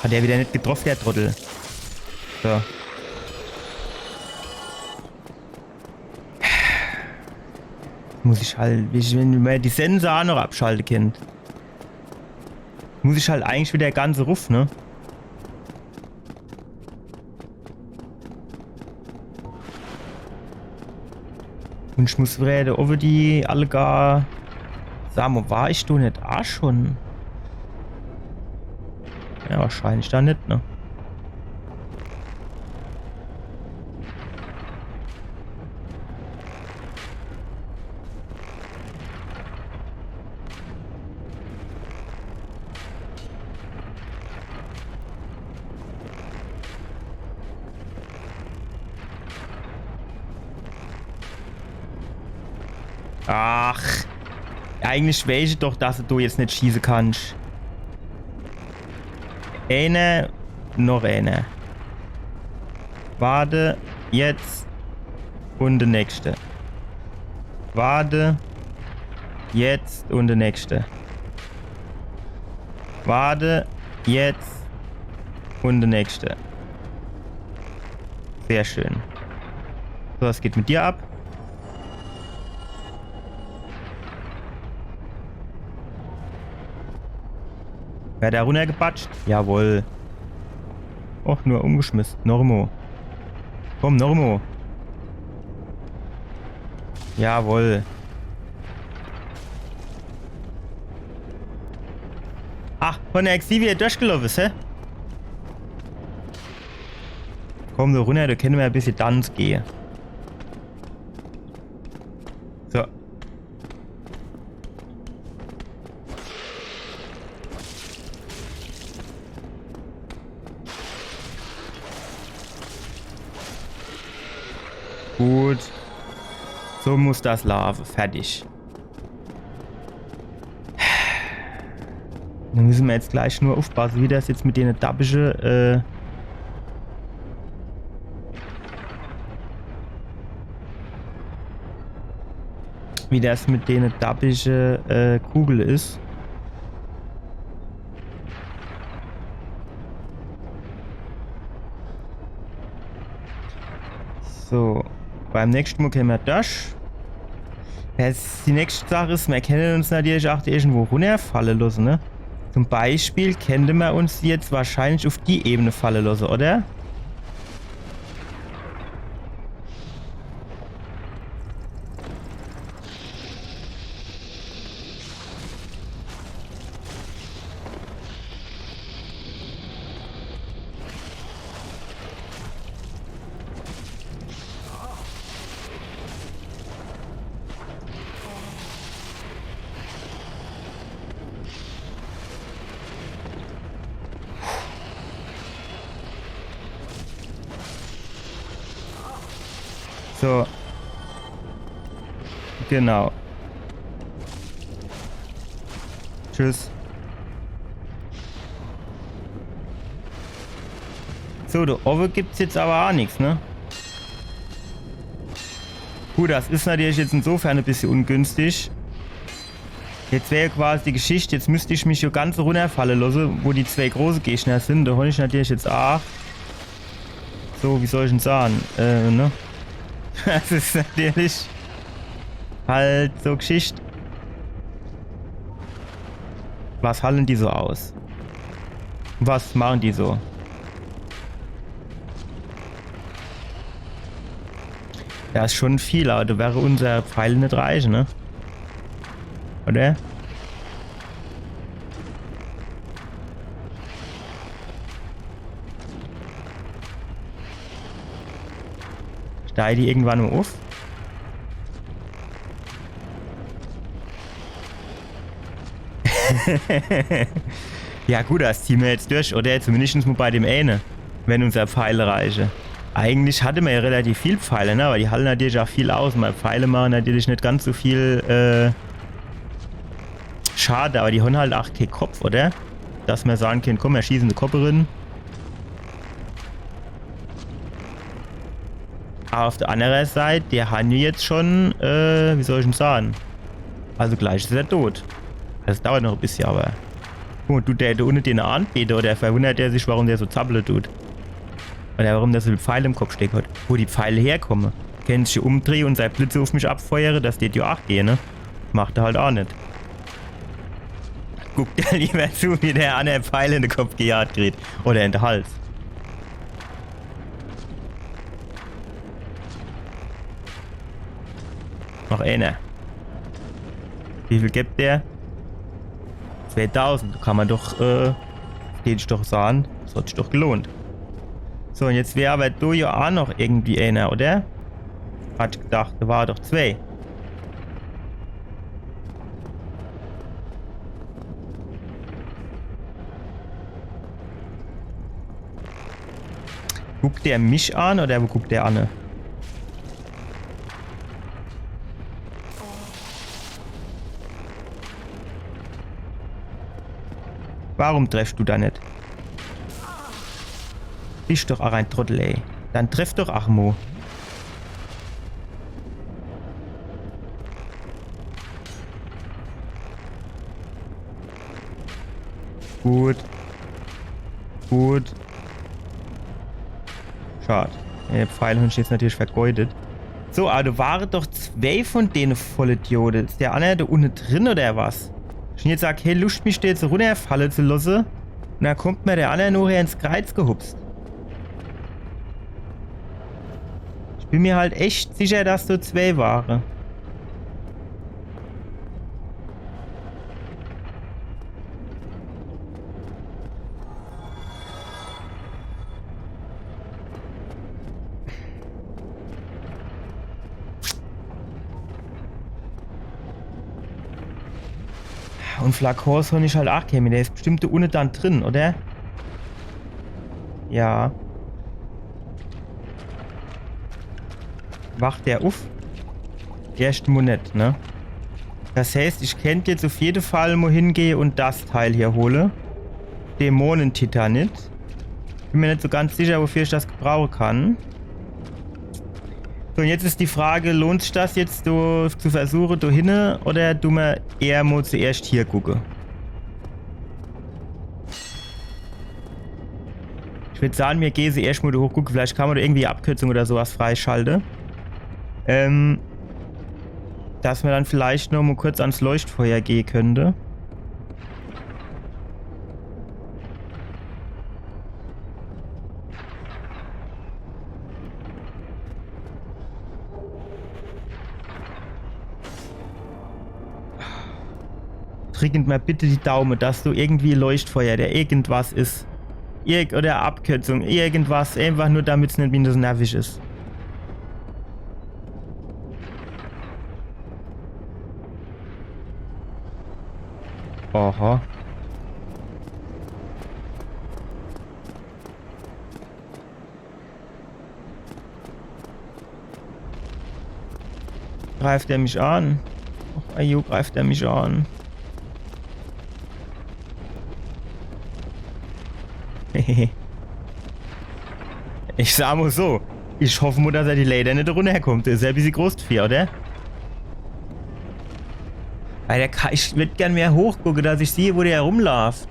Hat er wieder net getroffen, der Trottel. So. Muss ich halt, wenn mer die Sense aa noch abschalte kennt. Muss ich halt eigentlich wieder ganz ruff, ne? Un ich muss wieder owwe die alle gar. Sa mo, war ich do net aa schon? Ja, wahrscheinlich do net, ne? Ach. Eigentlich weeß ich doch, dass du jetzt net schieße kannsch. Eener, noch eener. Warte, jetzt un de nächste. Warte, jetzt un de nächste. Warte, jetzt un de nächste. Sehr schön. So, was geht mit dir ab? Werd er runnergepatscht? Jawohl. Och, nur umgeschmiss. Normo. Komm, Normo. Jawohl. Ach, von der Xavier durchgelaufen is, hä? Komm do runner, do kenne mer e bissje Danz gehe. So. Gut. So muss das laafe. Fertig. Do müsse mer jetzt gleich nur uffpasse, wie das jetzt mit dene dabbische, äh, wie das mit dene dabbische, äh, Kugel is. So, beim nächschte Mol kenne mer das. Jetzt die nächschte Sach is, mer kenne uns natürlich aa irgendwo runnerfalle losse, ne? Zum Beispiel kenne mer uns jetzt wahrscheinlich uff die Ebene falle losse, oder? So. Genau. Tschüss. So, do owwe gibt's jetzt awwer aa nix, ne? Gut, das is natürlich jetzt insofern e bissje ungünstig. Jetzt wär quasi die Geschicht, jetzt müsst ich mich jo ganz runnerfalle losse, wo die zwee große Gegner sin. Do hon ich natürlich jetzt aa. So, wie soll ich'n sahn? Äh, ne? Das is natürlich halt so Geschicht. Was hallen die so aus? Was machen die so? Das is schon viel, awwer do wäre unser Pfeil net reiche, ne? Oder? Steige die irgendwann mol uff? Ja gut, das ziehe mer jetzt durch, oder? Zumindescht mol bei dem eene, wenn unser Pfeile reiche. Eigentlich hatte mer jo relativ viel Pfeile, ne? Awwer die halle natürlich aa viel aus. Mei Pfeile mache natürlich net ganz so viel, äh, Schade, awwer die hon halt aa kee Kopp, oder? Dass mer sahn kenne, komm, mer schieße de Kopp rin. Awwer uff de anner Seit, die hon jo jetzt schon, äh, wie soll ich'n sahn? Also gleich is er dot. Das dauert noch e bissje, awwer. Guck mol, dut der do unne den anbete, oder verwunnert er sich, warum der so zappele dut? Oder warum der so viel Pfeile im Kopp stecke hot? Wo die Pfeile herkomme? Kennt sich jo umdrehe un sei Blitze uff mich abfeuere, das dät jo aa gehe, ne? Macht er halt aa net. Guckt er liewer zu, wie der anner Pfeil in de Kopp gejagt kriet. Oder in de Hals. Noch eener. Wie viel gibt der? Zweetausend. Kann mer doch, äh, geht sich doch sahn. Das hot sich doch gelohnt. So, un jetzt wär awwer do jo aa noch irgendwie eener, oder? Hat gedacht, do ware doch zwee. Guckt der mich an oder wo guckt der anne? Warum treffscht du do net? Bisch doch aa en Trottel, ey. Dann treff doch aa mol. Gut. Gut. Schad. De Pfeil hon ich jetzt natürlich vergeudet. So, awwer do ware doch zwee vun dene Vollidiote. Is der anner do unne drin oder was? Schun jetzt sag, hey, Luscht, mich do jetzt runnerfalle zu losse. Un do kummt mer der anner nochher ins Kreiz gehupst. Ich bin mer halt echt sicher, dass do zwee ware. Un Flakons hon ich halt aa kee mit. Der is bestimmt do unne dann drin, oder? Ja. Wacht der uff? Erscht mol net, ne? Das heißt, ich kennt jetzt uff jede Fall mol hingehe un das Teil hier hole. Dämonentitanit. Bin mer net so ganz sicher, wofür ich das gebrauche kann. So, un jetzt is die Frage, lohnt sich das jetzt so zu versuche, do hinne, oder du mer eher mol zuerscht hier gucke? Ich würd sahn, mir gehe se erscht mol do hoch, gucke, vielleicht kann mer do irgendwie Abkürzung oder so was freischalte. Ähm, dass mer dann vielleicht noch mol kurz ans Leuchtfeuer gehe könnt. Drückt mer bitte die Daume, dass do irgendwie Leuchtfeuer, der irgendwas is. Irg oder Abkürzung, irgendwas. Einfach nur, damit's net wieder so nervig is. Aha. Greift er mich an? Och, ajo, greift er mich an. Hehehe. Ich sa mo so, ich hoff mo, dass er die Leiter net runnerkommt. Is er e bissje groß dafür, oder? Weil der Ka ich würd gern mehr hochgucke, dass ich sieh, wo der herumlaaft.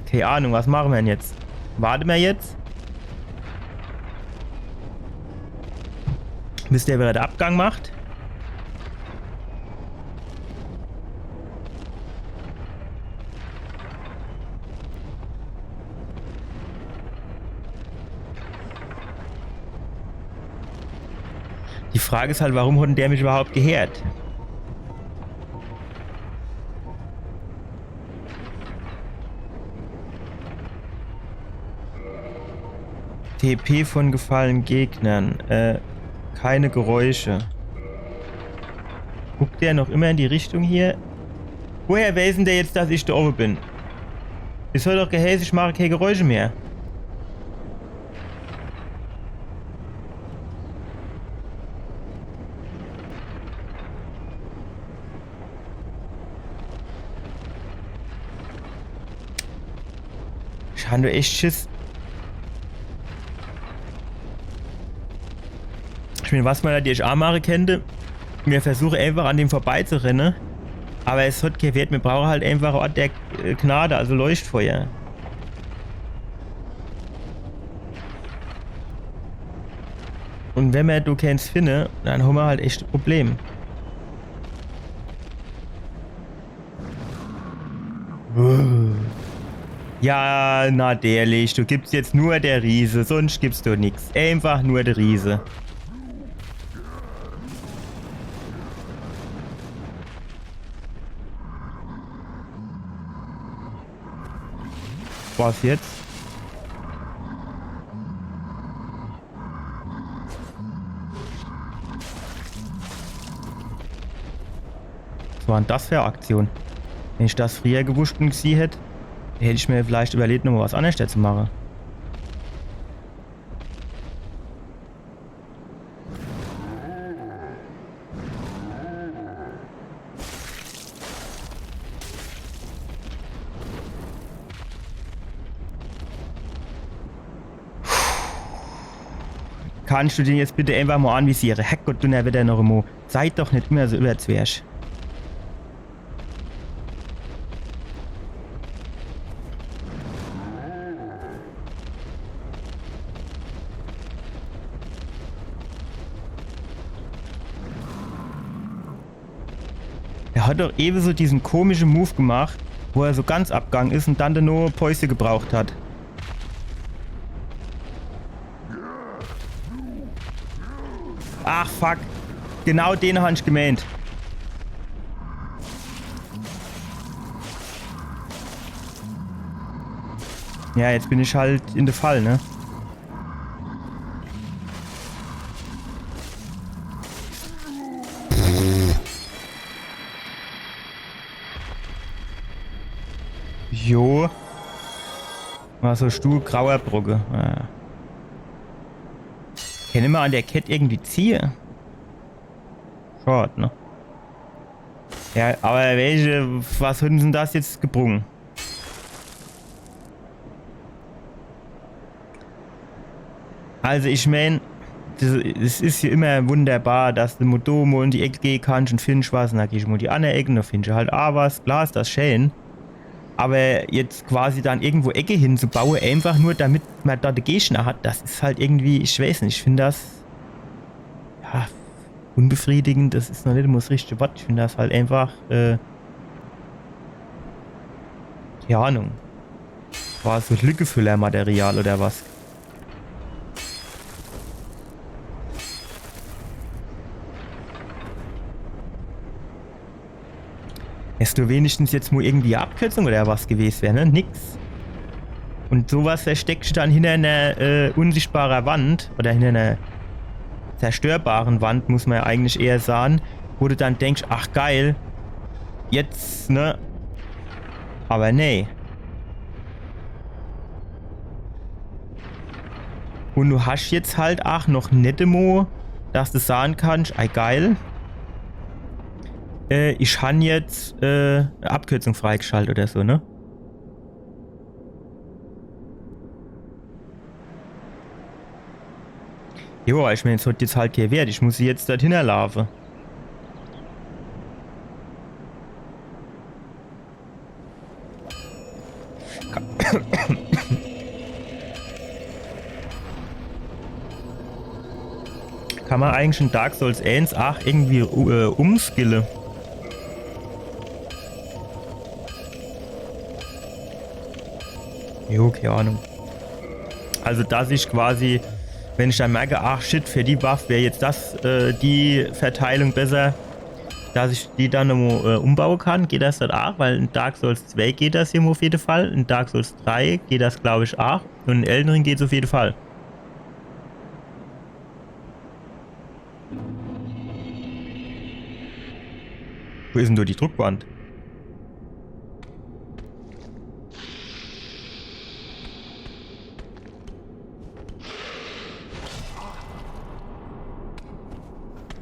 Kee Ahnung, was mache mer dann jetzt? Warte mer jetzt? Bis der wieder de Abgang macht? Die Frage is halt, warum hat dann der mich überhaupt gehört? T P von gefallenen Gegnern. Äh, keine Geräusche. Guckt der noch immer in die Richtung hier? Woher weiß dann der jetzt, dass ich do owwe bin? Es hat doch geheiße, ich mache kee Geräusche mehr. Ich hab nur echt Schiss. Ich mein, was mer natürlich aa mache kennt, mer versuche einfach an dem vorbeizurenne. Aber es hat kee Wert, mer brauche halt einfach en Ort der, äh, Gnade, also Leuchtfeuer. Un wenn mer do keens finne, dann hommer halt echt e Problem. Ja, natürlich. Do gibt's jetzt nur der Riese, sonst gibt's do nix. Einfach nur der Riese. Was jetzt? Was war dann das für e Aktion? Wenn ich das frieher gewusst un gesieh hätt, hätt ich mer vielleicht überlegt, nochmol was annerscht zu mache. Kannst du den jetzt bitte einfach mol anvisiere? Herrgott, Dunnerwetter noch emol. Seid doch net immer so überzwerch. Er hat doch ewe so diesen komischen Move gemacht, wo er so ganz abgang is un dann nur Päusche gebraucht hat. Ach, fuck. Genau den han ich gemeent. Ja, jetzt bin ich halt in de Fall, ne? Jo. Was hast du? Grauer Brocke. Ja. Kann ich mol an der Kett irgendwie ziehe? Schad, ne? Ja, aber welche, was hat dann das jetzt gebrung? Also ich mein, das, es is jo immer wunderbar, dass de mol do mol in die Eck gehe kannsch un findsch was, un dann gehsch mol in die anner Eck un dann findsch halt aa was. Klar is das schää. Aber jetzt quasi dann irgendwo Ecke hinzubaue, einfach nur damit mer do de Gegner hat, das is halt irgendwie, ich weiß net, ich find das, ja, unbefriedigend, das is noch net mol das richtige Wort. Ich find das halt einfach, äh, kee Ahnung. War so Lückefüllermaterial oder was? Wär's do wenigstens jetzt mol irgendwie e Abkürzung oder was gewes wär, ne? Nix. Un so was verstecksch dann hinner ner, äh, unsichtbarer Wand oder hinner ner zerstörbaren Wand, muss mer jo eigentlich eher sage, wo de dann denksch, ach geil, jetzt, ne? Aber nee. Un du hasch jetzt halt aach noch net emo, dass de sahn kannsch, ei geil, äh, ich han jetzt, äh, e Abkürzung freigeschalt oder so, ne? Jo, ich meen, es hat jetzt halt kee Wert. Ich muss jetzt dort hinnerlaafe. Ka-, kann ma eigentlich in Dark Souls eens aach irgendwie, äh, umskille? Jo, kee Ahnung. Also, dass ich quasi, wenn ich dann merke, ach shit, für die Waff wär jetzt das, äh, die Verteilung besser, dass ich die dann nomo, äh, umbaue kann, geht das dann aach? Weil in Dark Souls zwei geht das hier auf jeden Fall, in Dark Souls drei geht das, glaub ich, aach, und in Elden Ring geht's auf jeden Fall. Wo is denn do die Druckwand?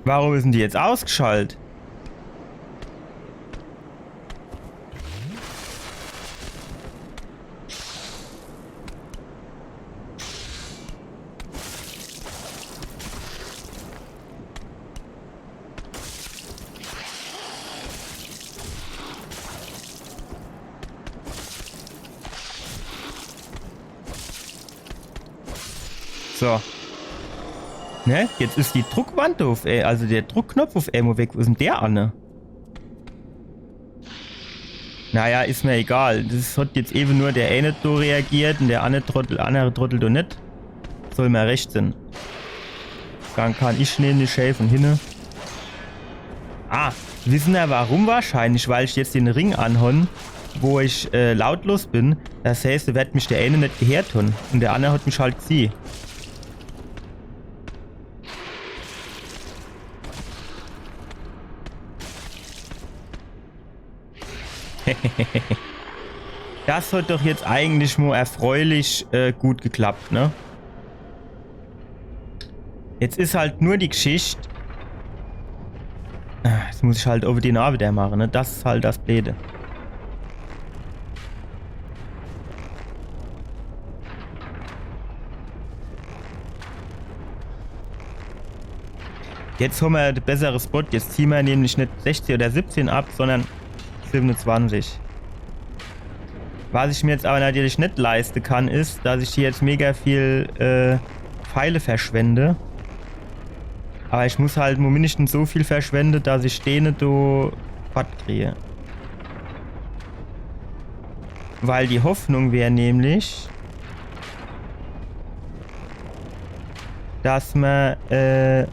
Warum is denn die jetzt ausgeschalt? So. Ne? Jetzt is die Druckwand auf, ey, also der Druckknopf auf emol weg. Wo is denn der anne? Naja, is mir egal. Das hat jetzt ewe nur der eine do reagiert und der andere Trottel, andere Trottel do net. Soll mir recht sein. Dann kann ich nämlich schee von hinne. Ah, wissen er warum? Wahrscheinlich, weil ich jetzt den Ring anhon, wo ich, äh, lautlos bin. Das heißt, do wird mich der eine net gehört hon. Und der andere hat mich halt gesieh. Das hat doch jetzt eigentlich mo erfreulich, äh, gut geklappt, ne? Jetzt is halt nur die Geschicht. Ah, jetzt muss ich halt owwe den Arbeiter mache, ne? Das is halt das Bleede. Jetzt hon mer de bessere Spot. Jetzt zieh mer nämlich net sechzehn oder siebzehn ab, sondern siebenundzwanzig. Was ich mir jetzt aber natürlich net leiste kann, is, dass ich hier jetzt mega viel, äh, Pfeile verschwende. Aber ich muss halt nur mindestens so viel verschwende, dass ich dene do fort kriege. Weil die Hoffnung wär nämlich, dass mer, äh,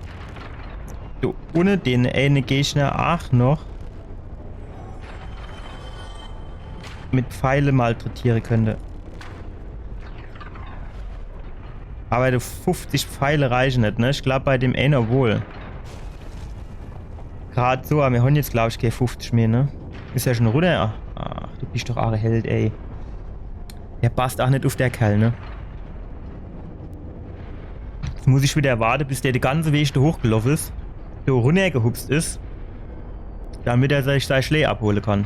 do unne den eine Gegner aach noch mit Pfeile malträtiere könnte. Aber die fünfzig Pfeile reichen net, ne? Ich glaub, bei dem einer wohl. Grad so, aber mir hon jetzt, glaub ich, kee fünfzig mehr, ne? Is ja schon runner. Ach, du bist doch aach e Held, ey. Der passt aach net uf, der Kerl, ne? Jetzt muss ich wieder warte, bis der de ganze Weg do hochgeloff is, do runnergehupst is, damit er sich sei Schlää abhole kann.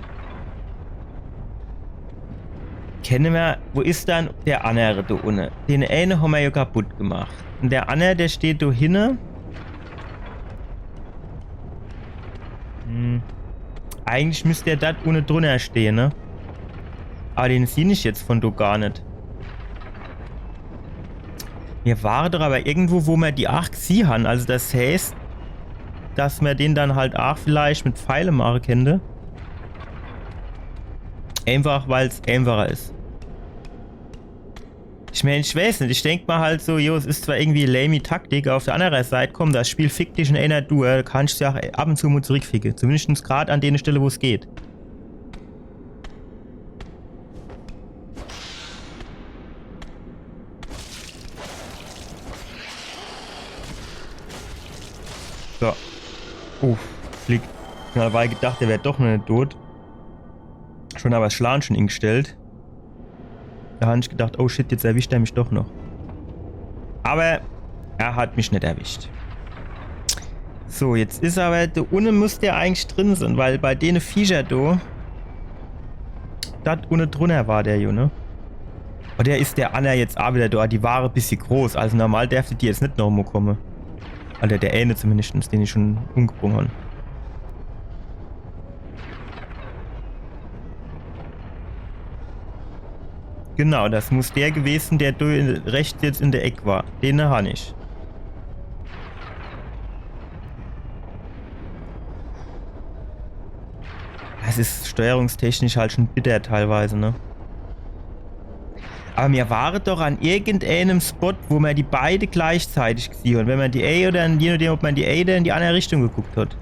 Kenne mer, wo is dann der annere do unne? Den eine hon mer jo kaputt gemacht. Und der annere, der steht do hinne. Hm. Eigentlich müsst der dort unne drunner stehen, ne? Aber den sieh ich jetzt von do gar net. Mir ware doch aber irgendwo, wo mer die aach gesieh han. Also das heißt, dass mer den dann halt aach vielleicht mit Pfeile mache könnte. Einfach, weil's einfacher is. Ich mein, ich weiß net, ich denk mal halt so, jo, es is zwar irgendwie lame Taktik, aber auf der andere Seit, komm, das Spiel fickt dich in einer Tour, kannst ja ab und zu mal zurückficke. Zumindest grad an dene Stelle, wo's geht. So. Uff, flick. Ich hab gedacht, der wär doch noch net tot. Schon aber das Schlagen schon ingestellt. Da hab ich gedacht, oh shit, jetzt erwischt er mich doch noch. Aber er hat mich net erwischt. So, jetzt is aber, do unne müsst der eigentlich drin sein, weil bei dene Viecher do, dort unne drunner war der jo, ne? Oder is der anner jetzt a wieder do? Die ware e bissje groß, also normal derfte die jetzt net noch mo komme. Oder der eine zumindestens, den ich schon umgebrungen hab. Genau, das muss der gewesen, der do in, rechts jetzt in der Eck war. Den han ich. Das is steuerungstechnisch halt schon bitter teilweise, ne? Aber mir ware doch an irgendeinem Spot, wo mer die beide gleichzeitig gesieh hat. Wenn mer die A oder, je nachdem, ob mer die A oder in die andere Richtung geguckt hat.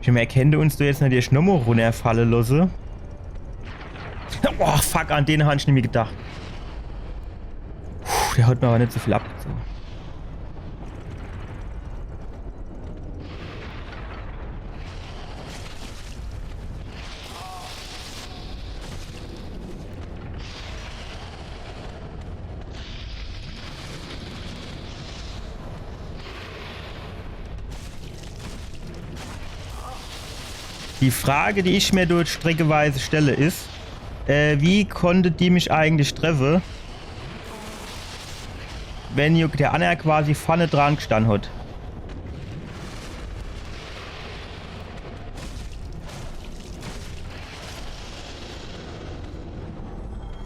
Ich mein, mer kennt uns do jetzt natürlich nomo runnerfalle losse. Oh, fuck, an den han ich nimmi gedacht. Puh, der hat mir aber net so viel abgezogen. Die Frage, die ich mir dort streckeweise stelle, is, äh, wie konnte die mich eigentlich treffe, wenn jo der anner quasi vorne dran gestann hat?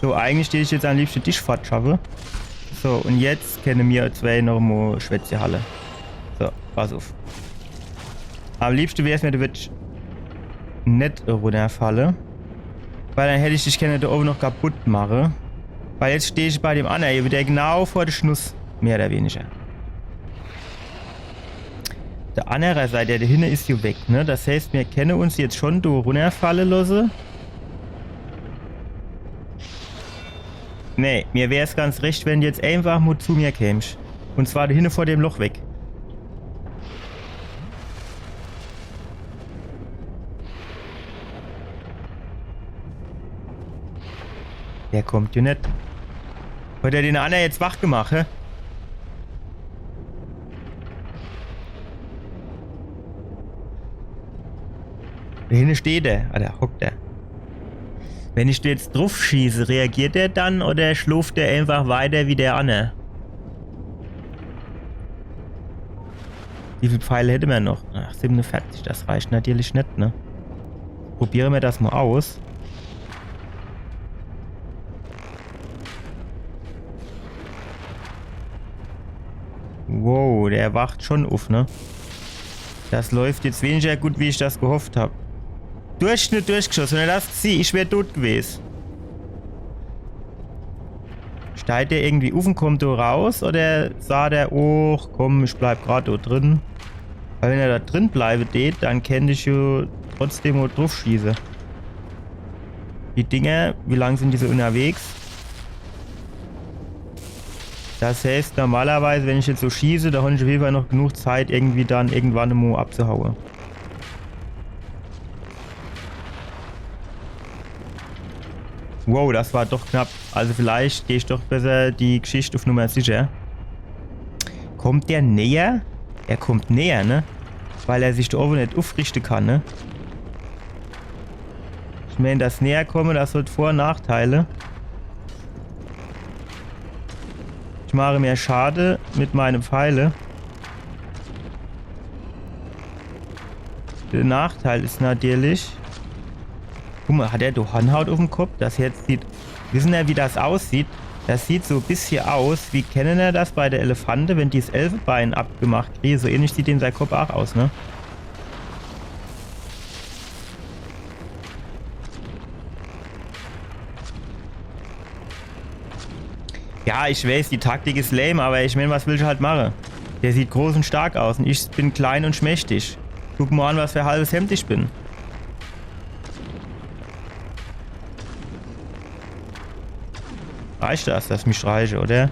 So, eigentlich tät ich jetzt am liebschte dich fortschaffe. So, un jetzt kenne mir zwei noch mo Schwätzche halle. So, pass uff. Am liebschte wär's mir, du würdsch net runnerfalle. Weil dann hätt ich dich kenne do owe noch kaputt mache. Weil jetzt steh ich bei dem anner hier wieder genau vor de Schnuss. Mehr oder weniger. Der anner Seit, der do hinne is jo weg, ne? Das heißt, mir kenne uns jetzt schon do runnerfalle losse. Nee, mir wär's ganz recht, wenn du jetzt einfach mo zu mir kämsch. Un zwar do hinne vor dem Loch weg. Der kommt jo net. Hat er den anner jetzt wach gemacht, hä? Do hinne steht er. Ah, do hockt er. Wenn ich do jetzt druff schieße, reagiert er dann oder schlooft er einfach weiter wie der anner? Wie viel Pfeile hätte mer noch? Ach, siebenunvierzig, das reicht natürlich net, ne? Probiere mer das mo aus. Wow, der wacht schon uff, ne? Das läuft jetzt weniger gut, wie ich das gehofft hab. Du hasch net durchgeschoss, wenn er das gesieh, ich wär tot gewes. Steht der irgendwie uff un kommt do raus oder sagt er, och komm, ich bleib grad do drin? Weil wenn er do drin bleibe tät, dann kennt ich jo trotzdem mo druff schieße. Die Dinger, wie lang sin die so unnerwegs? Das heißt, normalerweise, wenn ich jetzt so schieße, do hon ich uff jeden Fall noch genug Zeit, irgendwie dann irgendwann mo abzuhaue. Wow, das war doch knapp. Also vielleicht geh ich doch besser die Geschicht uff Nummer sicher. Kommt der näher? Er kommt näher, ne? Weil er sich do owe net uffrichte kann, ne? Ich mein, das Näherkomme, das hat Vor- un Nachteile. Ich mache mehr Schade mit meine Pfeile. Der Nachteil is natürlich, guck mo, hat er do Hornhaut uffm Kopp? Das jetzt sieht, wissen er, wie das aussieht? Das sieht so e bissje aus, wie kennen er das bei de Elefante, wenn die 's Elfebein abgemacht kriegen? So ähnlich sieht dem sei Kopp ach aus, ne? Ja, ich weiß, die Taktik is lame, aber ich mein, was willsch halt mache? Der sieht groß un stark aus un ich bin klein un schmächtig. Guck mo an, was für e halbes Hemd ich bin. Reicht das? Das misst reiche, oder?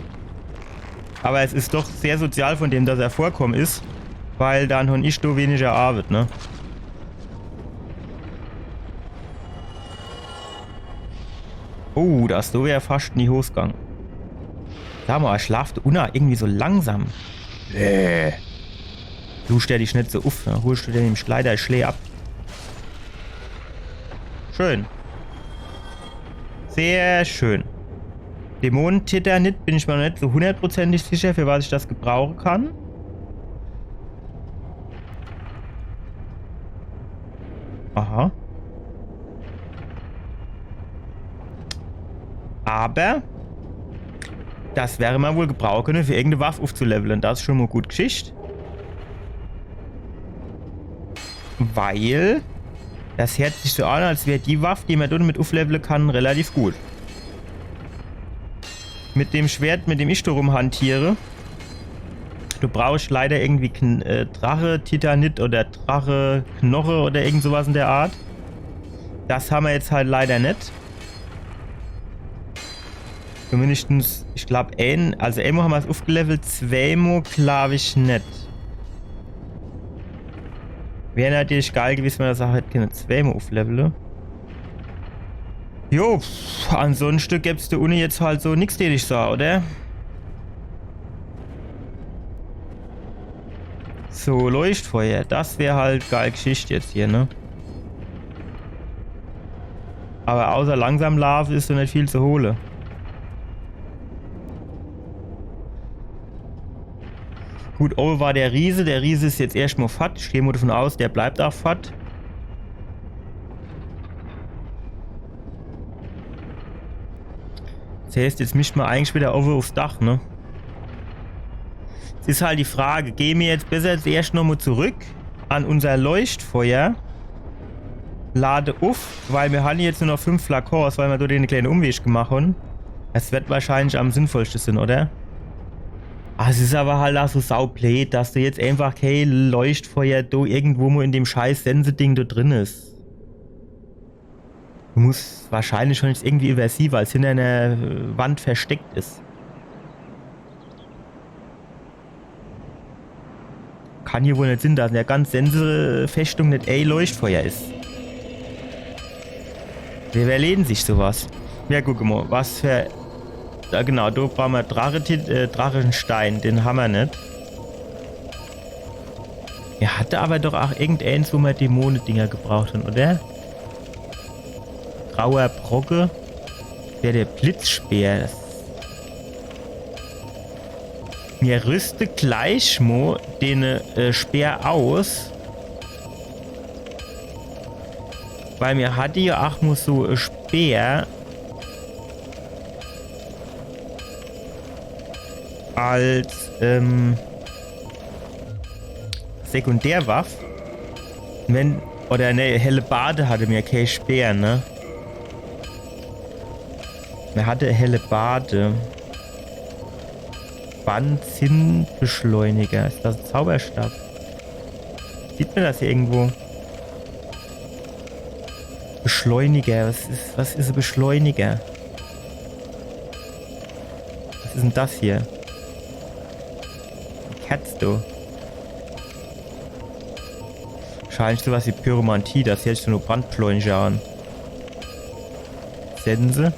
Aber es is doch sehr sozial von dem, dass er vorkomme is, weil dann hon ich do weniger Arbeit, ne? Oh, das do wär fascht in die Hos gang. Sa mo, schlaft du unne irgendwie so langsam? Äh. Du stell dich net so uff, ne? Holscht du dir im Schleider Schlee ab. Schön. Sehr schön. Dämonentitanit, bin ich mer noch net so hundertprozentig sicher, für was ich das gebrauche kann. Aha. Aber das wär mer wohl gebrauche könne, für irgendeine Waff uffzulevele. Das is schon mo gut Geschicht. Weil das heert sich so an, als wär die Waff, die mer damit ufflevele kann, relativ gut. Mit dem Schwert, mit dem ich do rumhantiere, du brauchst leider irgendwie Kn äh, Drache, Titanit oder Drache, Knoche oder irgend sowas in der Art. Das hammer jetzt halt leider net. Zumindestens, ich glaub, een, also eemol hammer's uffgelevelt, zweemol glaub ich net. Wär natürlich geil gewese, wenn mer das ach hätt könne zweemol ufflevele. Jo, pff, ansonschte gäb's do unne jetzt halt so nix, den ich sah, oder? So, Leuchtfeuer, das wär halt geil Geschicht jetzt hier, ne? Aber außer langsam laafe is do net viel zu hole. Gut, owwe war der Riese. Der Riese is jetzt erscht mo fort. Ich geh mo davon aus, der bleibt ach fort. Das heißt, jetzt misst mer eigentlich wieder owwe uffs Dach, ne? Es is halt die Frage, gehn mer jetzt besser jetzt erscht nochmo zurück an unser Leuchtfeuer, lade uff, weil mer han jetzt nur noch fünf Flakons, weil mer durch den kleinen Umweg gemacht han. Das wird wahrscheinlich am sinnvollsten sein, oder? Ah, es is aber halt ach so saubleed, dass du jetzt einfach kee Leuchtfeuer do irgendwo mo in dem scheiß Sense-Ding do drin is. Du musst wahrscheinlich schon jetzt irgendwie übersieh, weil es hinter einer äh, Wand versteckt is. Kann hier wohl net sinn, dass in der ganzen Sense-Festung net e Leuchtfeuer is. Wer überlegen sich sowas? Ja, guck mo, was für. Da genau, do brauche mer Drache, äh, Drachenstein, den hammer net. Er hatte aber doch ach irgendeins, wo mer Dämone-Dinger gebraucht han, oder? Grauer Brocke. Wär der Blitzspeer. Das mir rüste gleich mo den äh, Speer aus. Weil mir hatte ja ach mo so e Speer als ähm, Sekundärwaff. Wenn, oder ne, Hellebarde hatte mir, kee Speer, ne? Mir hatte Hellebarde. Bann-Zinn-Beschleuniger. Is das e Zauberstab? Sieht mer das hier irgendwo? Beschleuniger. Was is, was is e Beschleuniger? Was is denn das hier? Kerz, du. Wahrscheinlich sowas wie Pyromantie, das hört sich nur Brandbeschleuniger an. Sense.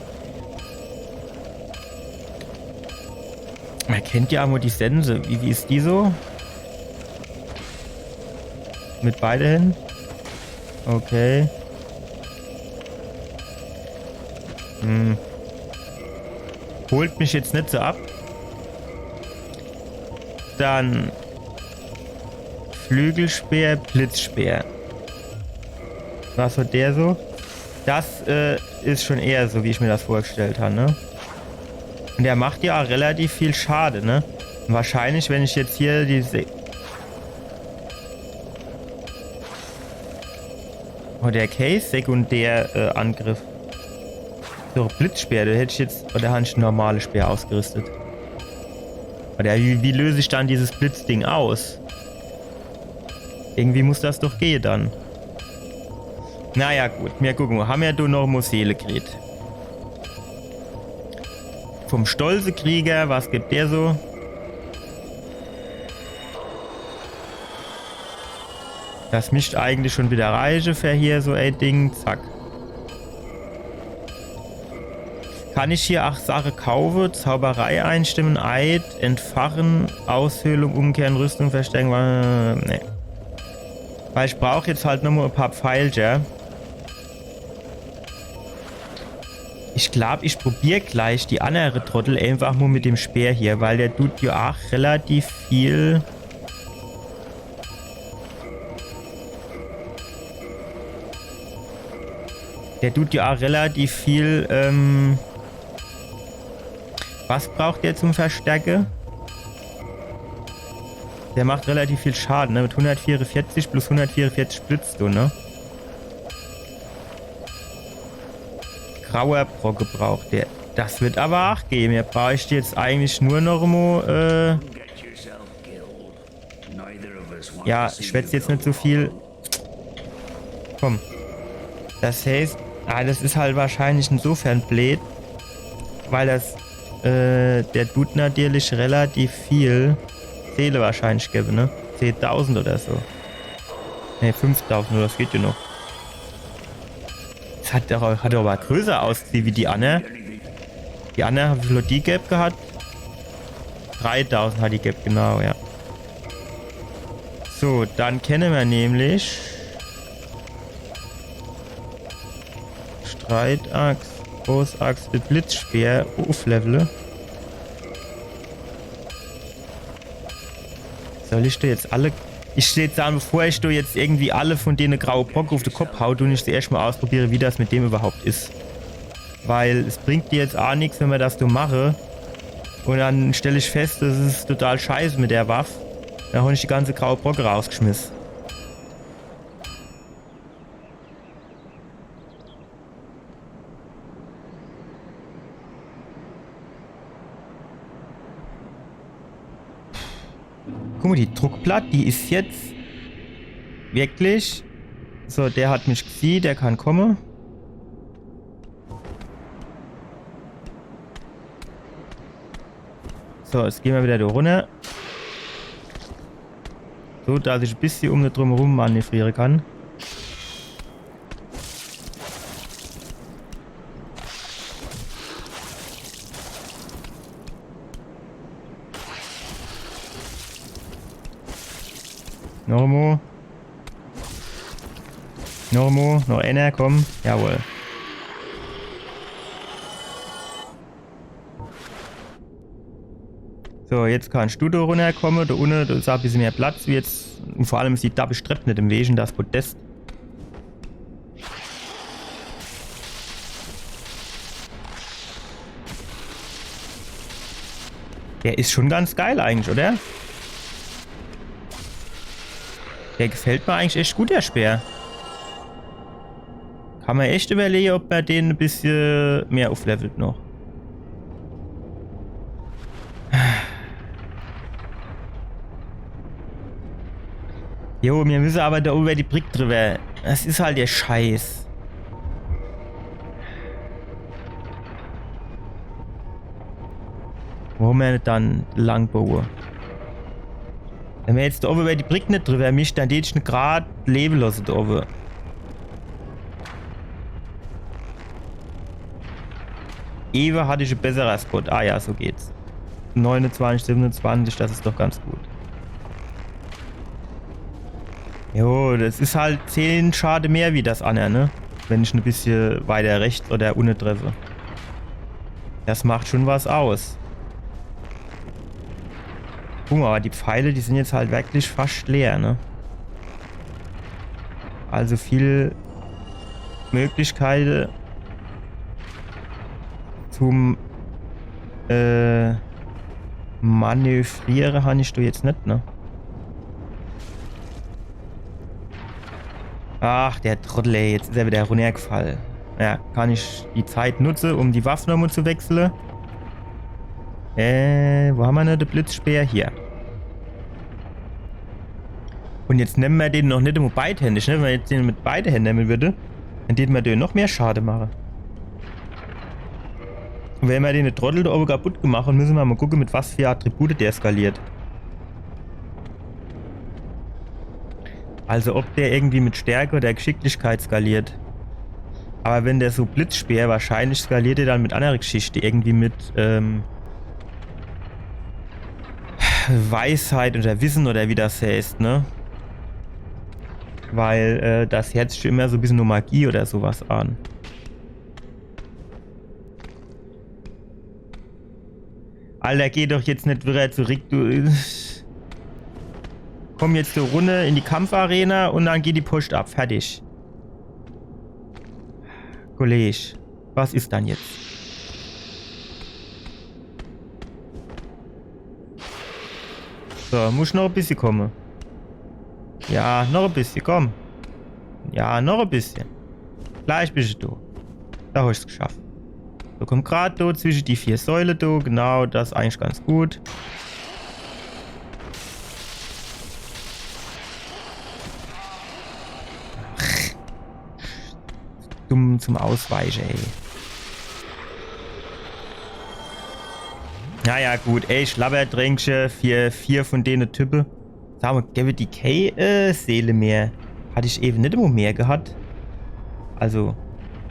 Mer kennt ja mo die Sense. Wie, wie is die so? Mit beide Hände? Okay. Hm. Holt mich jetzt net so ab. Dann Flügelspeer, Blitzspeer. Was hat der so? Das äh, is schon eher so, wie ich mir das vorgestellt han, ne? Und der macht ja auch relativ viel Schade, ne? Und wahrscheinlich, wenn ich jetzt hier die Se Oh, der Case Sekundär äh, Angriff. So, Blitzspeer, da hätt ich jetzt. Oder han ich e normale Speer ausgerüstet? Oder wie, wie löse ich dann dieses Blitzding aus? Irgendwie muss das doch gehe dann. Naja, gut, mir gucke mo. Hammer do noch mo Seele kriet. Vom stolze Krieger, was gibt der so? Das misst eigentlich schon wieder reiche für hier so e Ding. Zack. Kann ich hier ach Sache kaufe? Zauberei einstimmen, Eid, entfachen, Aushöhlung, umkehren, Rüstung verstärken, äh, nee. Weil ich brauch jetzt halt nochmo e paar Pfeilcher. Ich glaub, ich probier gleich die annere Trottel einfach mo mit dem Speer hier, weil der tut jo ach relativ viel. Der tut jo ach relativ viel, ähm, was braucht der zum Verstärke? Der macht relativ viel Schaden, ne? Mit hundertvierundvierzig plus hundertvierundvierzig blitzt du, ne? Grauer Brocke braucht der. Das wird aber ach gehen. Mir bräucht jetzt eigentlich nur noch mo, äh, ja, ich schwätz jetzt net so viel. Komm. Das heißt, ah, das is halt wahrscheinlich insofern bleed, weil das, äh, der tut natürlich relativ viel Seele wahrscheinlich gebe, ne? Zehntausend oder so. Ne, fünftausend, das geht jo noch. Das hat doch, hat doch aber größer ausgesieh wie die annere. Die annere, wie viel hat die geb gehat? Dreitausend hat die geb, genau, ja. So, dann kenne mer nämlich Streitaxt, Großaxt, Blitzspeer, ufflevele. Soll ich do jetzt alle, ich steh jetzt an, bevor ich do jetzt irgendwie alle von dene graue Brocke uff de Kopp hau, du ich zuerscht mo ausprobiere, wie das mit dem überhaupt is. Weil es bringt dir jetzt ach nix, wenn mer das do mache. Und dann stell ich fest, das is total scheiße mit der Waff. Dann hon ich die ganze graue Brocke rausgeschmiss. Guck mo, die Druckplatt, die is jetzt wirklich. So, der hat mich gesieh, der kann komme. So, jetzt geh mer wieder do runner. So, dass ich e bissje um de drumherum manövriere kann. Noch emo. Noch emo. Noch ener, komm. Jawohl. So, jetzt kannsch du do runnerkomme. Do unne, do is ach e bissje mehr Platz wie jetzt. Und vor allem is die dabbisch Trepp net im Weg, das Podest. Der is schon ganz geil eigentlich, oder? Der gefällt mir eigentlich echt gut, der Speer. Kann mer echt überlege, ob mer den e bissje mehr ufflevelt noch. Jo, mir müsse aber do über die Brick drüber. Das is halt der Scheiß. Wo mer dann lang baue? Wenn mer jetzt do owwe über die Brick net drüber mischt, dann tät ich en grad lewe losse do owwe. Ewe hatt ich e bessere Spot. Ah ja, so geht's. Neunundzwanzig, siebenundzwanzig, das is doch ganz gut. Jo, das is halt zehn Schade mehr wie das anner, ne? Wenn ich e bissje weiter rechts oder unne treffe. Das macht schon was aus. Guck mo, aber die Pfeile, die sin jetzt halt wirklich fascht leer, ne? Also viel Möglichkeite zum, äh, Manövriere han ich do jetzt net, ne? Ach, der Trottel, ey. Jetzt is er wieder runnergefall. Ja, kann ich die Zeit nutze, um die Waff nochmo zu wechsle? Äh, wo hammer noch de Blitzspeer? Hier. Und jetzt nemme mer den noch net mit beidhändig, ne? Wenn mer jetzt den mit beide Hände nemme würde, dann tät mer den noch mehr Schade mache. Und wenn mer den Trottel do owwe kaputt gemacht, dann müsse mer mo gucke, mit was für Attribute der skaliert. Also ob der irgendwie mit Stärke oder Geschicklichkeit skaliert. Aber wenn der so Blitzspeer, wahrscheinlich skaliert der dann mit andere Geschichte, irgendwie mit, ähm, Weisheit oder Wissen oder wie das heißt, ne? Weil, äh, das hört sich immer so e bissel no Magie oder sowas an. Alter, geh doch jetzt net wieder zurück, du. Komm jetzt do runner in die Kampfarena und dann geht die Post ab. Fertig. Kollege, was is dann jetzt? So, muss noch e bissel komme. Ja, noch e bissel, komm. Ja, noch e bissel. Gleich bisch du do. Do hasch geschafft. So, komm grad do zwische die vier Säule do. Genau, das is eigentlich ganz gut. Dumm zum Ausweiche, ey. Naja, gut, ey, Schlabbertränkche für vier von dene Type. Sag mo, gäbe die kee, äh, Seele mehr. Hatt ich ewe net immer mehr gehat? Also,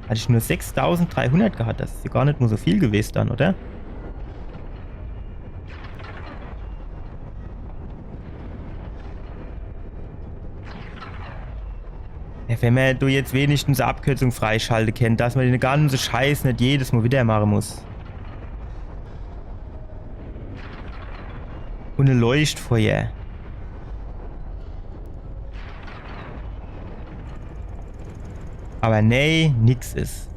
hatt ich nur sechstausenddreihundert gehat. Das is jo gar net mo so viel gewes dann, oder? Ja, wenn mer do jetzt wenigstens e Abkürzung freischalte kennt, dass mer den ganze Scheiß net jedes Mo wieder mache muss. Und e Leuchtfeuer. Aber nee, nix is.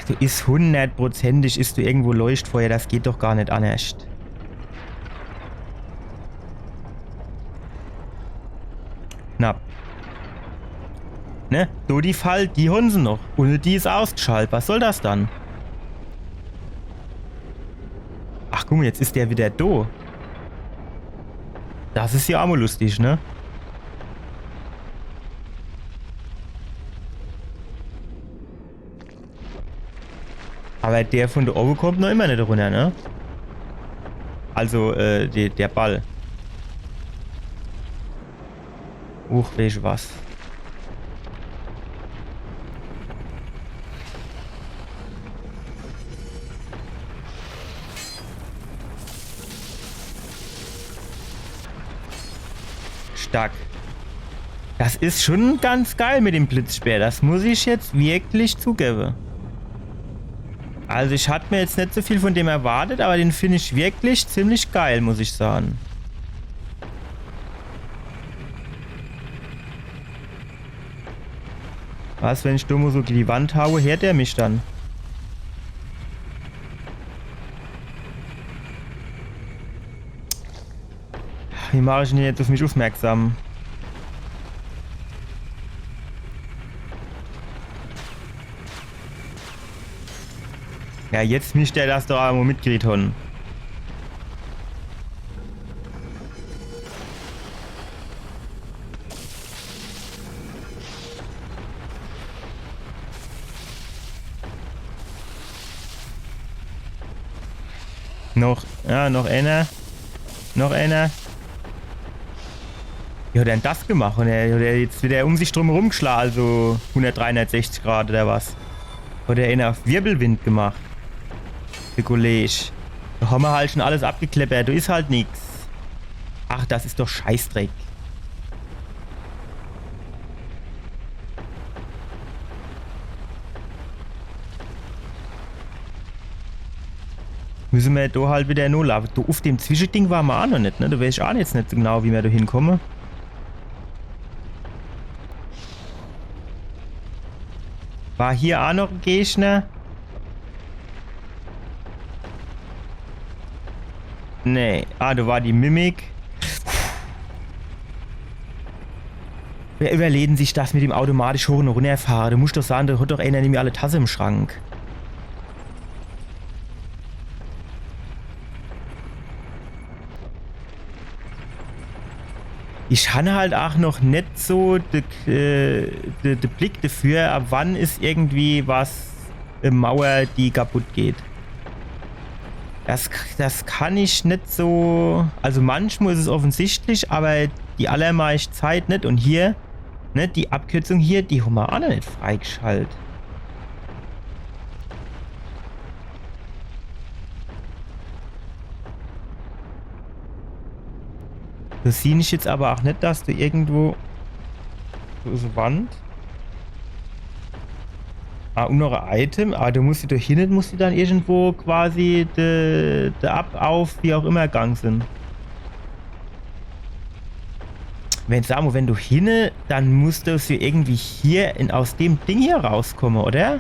Du is hundertprozentig, is du irgendwo Leuchtfeuer, das geht doch gar net annerscht. Knapp. Ne? Do die Fall, die hon se noch. Und die is ausgeschalt. Was soll das dann? Ach, guck mo, jetzt is der wieder do. Das is jo aa mo lustig, ne? Aber der von do owe kommt noch immer net runner, ne? Also, äh, die, der Ball. Uch, weescht was? Stark. Das is schon ganz geil mit dem Blitzspeer. Das muss ich jetzt wirklich zugebe. Also ich hat mir jetzt net so viel von dem erwartet, aber den find ich wirklich ziemlich geil, muss ich sagen. Was, wenn ich do mo so gege die Wand haue, hört der mich dann? Wie mach ich en jetzt auf mich aufmerksam? Ja, jetzt misst der das doch emol mitgekriet hon. Noch, ja, noch einer. Noch einer. Wie hat er denn das gemacht? Und er hat jetzt wieder um sich drum rumgeschlagen, also hundert, dreihundertsechzig Grad oder was? Hat er einen auf Wirbelwind gemacht? Der Kollege. Da haben wir halt schon alles abgekleppert, da ist halt nix. Ach, das ist doch Scheißdreck. Müsse mer do halt wieder nolaufe. Do uff dem Zwischeding war mer aa noch net, ne? Do weeß ich aa jetzt net genau, wie mer do hinkomme. War hier aa noch e Gegner? Nee. Ah, do war die Mimik. Wer überlegt sich das mit dem automatisch hoch und runnerfahre? Du musst doch sagen, do hat doch einer nämlich alle Tasse im Schrank. Ich han halt aa noch net so de, äh, de, de Blick dafür, ab wann is irgendwie was e Mauer, die kaputt geht. Das, das kann ich net so. Also manchmal is es offensichtlich, aber die allermeischt Zeit net. Und hier, ne, die Abkürzung hier, die hommer ach noch net freigeschalt. Do sieh ich jetzt aber ach net, dass do irgendwo. So is e Wand. Ah, und noch e Item. Ah, do musst du doch hin, musst du dann irgendwo quasi de, de ab, auf, wie auch immer gang sin. Wenn, sa mer, wenn du hinne, dann musst du ja irgendwie hier in, aus dem Ding hier rauskomme, oder?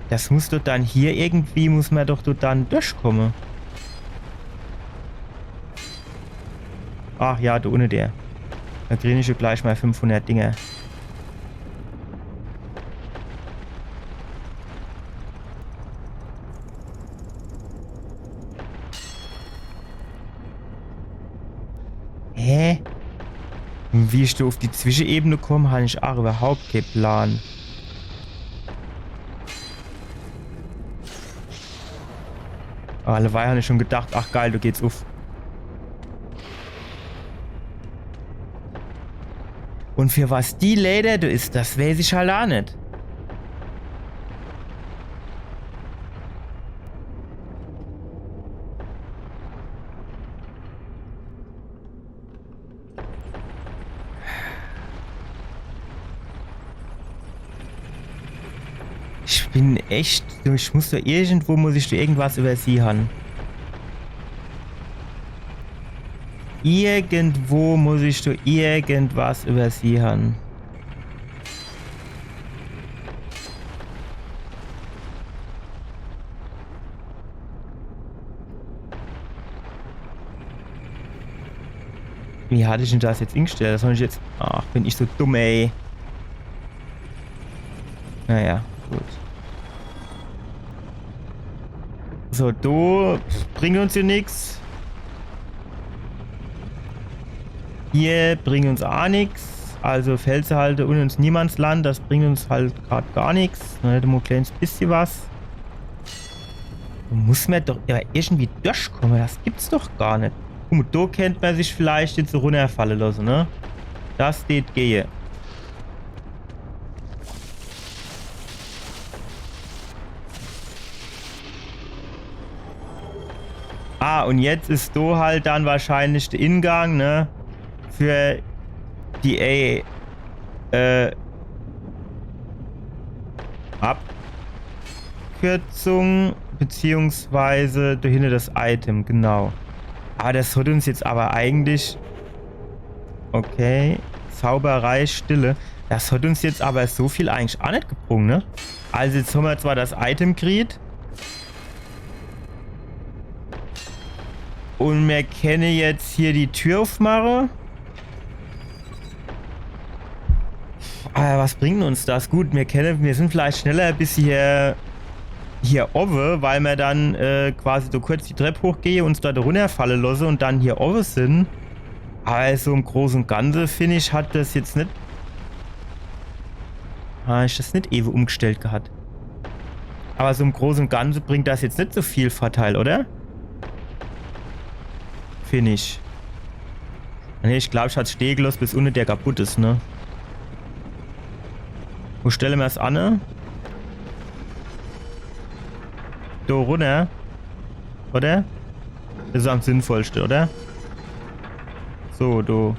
Das muss doch dann hier irgendwie, muss mer doch do dann durchkomme. Ach ja, do unne der. Do krieg ich jo gleich mol fünfhundert Dinger. Hä? Und wie ich do auf die Zwischenebene komm, han ich ach überhaupt kee Plan. Alleweil han ich schon gedacht, ach geil, do geht's uff. Und für was die Läder do is, das weiß ich halt ach net. Ich bin echt, ich muss doch irgendwo, muss ich doch irgendwas übersieh han. Irgendwo muss ich doch irgendwas übersieh han. Wie hat ich denn das jetzt ingestellt? Das han ich jetzt. Ach, bin ich so dumm, ey. Naja, gut. So, do bringt uns hier nix. Hier bringt uns ach nix. Also Felshalde und ins Niemandsland, das bringt uns halt grad gar nix. Ne, nur e kleines bissje was. Do muss mer doch ja irgendwie durchkomme. Das gibt's doch gar net. Guck mol, do kennt mer sich vielleicht jetzt runnerfalle losse, ne? Das geht gehe. Ah, und jetzt is do halt dann wahrscheinlich de Ingang, ne? Für die, ey, äh, Abkürzung, beziehungsweise do hinne das Item, genau. Aber das hat uns jetzt aber eigentlich, okay, Zauberei Stille. Das hat uns jetzt aber so viel eigentlich ach net gebrung, ne? Also jetzt han mer zwar das Item kriet, und mer kenne jetzt hier die Tür uffmache. Aber was bringt uns das? Gut, mir kenne, mir sin vielleicht schneller bis hier, hier owwe, weil mer dann äh, quasi so kurz die Trepp hochgehe, uns dort runnerfalle losse und dann hier owwe sin. Aber so im Große und Ganze, find ich, hat das jetzt net. Ha ich das net ewe umgestellt gehat? Aber so im Große und Ganze bringt das jetzt net so viel Vorteil, oder? Find ich. Nee, ich glaub, ich hat's stehe geloss, bis unne der kaputt is, ne? Wo stelle mer's anne? Do runner. Oder? Das is am sinnvollste, oder? So, do.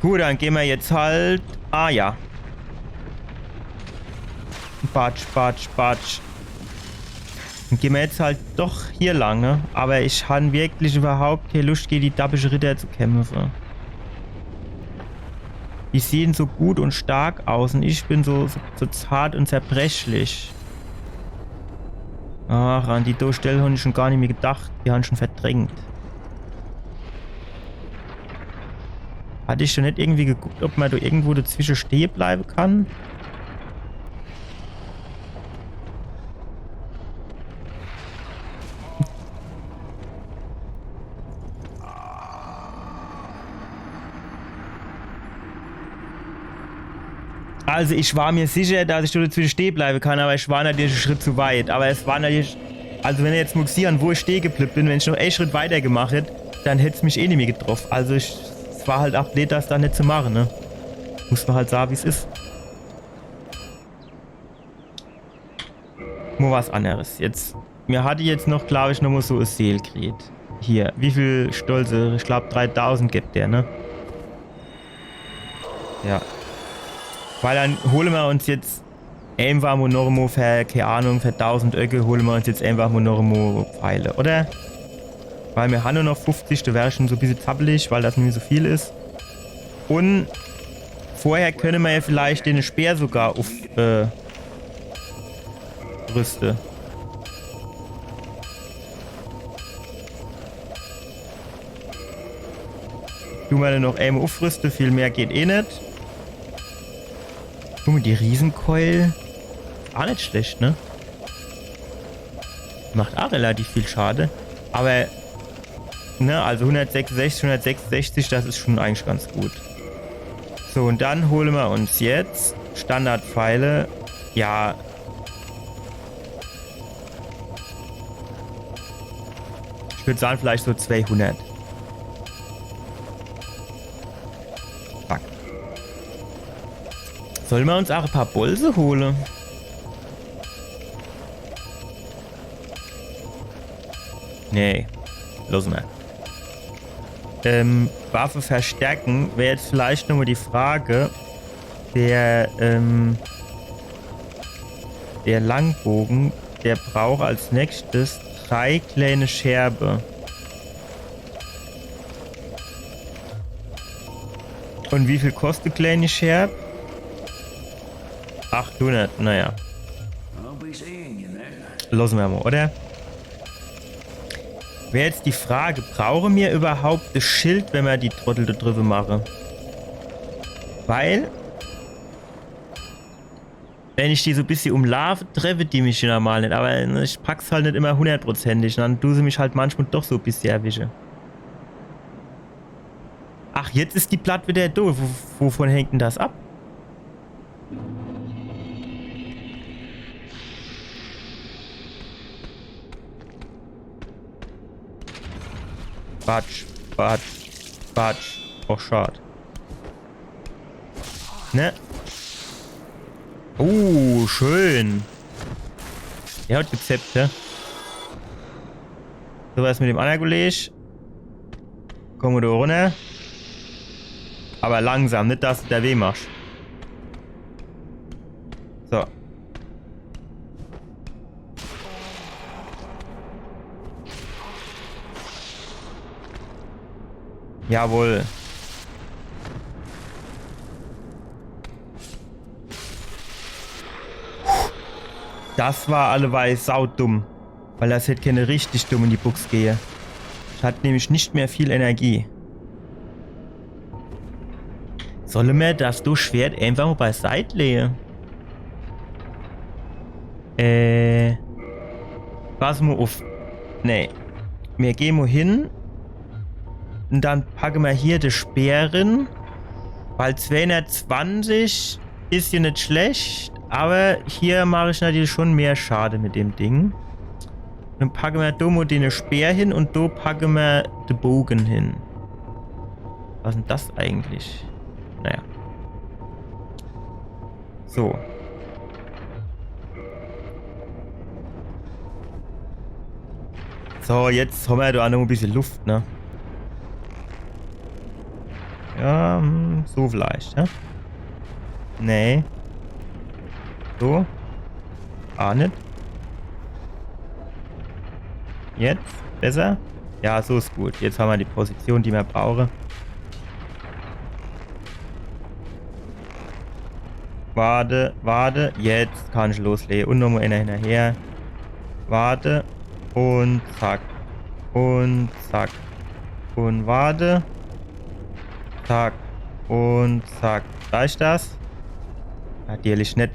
Gut, dann gehn mer jetzt halt. Ah ja. Batsch, batsch, batsch. Dann gehn mer jetzt halt doch hier lang, ne? Aber ich han wirklich überhaupt kee Luscht, gege die dabische Ritter zu kämpfe. Die sehen so gut und stark aus und ich bin so, so, so zart und zerbrechlich. Ach, an die do Stell han ich schon gar nimmi gedacht. Die han ich schon verdrängt. Hat ich schon net irgendwie geguckt, ob mer do irgendwo dazwische stehe bleibe kann? Also ich war mir sicher, dass ich do dezwische stehe bleibe kann, aber ich war natürlich en Schritt zu weit. Aber es war natürlich, also wenn er jetzt mol gsieh hat, wo ich stehe geblieb bin, wenn ich noch en Schritt weiter gemacht hätt, dann hätt's mich eh nimmi getroff. Also ich, es war halt ach bleed, das do net zu mache, ne? Muss mer halt sage, wie's is. Mol was anneres. Jetzt, mir hatte jetzt noch, glaub ich, noch mol so e Seel kriet. Hier, wie viel stolze, ich glaub, dreitausend gibt der, ne? Ja. Weil dann hole mer uns jetzt einfach mol noch mol für, kee Ahnung, für tausend Öcke hole mer uns jetzt einfach mol noch mol Pfeile, oder? Weil mir han nur noch fünfzig, do wär ich schon so e bissje zappelig, weil das nimmi so viel is. Un vorher könne mer ja vielleicht den Speer sogar uff, äh, rüste. Du mer den noch emol uffrüste, viel mehr geht eh net. Guck mol, die Riesenkeul. Ach net schlecht, ne? Macht ach relativ viel Schade. Aber, ne, also hundertsechsundsechzig, hundertsechsundsechzig, das is schon eigentlich ganz gut. So, un dann hole mer uns jetzt Standardpfeile. Ja. Ich würd sage, vielleicht so zweihundert. Fuck. Solle mer uns ach e paar Bolze hole? Nee. Losse mer. Ähm, Waffe verstärke wär jetzt vielleicht noch mol die Frage, der, ähm, der Langboge, der braucht als nächstes drei kleine Scherbe. Un wie viel kostet kleine Scherb? Achthundert, naja. I'll be seeing you there. Losse mer mol, oder? Wär jetzt die Frage, brauche mer überhaupt das Schild, wenn mer die Trottel do driwwe mache? Weil, wenn ich die so e bissje umlaafe, treffe die mich jo normal net, aber ich pack's halt net immer hundertprozentig, un dann du se mich halt manchmol doch so e bissje erwische. Ach, jetzt is die Platt wieder do. Wo, wovon hängt denn das ab? Batsch, batsch, batsch. Och, schad. Ne? Oh, schön. Der hat gezeppt, hä? So, was mit dem annere Kolleg? Komm do runner. Aber langsam, net dass du der weh machsch. So. Jawohl. Das war alleweil saudumm. Weil das hätt kenne richtig dumm in die Bux gehe. Ich hat nämlich net mehr viel Energie. Solle mer das do Schwert einfach mol beiseit lehe? Äh. Pass mol uff. Nee. Mir gehn mol hin. Un dann packe mer hier de Speer rin. Weil zweihundertzwanzig is jo net schlecht, aber hier mach ich natürlich schon mehr Schade mit dem Ding. Dann packe mer do mol den Speer hin un do packe mer de Bogen hin. Was is denn das eigentlich? Naja. So. So, jetzt hammer do ach noch e bissje Luft, ne? Ja, hm, so vielleicht, ne? Nee. So. Ah, net. Jetzt? Besser? Ja, so is gut. Jetzt hammer die Position, die mer brauche. Warte, warte. Jetzt kann ich loslehe. Un nochmol einer hinnerher. Warte. Un zack. Un zack. Un warte. Zack. Un zack. Reicht das? Natürlich net.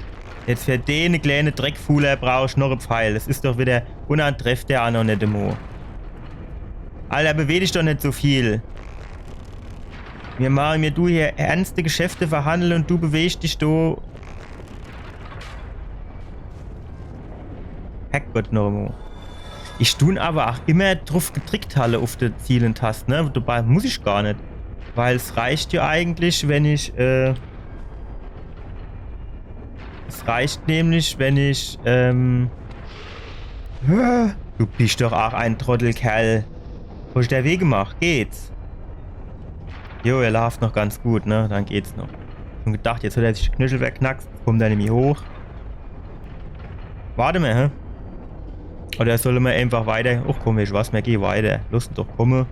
Jetzt für dene kleine Dreckfuhler brauch ich noch e Pfeil. Das is doch wieder. Un dann trefft der ach noch net emol. Alter, beweg dich doch net so viel. Mir mache, mir du hier ernste Geschäfte verhandle un du bewegsch dich do Herrgott noch emol. Ich dun awwer ach immer druff gedrickt halle uff de Zielentaste, ne? Dabei muss ich gar net. Weil es reicht jo eigentlich, wenn ich, äh, es reicht nämlich, wenn ich, ähm, du bisch doch ach en Trottelkerl. Wo is der Weg gemacht? Geht's? Jo, er laaft noch ganz gut, ne? Dann geht's noch. Schun gedacht, jetzt hat er sich de Knöchel verknackst, kummt er nimmi hoch. Wart emol, hä? Oder solle mer einfach weiter? Och komm, weescht was, mer gehn weiter. Loss en doch kumme.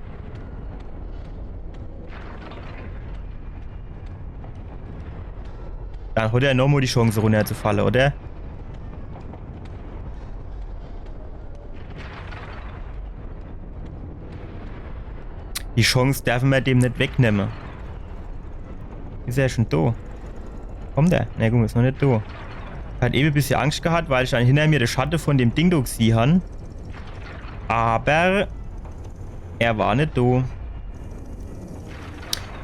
Dann hat er nochmol die Chance, runnerzufalle, oder? Die Chance derfe mer dem net wegnemme. Is er schun do? Kummt er? Ne, guck, is noch net do. Ich hat ewe e bissje Angscht gehat, weil ich dann hinner mir de Schatte vun dem Ding do gesieh han. Awwer er war net do.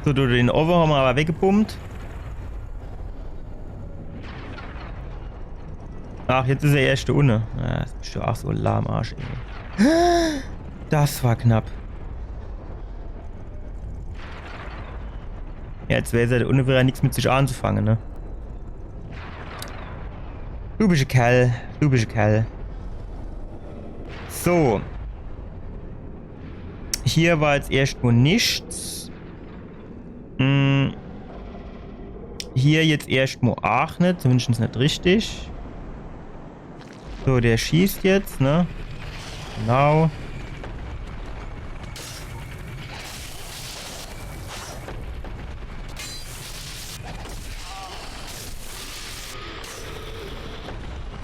So, du, den owwe hammer awwer weggebummt. Ach, jetzt is er erscht do unne. Ja, das is doch ach so en Lahmarsch, ey. Das war knapp. Ja, jetzt weeß er do unne widder nix mit sich anzufange, ne? Du bisch e Kerl, du bisch e Kerl. So. Hier war jetzt erscht mol nix. Hm. Hier jetzt erscht mol ach net, zumindescht net richtig. So, der schießt jetzt, ne? Genau.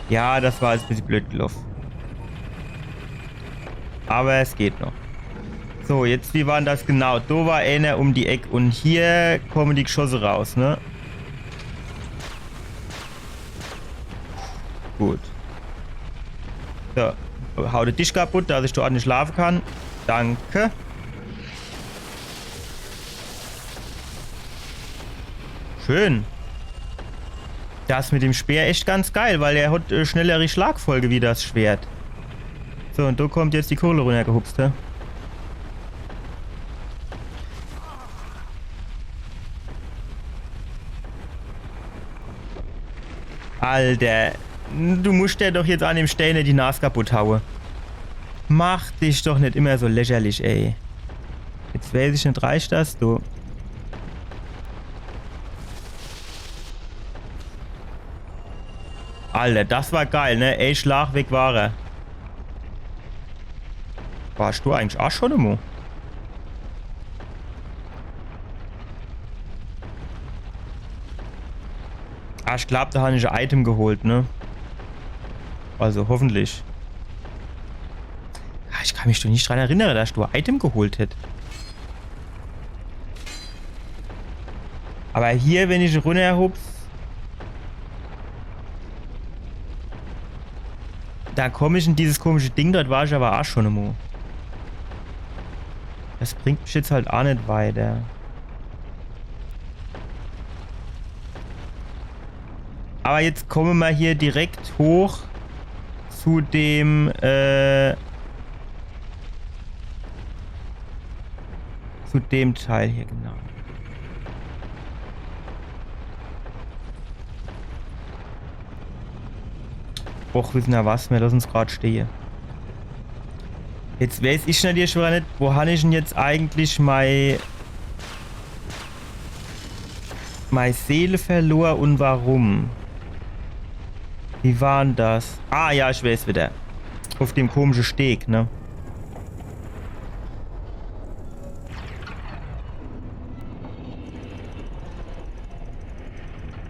Ja, das war jetzt e bissje blöd geloffe. Awwer es geht noch. So, jetzt, wie war dann das genau? Do war eener um die Eck un hier kumme die Geschosse raus, ne? Gut. So, hau de Tisch kaputt, dass ich do ordentlich schlafe kann. Danke. Schön. Das mit dem Speer echt ganz geil, weil er hat, äh, schnellere Schlagfolge wie das Schwert. So, un do kummt jetzt die Kugel runnergehupst, hä? Alter, du muscht der doch jetzt an dem Stell net die Nas kaputt haue. Mach dich doch net immer so lächerlich, ey. Jetzt weeß ich net, reicht das, du? Alter, das war geil, ne? Ey, Schlag, weg war er. Warscht du eigentlich ach schun emol? Ah, ich glaab, do han ich e Item geholt, ne? Also hoffentlich. Ah, ich kann mich doch net dran erinnere, dass ich do e Item geholt hätt. Awwer hier, wenn ich runnerhups, do komm ich in dieses komische Ding, dort war ich awwer ach schun emol. Das bringt mich jetzt halt ach net weiter. Awwer jetzt kumme mer hier direkt hoch zu dem, äh, zu dem Teil hier, genau. Och, wissen er was, mir losse uns grad stehe. Jetzt weeß ich natürlich schun net, wo han ich dann jetzt eigentlich mei, mei Seele verlor un warum? Wie war dann das? Ah ja, ich weeß widder. Uff dem komische Steg, ne?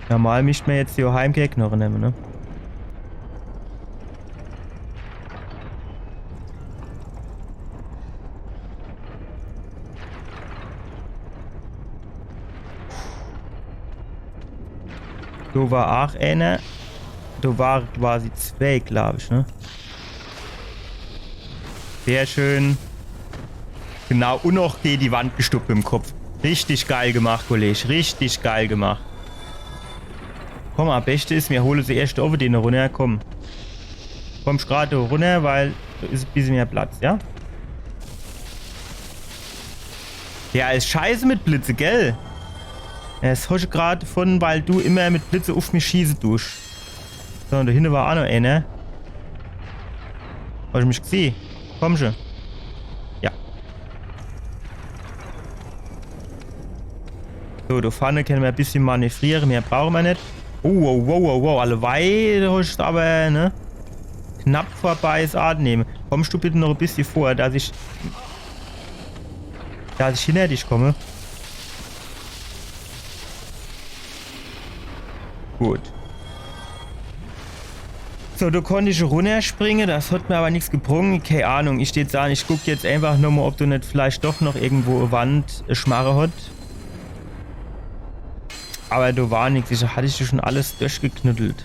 Normal misst mer jetzt die Heimkehrknoche nemme, ne? Do war ach eener. Do war quasi zwee, glaab ich, ne? Sehr schön. Genau, un noch gege die Wand gestuppt im Kopf. Richtig geil gemacht, Kolleg. Richtig geil gemacht. Komm, am beschte is, mir hole se erscht owwe dene runner. Komm. Kommsch grad do runner, weil do is e bissje mehr Platz, ja? Ja, is scheiße mit Blitze, gell? Ja, des hosch grad gefunn, weil du immer mit Blitze uff mich schieße dusch. So, un do hinne war aa noch eener. Hosch mich gesieh? Komm schun. Ja. So, do vorne kenne mer e bissje manövriere, mehr brauche mer net. Oh, wow, wow, wow, wow, alleweil hosch awwer, ne? Knapp vorbei is annehm. Kommsch du bitte noch e bissje vor, dass ich, dass ich hinner dich komme? Gut. So, do konnt ich runnerspringe, des hot mer awwer nix gebrung. Kei Ahnung, ich deet saan, ich guck jetzt eenfach nochmol, ob do net vielleicht doch noch irgendwo e Wand, e Schmarre hot. Awwer do war nix, ich, hatt ich schun alles durchgeknüttelt.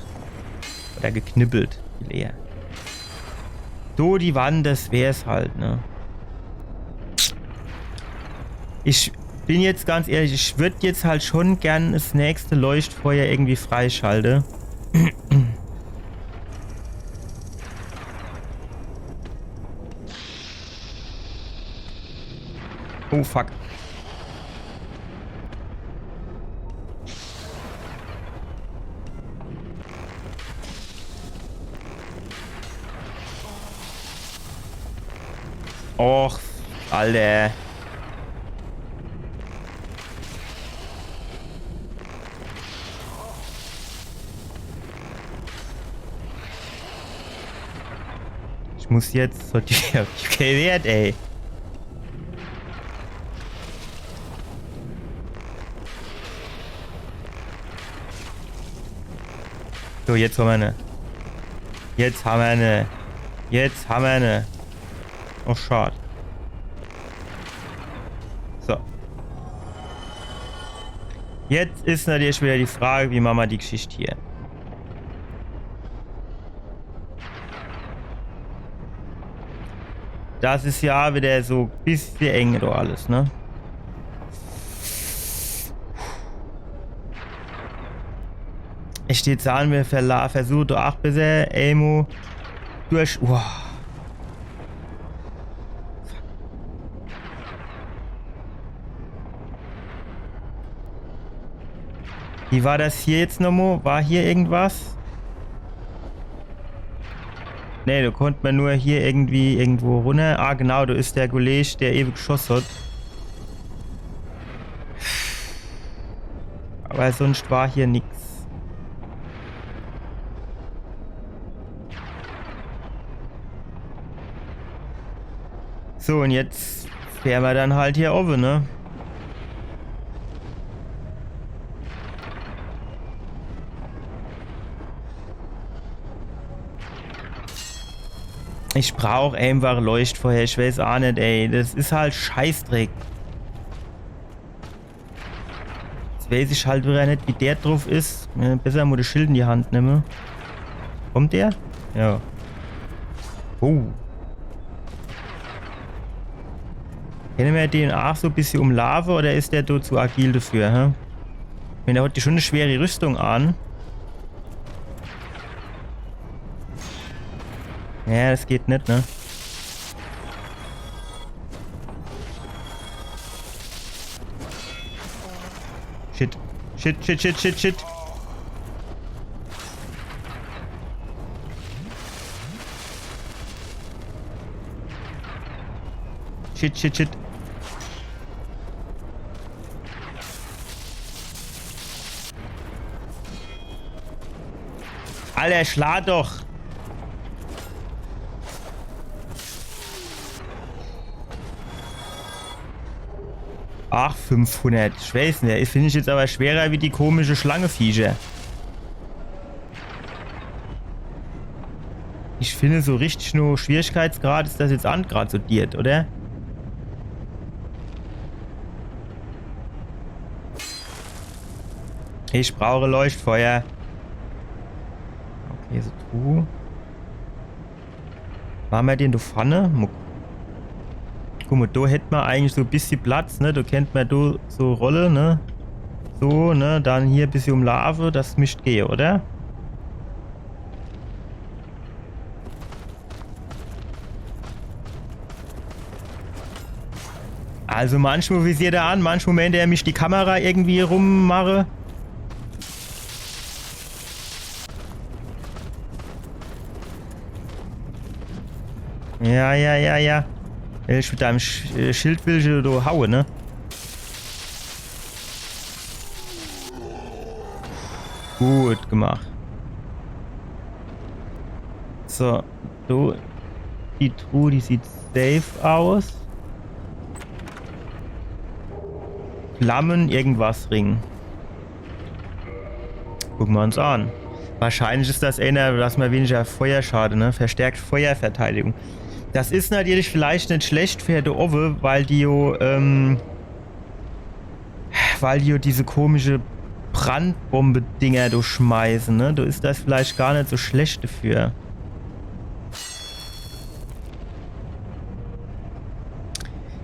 Oder geknippelt, viel eher. So, die Wand, des wär's halt, ne? Ich bin jetzt ganz ehrlich, ich würd jetzt halt schun gern des nächste Leuchtfeuer irgendwie freischalte. Oh, fuck. Och, Alter. Ich muss jetzt sortiere. Okay, wert, ey. So, jetzt hammer ne. Jetzt hammer ne. Jetzt hammer ne. Oh, schad. So. Jetzt is natürlich wieder die Frage, wie mache mer die Geschicht hier? Das is ja wieder so bissje eng do alles, ne? Ich deet saan, mir verla-, versuche do aach bissje emol durch. Uah. Wie war das hier jetzt nochmol? War hier irgendwas? Nee, do konnt mer nur hier irgendwie irgendwo runner. Ah, genau, do is der Kolleg, der ewe geschoss hat. Aber sonst war hier nix. So, un jetzt wäre mer dann halt hier owwe, ne? Ich brauch einfach Leuchtfeuer, ich weiß aa net, ey. Das is halt Scheißdreck. Jetzt weiß ich halt wieder net, wie der druff is. Mir besser mol de Schild in die Hand nemme. Kommt der? Ja. Oh. Kenne mer den aach so bissje umlaafe oder is der do zu agil dafür, hä? Ich mein, der hat jo schon e schwere Rüstung an. Ja, das geht net, ne? Shit. Shit, shit, shit, shit, shit. Shit, shit, shit. Alter, schlag doch. Ach, fünfhundert. Ich weiß net, das find ich jetzt aber schwerer wie die komische Schlangeviecher. Ich find, so richtig no Schwierigkeitsgrad is das jetzt aa net grad sortiert, oder? Ich brauch Leuchtfeuer. Okay, so Truhe. Mache mer den do vorne? Mo-, guck mol, do hätt mer eigentlich so e bissje Platz, ne? Do kennt mer do so rolle, ne? So, ne? Dann hier e bissje umlaafe, das misst gehe, oder? Also manchmal visiert er an, manchmal meint er, mich die Kamera irgendwie rummache. Ja, ja, ja, ja. Willst mit deinem Sch äh, Schild willst du do haue, ne? Gut gemacht. So, du. Die Truhe, die sieht safe aus. Flammen, irgendwas Ring. Gucke mer uns an. Wahrscheinlich is das ener, dass mer weniger Feuerschade, ne? Verstärkt Feuerverteidigung. Das is natürlich vielleicht net schlecht für do owwe, weil die jo, ähm, weil die jo diese komische Brandbombe-Dinger do schmeißen, ne? Do is das vielleicht gar net so schlecht dafür.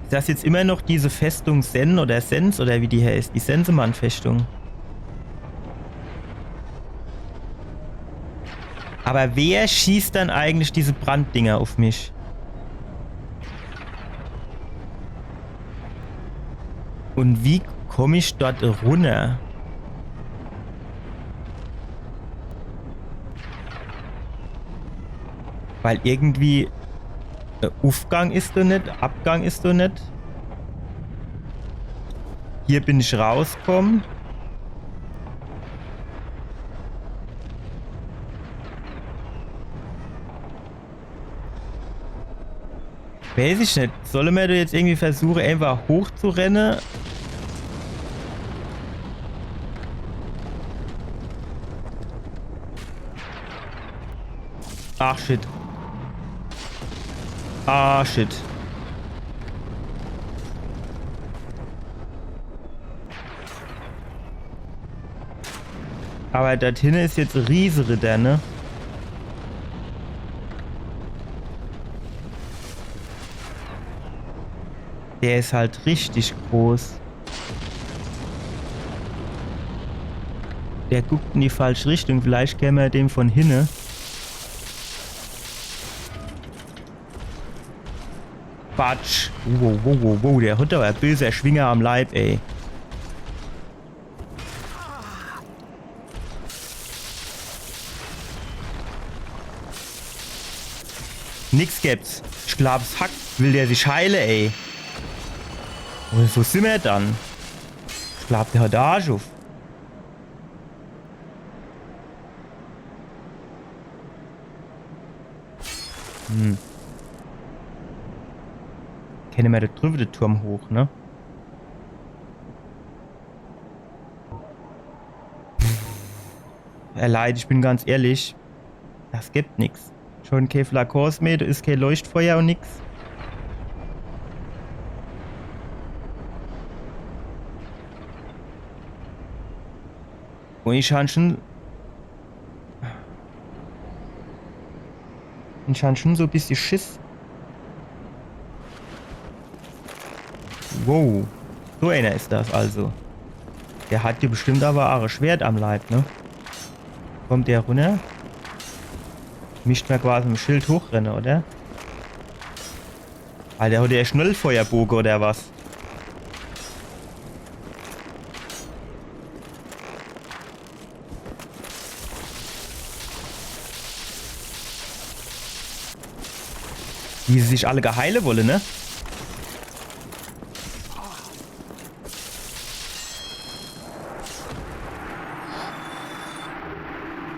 Is das jetzt immer noch diese Festung Sen oder Sens oder wie die heißt? Die Sensemann-Festung. Aber wer schießt dann eigentlich diese Branddinger auf mich? Und wie komm ich dort runner? Weil irgendwie, äh, Aufgang is do net, Abgang is do net. Hier bin ich rauskomme. Weiß ich net. Solle mer do jetzt irgendwie versuche, einfach hochzurenne? Ach, shit. Ah, shit. Aber dort hinne is jetzt Rieseritter, ne? Der is halt richtig groß. Der guckt in die falsche Richtung. Vielleicht kenne mer dem von hinne. Batsch. Wow, wow, wow, wow. Der hat aber böser Schwinger am Leib, ey. Nix gibt's. Ich glaab, es hackt. Will der sich heile, ey? Und wo sin mer dann? Ich glaab, der hat de Arsch uff. Hm. Kenne mer do driwwe de Turm hoch, ne? Äh, Leit, ich bin ganz ehrlich, das gibt nix. Schon kee Flakons mehr, do is kee Leuchtfeuer und nix. Und ich han schon, ich han schon so e bissje Schiss. Wow. So einer is das also. Der hat jo bestimmt aber ach e Schwert am Leib, ne? Kommt der runner? Mischt mer quasi mit dem Schild hochrenne, oder? Alter, hat der Schnellfeuerboge oder was? Wie sie sich alle geheile wolle, ne?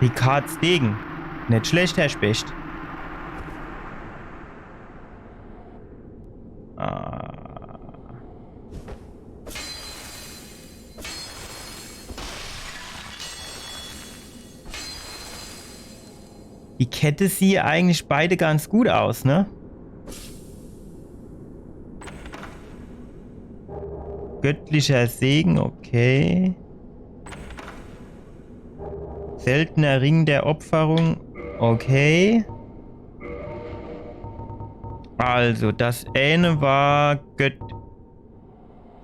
Ricards Degen. Net schlecht, Herr Specht. Ah. Die Kette sieht eigentlich beide ganz gut aus, ne? Göttlicher Segen, okay. Seltener Ring der Opferung, okay. Also, das eine war Gött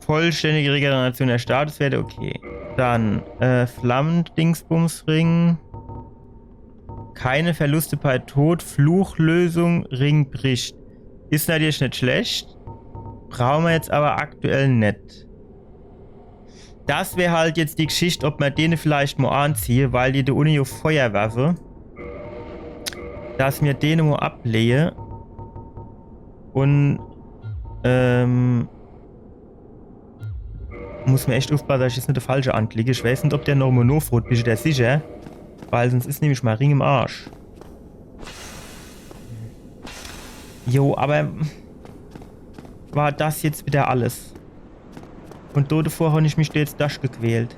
vollständige Regeneration der Statuswerte, okay. Dann, äh, Flammendingsbumsring. Keine Verluste bei Tod, Fluchlösung, Ring bricht. Is natürlich net schlecht. Brauche mer jetzt awwer aktuell net. Das wär halt jetzt die Geschicht, ob mer dene vielleicht mo anziehe, weil die do unne jo Feuer werfe. Dass mer dene mo ablehe. Un, ähm, muss mer echt uffpasse, dass ich jetzt net de falsche anklicke. Ich weiß net, ob der noch mo nofrot, bist du der sicher? Weil sonst is nämlich mei Ring im Arsch. Jo, awwer war das jetzt widder alles? Un do devor hab ich mich do jetzt dasch gequält.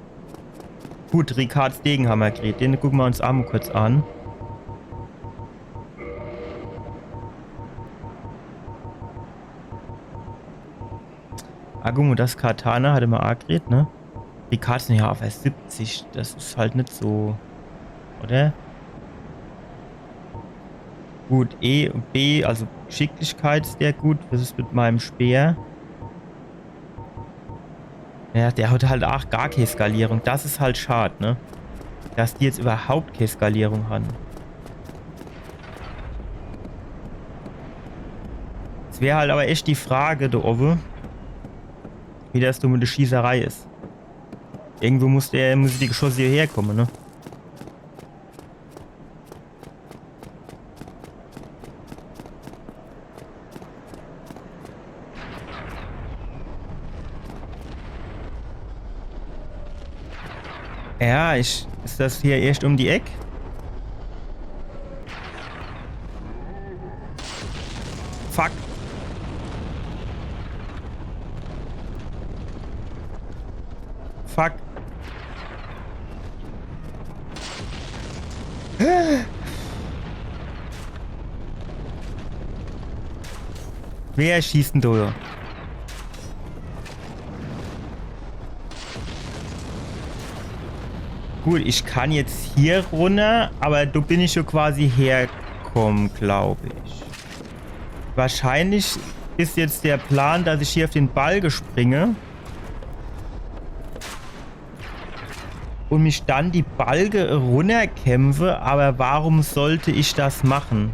Gut, Ricards Dege hammer gekriet. Den gucke mer uns aa mo kurz an. Ah, guck mo, das Katana hatte mer aa gekriet, ne? Ricards, ja, uff siebzig, das is halt net so, oder? Gut, E und B, also Geschicklichkeit is der gut. Was is mit meim Speer? Ja, der hat halt aa gar kee Skalierung. Das is halt schad, ne? Dass die jetzt iwwerhaupt kee Skalierung han. Es wär halt awwer echt die Frage do owwe, wie das do mit de Schießerei is. Irgendwo muss der, muss die Geschosse hierher komme, ne? Ja, ich, is das hier erscht um die Eck? Fuck. Fuck. Wer schießt denn do? Gut, ich kann jetzt hier runner, awwer do bin ich jo quasi herkomme, glaub ich. Wahrscheinlich is jetzt der Plan, dass ich hier uff den Balge springe un mich dann die Balge runnerkämpfe, awwer warum sollt ich das mache?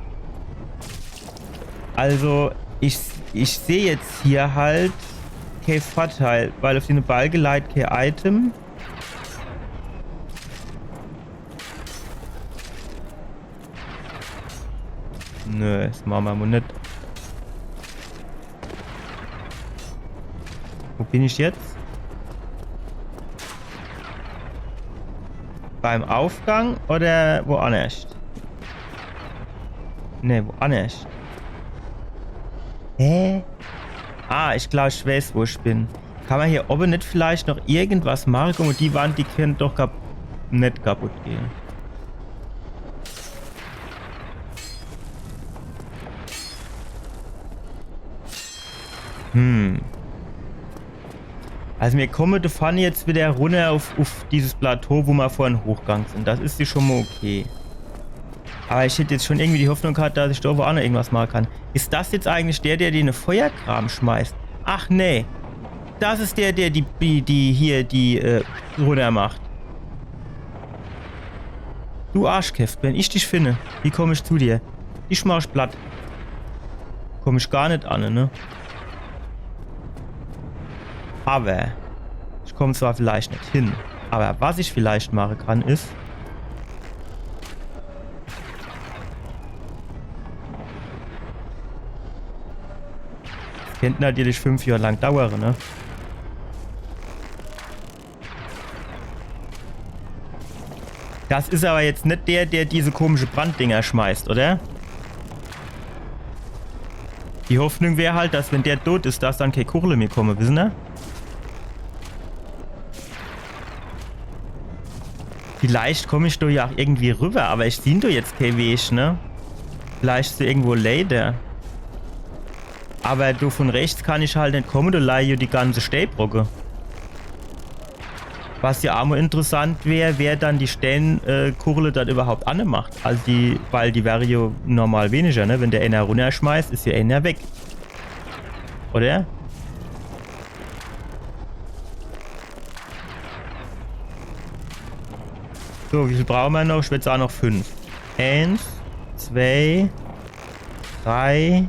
Also, ich, ich seh jetzt hier halt kee Vorteil, weil uff dene Balge leit kee Item. Nö, das mache mer mo net. Wo bin ich jetzt? Beim Aufgang oder woannerscht? Ne, woannerscht. Hä? Ah, ich glaub, ich weiß, wo ich bin. Kann mer hier owwe net vielleicht noch irgendwas mache? Guck mo, die Wand, die kennt doch kap-, net kaputt gehe. Hm. Also mir komme do vorne jetzt wieder runner uff, uff dieses Plateau, wo mer vorhin hochgang sin. Das is jo schon mo okay. Aber ich hätt jetzt schon irgendwie die Hoffnung gehat, dass ich do owwe aa noch irgendwas mache kann. Is das jetzt eigentlich der, der den Feuerkram schmeißt? Ach nee. Das is der, der die, die, die hier, die, äh, runner macht. Du Arschkäft, wenn ich dich finde, wie komm ich zu dir? Dich mach ich platt. Komm ich gar net an, ne? Aber ich komm zwar vielleicht net hin, aber was ich vielleicht mache kann, is, das kennt natürlich fünf Johr lang dauere, ne? Das is aber jetzt net der, der diese komische Branddinger schmeißt, oder? Die Hoffnung wär halt, dass wenn der tot is, dass dann kee Kuchle mehr komme, wissen er? Vielleicht komm ich do ja aa irgendwie rüber, aber ich sieh do jetzt kee Weg, ne? Vielleicht is do irgendwo Leiter. Aber do von rechts kann ich halt net komme, do leie jo die ganze Steenbrocke. Was ja aa mo interessant wär, wer dann die Steenkuchle dann überhaupt anne macht. Also die, weil die wäre jo normal weniger, ne? Wenn der eener runnerschmeißt, is jo eener weg. Oder? So, wie viel brauche mer noch? Ich würd sage, noch fünf. Eins, zwei, drei,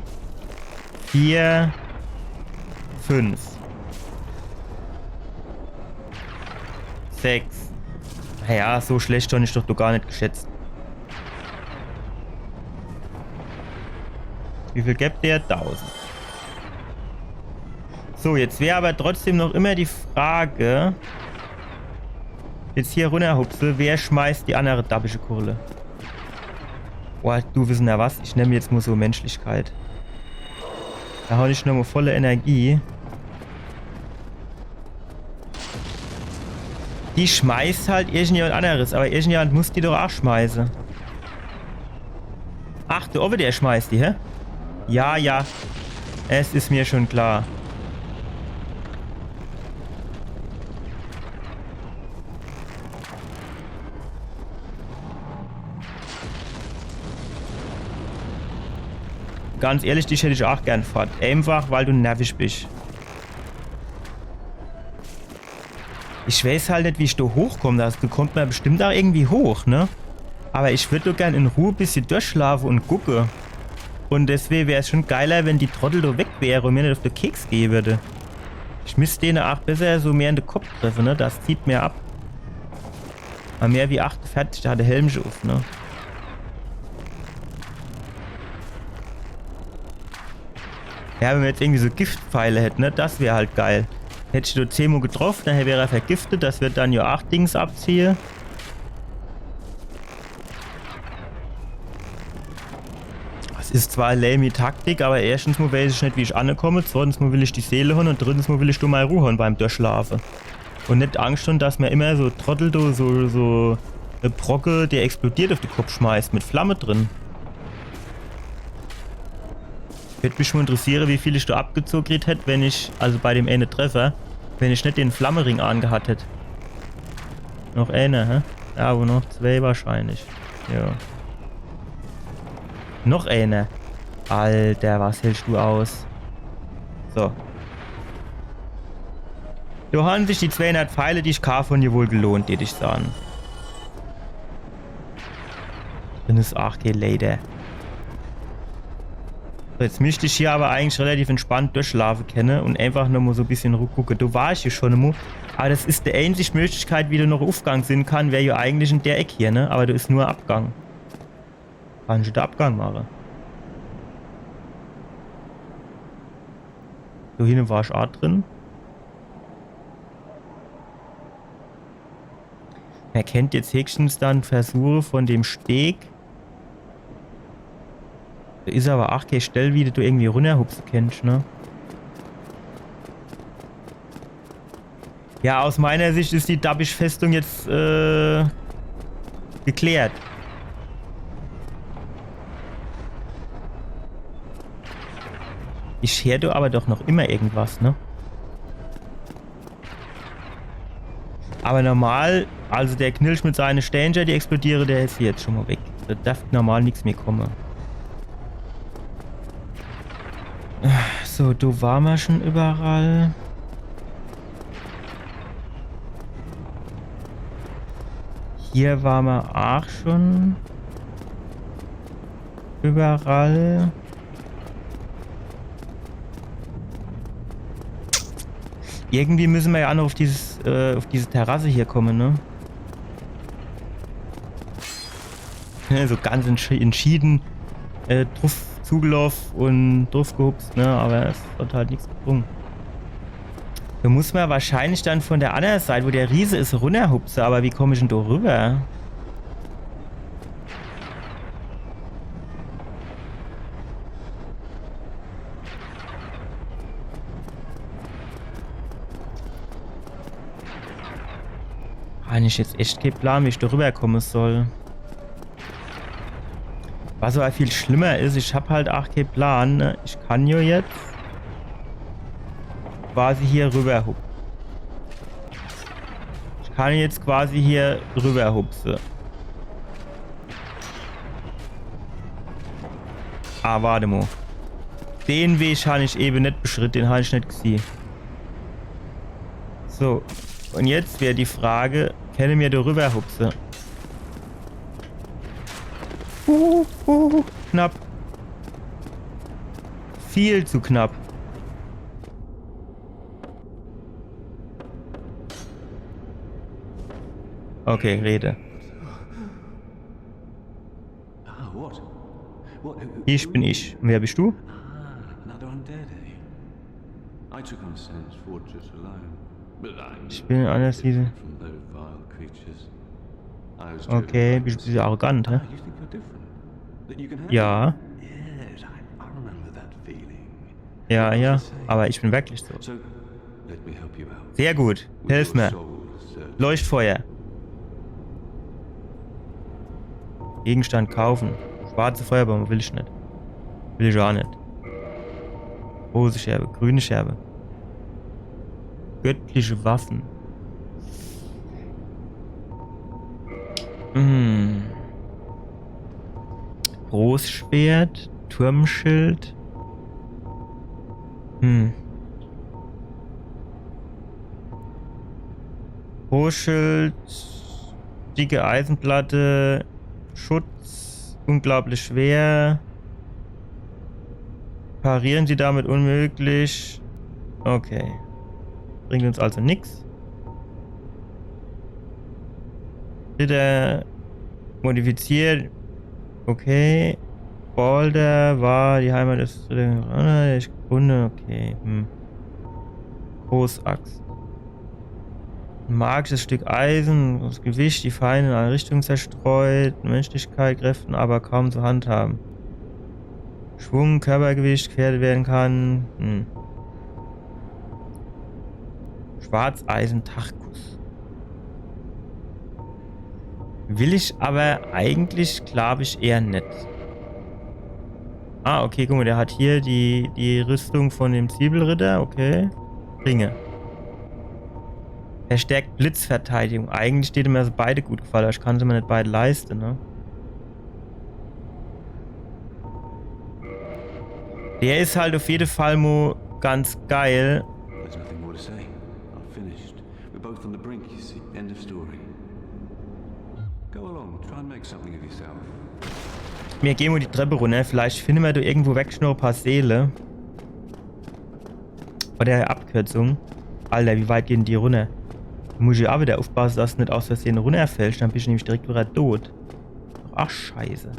vier, Fünf. Sechs. Naja, so schlecht hab ich doch do gar net geschätzt. Wie viel gibt der? Tausend. So, jetzt wär aber trotzdem noch immer die Frage, jetzt hier runnerhupse, wer schmeißt die andere dabische Kugel? Boah, du, wissen ja was? Ich nemm jetzt mo so Menschlichkeit. Do hab ich noch mo volle Energie. Die schmeißt halt irgendjemand anderes, aber irgendjemand muss die doch auch schmeiße. Ach, der Owe, der schmeißt die, hä? Ja, ja. Es is mir schon klar. Ganz ehrlich, dich hätt ich auch gern fort. Einfach, weil du nervisch bist. Ich weiß halt net, wie ich do hochkomm. Do kommt mer bestimmt auch irgendwie hoch, ne? Aber ich würd doch gern in Ruhe bissje durchschlafe und gucke. Und deswege wär's schon geiler, wenn die Trottel do weg wäre und mir net auf de Keks gehe würde. Ich misst dene auch besser so mehr in de Kopf treffe, ne? Das zieht mir ab. Mal mehr wie achtundvierzig, der hat de Helm schon auf, ne? Ja, wenn mer jetzt irgendwie so Giftpfeile hätt, ne? Das wär halt geil. Hätt ich nur zehn Mo getroff, dann wär er vergiftet, das wird dann ja acht Dings abziehe. Das is zwar e lame Taktik, aber erstens mo weiß ich net, wie ich ankomme, zweitens mo will ich die Seele hon und drittens mo will ich do mei Ruh hon beim Durchschlafe. Und net Angst hon, dass mer immer so Trottel do, so, so e Brocke, der explodiert, auf de Kopf schmeißt, mit Flamme drin. Würd mich mo interessiere, wie viel ich do abgezoge kriet hätt, wenn ich, also bei dem eine Treffer, wenn ich net den Flammering angehat hätt. Noch einer, hä? Ja, wo noch zwei wahrscheinlich. Ja. Noch einer. Alter, was hältst du aus? So. Do han sich die zweihundert Pfeile, die ich kaaf hon, ja wohl gelohnt, deet ich saan. Drin is aach kee Leiter. So, jetzt misst ich hier aber eigentlich relativ entspannt durchschlafe kenne und einfach nur mo so e bissje ruhig gucke. Do war ich hier schon mo. Aber das is die einzig Möglichkeit, wie do noch Ufgang sin kann, wär ja eigentlich in der Eck hier, ne? Aber do is nur Abgang. Kann ich de Abgang mache? Do hinne war ich aach drin. Mer kennt jetzt höchstens dann versuche von dem Steg. Do is aber aach kee Stell, wie du do irgendwie runnerhupse kennst, ne? Ja, aus meiner Sicht is die dabbisch Festung jetzt, äh, geklärt. Ich heer do aber doch noch immer irgendwas, ne? Aber normal, also der Knilch mit seine Stäncher, die explodiere, der is jetzt schon mo weg. Do derft normal nix mehr komme. So, do war mer schon überall. Hier war mer aach schon überall. Irgendwie müsse mer ja aach noch auf dieses, äh, auf diese Terrasse hier komme, ne? So ganz entschi entschieden, äh, druff zugeloff und druff gehupst, ne? Aber es hat halt nix gebrung. Do muss mer wahrscheinlich dann von der annere Seit, wo der Riese is, runnerhupse. Aber wie komm ich denn do rüber? Han ich jetzt echt kee Plan, wie ich do rüberkomme soll. Was aber viel schlimmer is, ich hab halt aach kee Plan, ne? Ich kann jo jetzt quasi hier rüberhupse. Ich kann jetzt quasi hier rüberhupse. Ah, wart mo. Den Weg han ich ewe net beschritt, den han ich net gesieh. So, und jetzt wär die Frage, kenne mer do rüberhupse? Uh, uh, knapp. Viel zu knapp. Okay, rede. Ah, what? What? Who, who Ich are bin you? Ich. Und wer bist du? Ah, another undead, eh? I took on Sen's fortress alone. But I'm Ich bin anders diese. From those vile creatures. I was Okay, driven by bist du this. diese arrogant, hä? Ah, you think you're different? That you can handle Ja, Yes, I, I remember that feeling. ja, ja. Aber ich bin wirklich so. So, let me help you out. Sehr gut. Hilf mir. Soul search. Leuchtfeuer. Gegenstand kaufen. Schwarze Feuerbombe will ich net. Will ich auch net. Rote Scherbe, grüne Scherbe. Göttliche Waffen. Hm. Großschwert, Turmschild. Hm. Großschild, dicke Eisenplatte, Schutz, unglaublich schwer. Parieren sie damit unmöglich. Okay. Bringt uns also nix. Ritter modifiziert. Okay. Boulder war die Heimat des Ritter. Ich Kunde. Okay. Hm. Großaxt. Ein magisches Stück Eisen, das Gewicht, die Feinde in alle Richtungen zerstreut, Menschlichkeit, Kräften, aber kaum zu handhaben. Schwung, Körpergewicht, gefährdet werden kann. Hm. Schwarzeisen Tarkus. Will ich aber eigentlich, glaub ich, eher net. Ah, okay, guck mal, der hat hier die, die Rüstung von dem Zwiebelritter, okay. Ringe. Verstärkt Blitzverteidigung. Eigentlich täte mir also beide gut gefallen, aber ich kann se mir net beide leisten, ne? Der is halt auf jede Fall mo ganz geil. There's nothing more to say. I've finished. We're both on the brink, you see. End of story. Go along, try and make something of yourself. Mir gehn mo die Treppe runner. Vielleicht finne mir do irgendwo weg noch e paar Seele. Oder Abkürzung. Alter, wie weit gehn die runner? Muss ich aber wieder aufpasse, dass du net aus Versehen runnerfällst. Dann bist du nämlich direkt wieder tot. Ach, scheiße.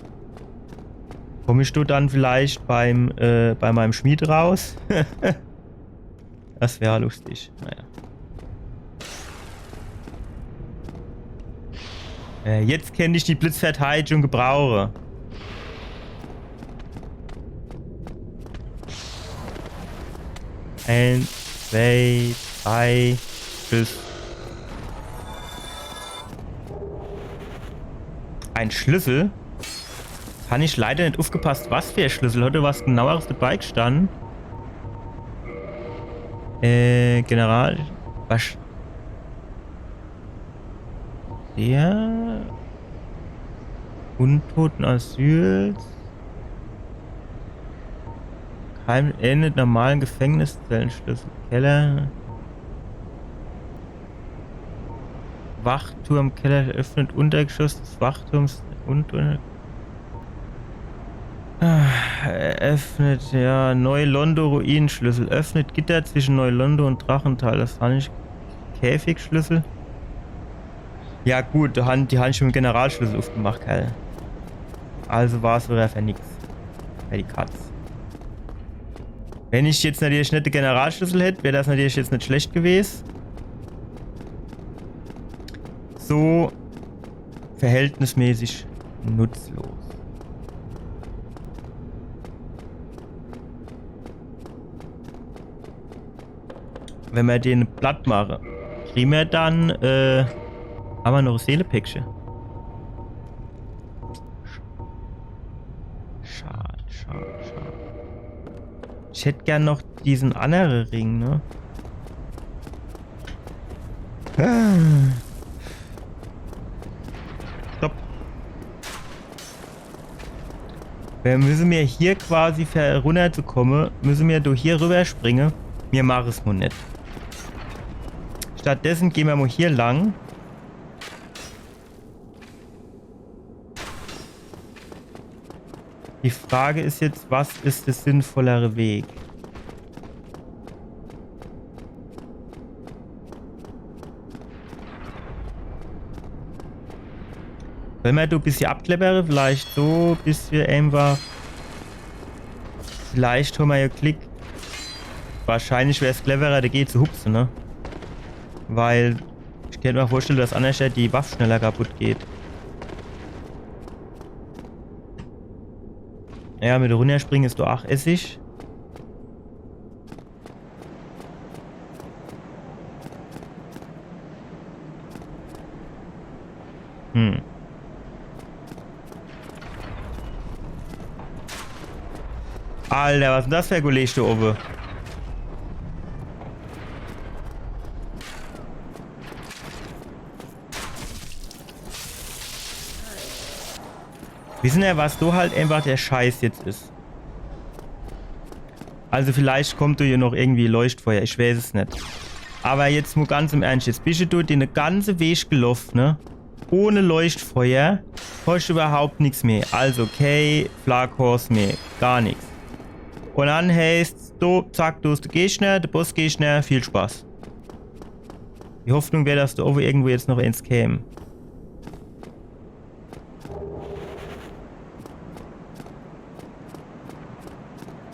Komm ich do dann vielleicht beim, äh, bei meinem Schmied raus? Das wär lustig. Naja. Äh, jetzt kennt ich die Blitzverteidigung gebrauche. Eins, zwei, drei, tschüss. Ein Schlüssel? Han ich leider net aufgepasst, was für ein Schlüssel. Hat do was genaueres dabei gestanden? Äh, General. Was? Der Untoten Asyls. Kein endet normalen Gefängniszellen, Schlüssel, Keller. Wachturm, Keller, öffnet Untergeschoss des Wachturms und, äh, ah, eröffnet, ja, Neu-Londo Ruinenschlüssel. Öffnet Gitter zwischen Neu-Londo und Drachental. Das war nicht Käfigschlüssel. Ja gut, die han, die han schon mit Generalschlüssel aufgemacht, Kerl. Also war's wieder für nix. Für die Katz. Wenn ich jetzt natürlich net de Generalschlüssel hätt, wär das natürlich jetzt net schlecht gewesen. So verhältnismäßig nutzlos. Wenn mer den platt mache, krie mer dann, äh, hammer noch e Seelepäckche. Schad, schad, schad. Ich hätt gern noch diesen annere Ring, ne? Stopp. Mir müsse mir hier quasi, fer runnerzukomme, müsse mir durch hier rüberspringe. Mir mache's mo net. Stattdessen gehn mir mo hier lang. Die Frage is jetzt, was is de sinnvollere Weg? Wenn mer do bissje abkleppere, vielleicht so bissje einfach. Vielleicht hon mer jo Glick. Wahrscheinlich wär's cleverer, dagege zu hupse, ne? Weil ich kennt mer vorstelle, dass annerschter die Waff schneller kaputt geht. Ja, mit runnerspringe is doch ach Essig. Hm. Alter, was is denn das für e Kollege do owwe? Wisse er, was do halt einfach de Scheiß jetzt is? Also vielleicht kommt do jo noch irgendwie Leuchtfeuer, ich weiß es net. Awwer jetzt mo ganz im Ernst, jetzt bische do de ganze Weg geloff, ne? Ohne Leuchtfeuer, hoscht iwwerhaupt nix mehr. Also kee Flaakos mehr, gar nix. Un dann heißt's, do, zack, do is de Gegner, de Bossgegner, viel Spaß. Die Hoffnung wär, dass do owwe irgendwo jetzt noch eens käm.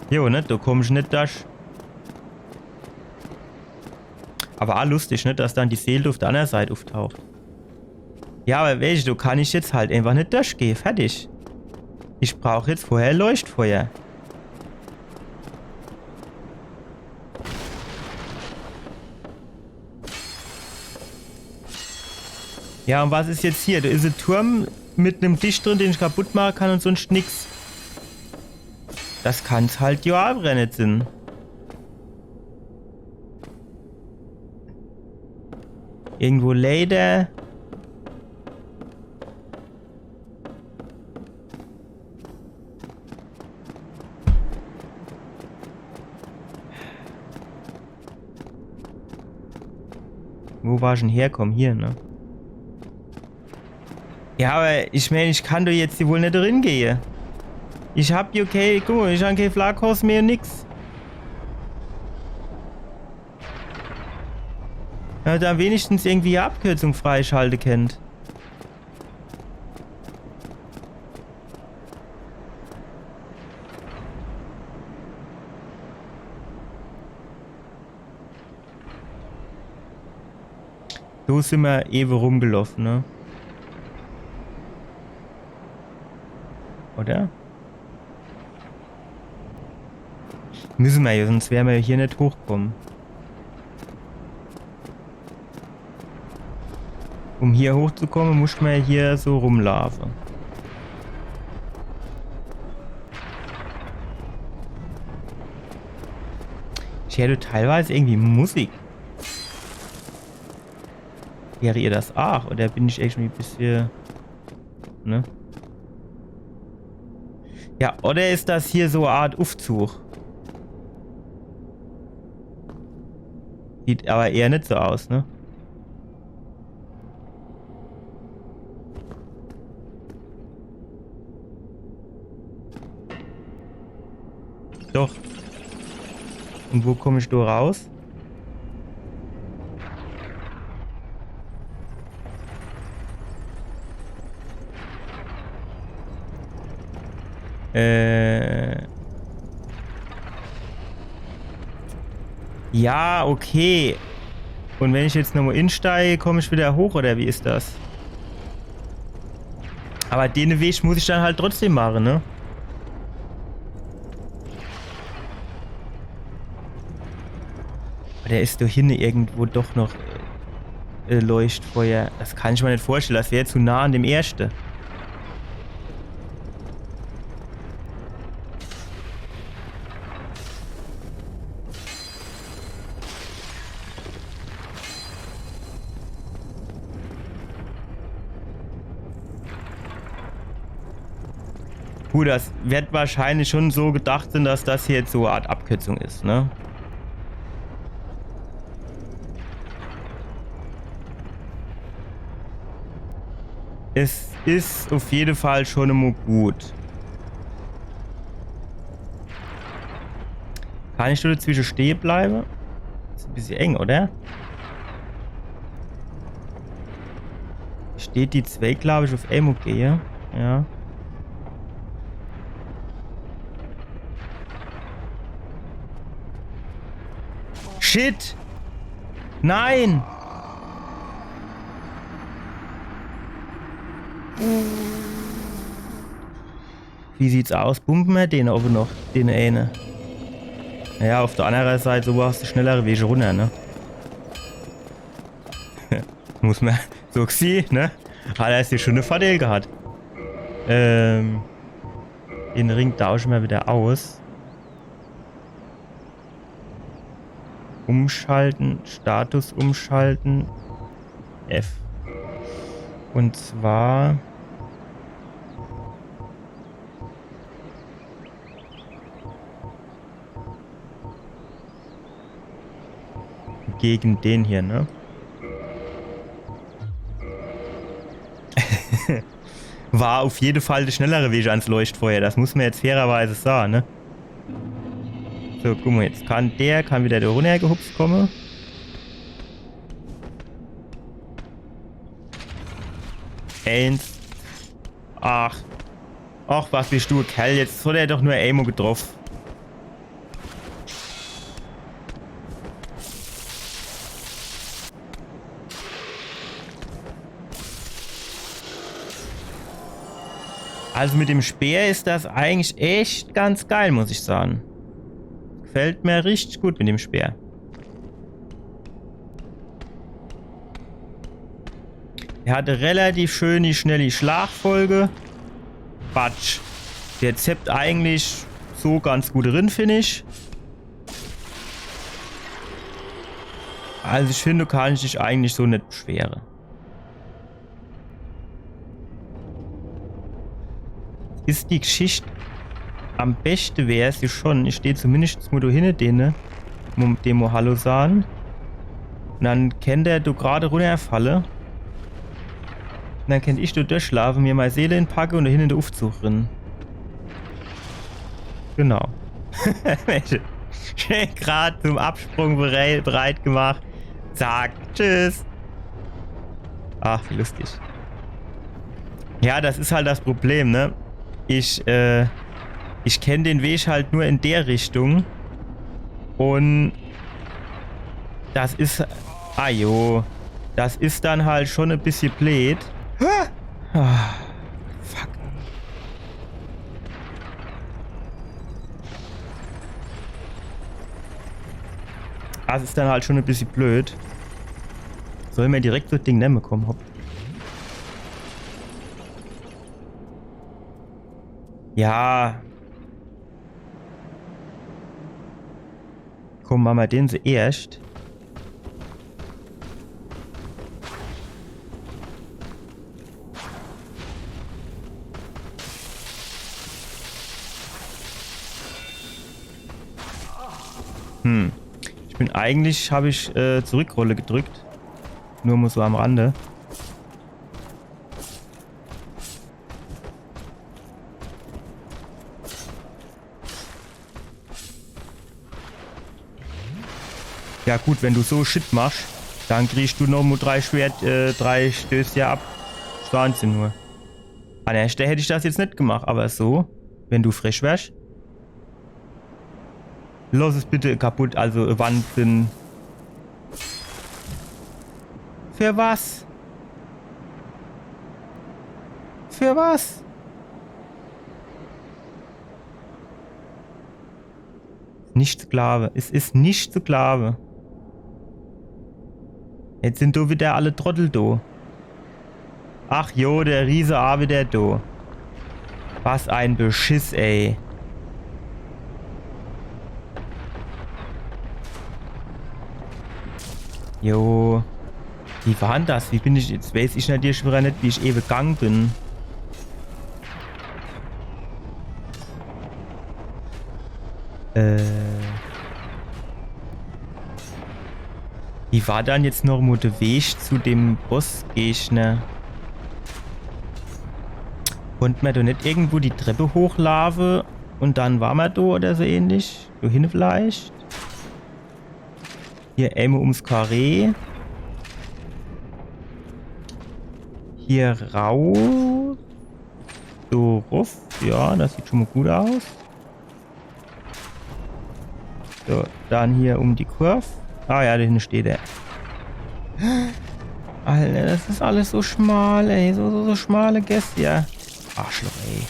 Jo, ne, do komm ich net dorch. Awwer aa lustig, ne, dass dann die Seel uf de anner Seit uftaucht. Ja, awwer weescht, do kann ich jetzt halt einfach net dorchgehe. Fertig. Ich brauch jetzt vorher Leuchtfeuer. Ja, un was is jetzt hier? Do is e Turm mit nem Tisch drin, den ich kaputt mache kann un sonscht nix. Das kann's halt jo awwer net sinn. Irgendwo Leder. Wo war ich dann herkomme? Hier, ne? Ja, awwer ich meen, ich kann doch jetzt do wohl net drin gehe. Ich hab jo kee, guck mo, ich hab kee Flaakos mehr, nix. Ja, do wenigstens irgendwie e Abkürzung freischalte kennt. So sin mer ewe rumgeloff, ne? Oder? Misse mer jo, sonscht wär mer jo hier net hochkomme. Um hier hochzukomme, muss mer jo hier so rumlaafe. Ich heer do teilweise irgendwie Musik. Heert ihr das aach? Oder bin ich irgendwie e bissje, ne? Ja, oder is das hier so e Art Ufzug? Sieht awwer eher net so aus, ne? Doch. Un wo komm ich do raus? Äh. Ja, okay. Un wenn ich jetzt nochmo insteige, komm ich wieder hoch, oder wie is das? Awwer den Weg muss ich dann halt trotzdem mache, ne? Oder is do hinne irgendwo doch noch, äh, Leuchtfeuer? Das kann ich mer net vorstelle. Das wär zu nah an dem erschte. Gut, das wird wahrscheinlich schon so gedacht sein, dass das hier jetzt so e Art Abkürzung is, ne? Es is auf jede Fall schon immer gut. Kann ich nur dazwische stehe bleibe? Is e bissje eng, oder? Ich Steht die zwee, glaub ich, uf emol gehe. Ja. Shit! Nein! Wie sieht's aus? Pumpe mer den awwer noch, den eene? Naja, uf der annere Seit, so hast de schnellere Weg runner, ne? Muss mer so gesiehn, ne? Hat er jetzt schun e Vordeel gehat. Ähm, den Ring tausche mer widder aus. Umschalte, Status umschalte. F. Un zwar gege den hier, ne? War uf jede Fall de schnellere Weg ans Leuchtfeuer, das muss mer jetzt fairerweise sage, ne? So, guck mol, jetzt kann der, kann widder do runnergehupst kumme. Eens. Ach. Ach, was bisch du e Kerl, jetzt hat er doch nur emol getroff. Also mit dem Speer is das eigentlich echt ganz geil, muss ich sage. Gefällt mer richtig gut mit dem Speer. Er hat e relativ schöni, schnelli Schlagfolge. Batsch. Der zeppt eigentlich so ganz gut drin, find ich. Also ich find, du kannsch dich eigentlich so net beschwere. Is die Geschicht, am beschte wär's jo schun, ich steh zumindescht mol do hinne dene, mol dem mol Hallo sage. Un dann kennt er do grad runnerfalle. Un dann kennt ich do durchschlafe, mir mei Seele inpacke un do hinne in de Uffzug rinne. Genau. Mensch, schön grad zum Absprung berei-, bereit gemacht. Zack, tschüss. Ach, wie lustig. Ja, das is halt das Problem, ne? Ich, äh, ich kenn den Weg halt nur in der Richtung. Un das is, ah jo, das is dann halt schun e bissje bleed. Ah, fuck. Das is dann halt schun e bissje bleed. Soll mer direkt so e Ding nemme kumme, hopp. Ja. Kumm, mache mer den zuerscht. Hm. Ich bin eigentlich, hab ich, äh, Zurückrolle gedrückt. Nur mol so am Rande. Ja gut, wenn du so Shit machsch, dann kriegsch du noch mo drei Schwert, äh, drei Stöße ab. Wahnsinn nur. An der Stell hätt ich das jetzt net gemacht, aber so, wenn du frech wärsch. Lass es bitte kaputt, also Wand drin. Für was? Für was? Nicht zu glauben. Es is nicht zu glauben. Jetzt sind do wieder alle Trottel do. Ach jo, der Riese a wieder do. Was ein Beschiss, ey. Jo. Wie war denn das? Wie bin ich, jetzt weiß ich natürlich schon wieder net, wie ich ewe gang bin. Äh. Wie war dann jetzt noch mo de Weg zu dem Bossgegner? Konnt mer do net irgendwo die Treppe hochlaafe und dann war mer do oder so ähnlich? Do hinne vielleicht? Hier emol ums Karree. hier raus. So, ruff. Ja, das sieht schon mal gut aus. So, dann hier um die Kurve. Ah ja, da hinten steht er. Alter, das ist alles so schmal, ey. So, so, so schmale Gässe, ja. Arschloch, ey.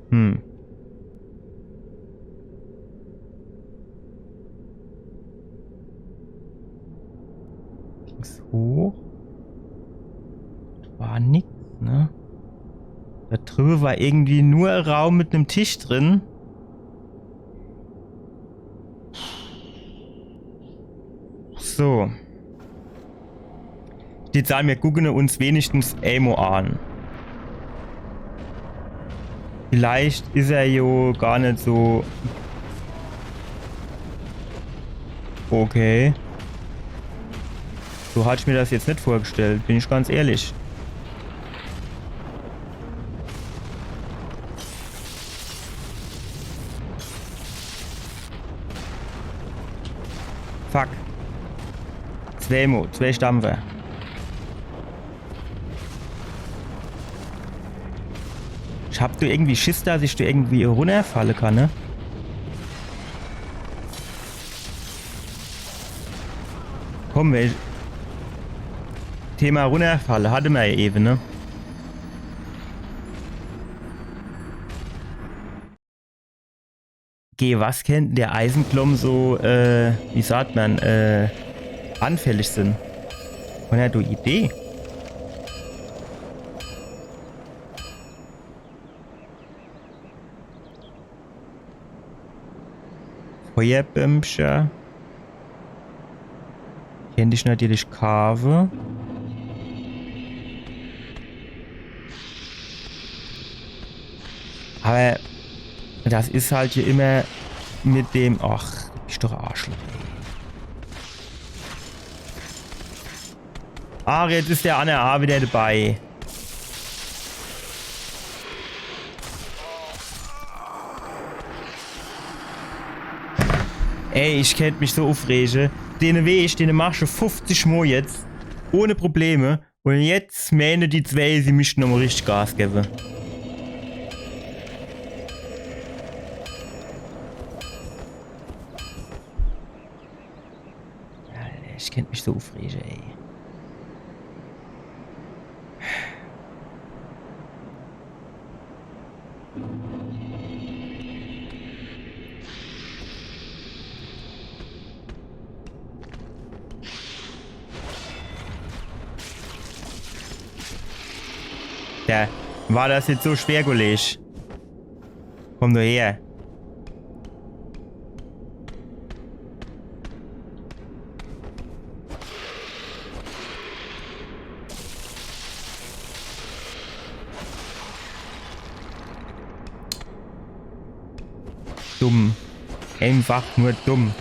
Hm. Ging's hoch? War nix, ne? Da drübe war irgendwie nur Raum mit nem Tisch drin. So. Die Zahl, mir gucken uns wenigstens emol an. Vielleicht is er jo gar net so. Okay. So hat ich mir das jetzt net vorgestellt, bin ich ganz ehrlich. Fuck. Zwee Mo, zwee Stampfer. Ich hab do irgendwie Schiss, dass ich do irgendwie runnerfalle kann, ne? Komm, ey. Thema runnerfalle, hatte mer ja ewe, ne? Geh, was kennt der Eisenklomm so, äh, wie sagt man, äh, anfällig sin? Von der du Idee? Feuerbömmcher. Kennt ich natürlich kaafe. Aber das is halt hier immer mit dem. Ach, ich doch Arschloch, ey. Ach, jetzt is der anner A wieder dabei. Ey, ich kennt mich so uffrege. Dene Weg, dene machsch du fuffzig Mo jetzt. Ohne Probleme. Un jetzt meene die zwee, sie missten nochmo richtig Gas gewwe. Alter, ich kennt mich so uffrege, ey. Ja, war das jetzt so schwer, Kollege? Komm nur her. Dumm. Einfach nur dumm.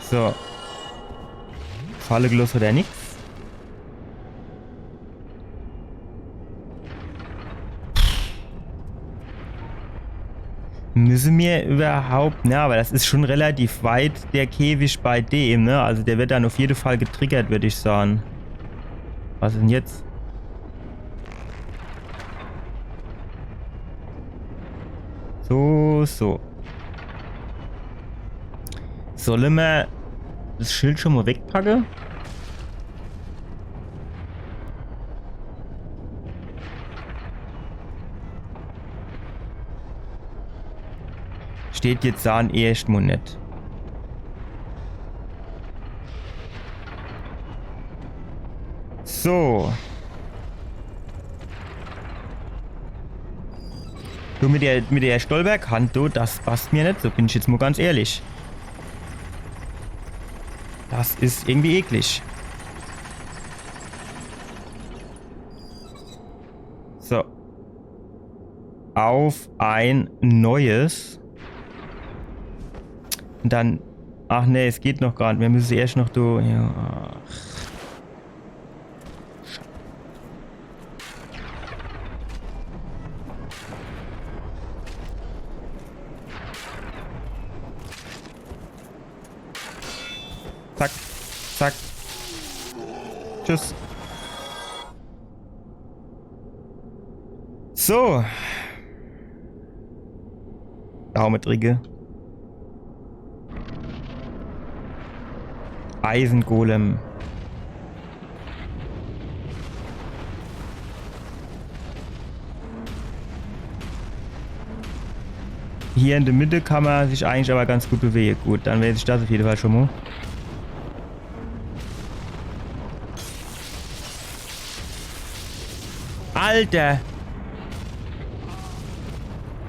So. Falle gelosse hat er nix. Müsse mir überhaupt, na, aber das is schon relativ weit, der Käfig bei dem, ne? Also der wird dann auf jede Fall getriggert, würd ich sagen. Was is denn jetzt? So, so. Solle mer das Schild schon mo wegpacke? Steht jetzt an erscht mo net. So. Du mit der, mit der Stolperkant, du, das passt mir net, so bin ich jetzt mo ganz ehrlich. Das is irgendwie eklig. So. Auf ein Neues. Und dann. Ach nee, es geht noch gar net. Mir müsse erscht noch do. Ja, ach. Zack. Zack. Tschüss. So. Daumen dricke. Eisengolem. Hier in der Mitte kann man sich eigentlich aber ganz gut bewegen. Gut, dann weiß ich das auf jeden Fall schon mal. Alter!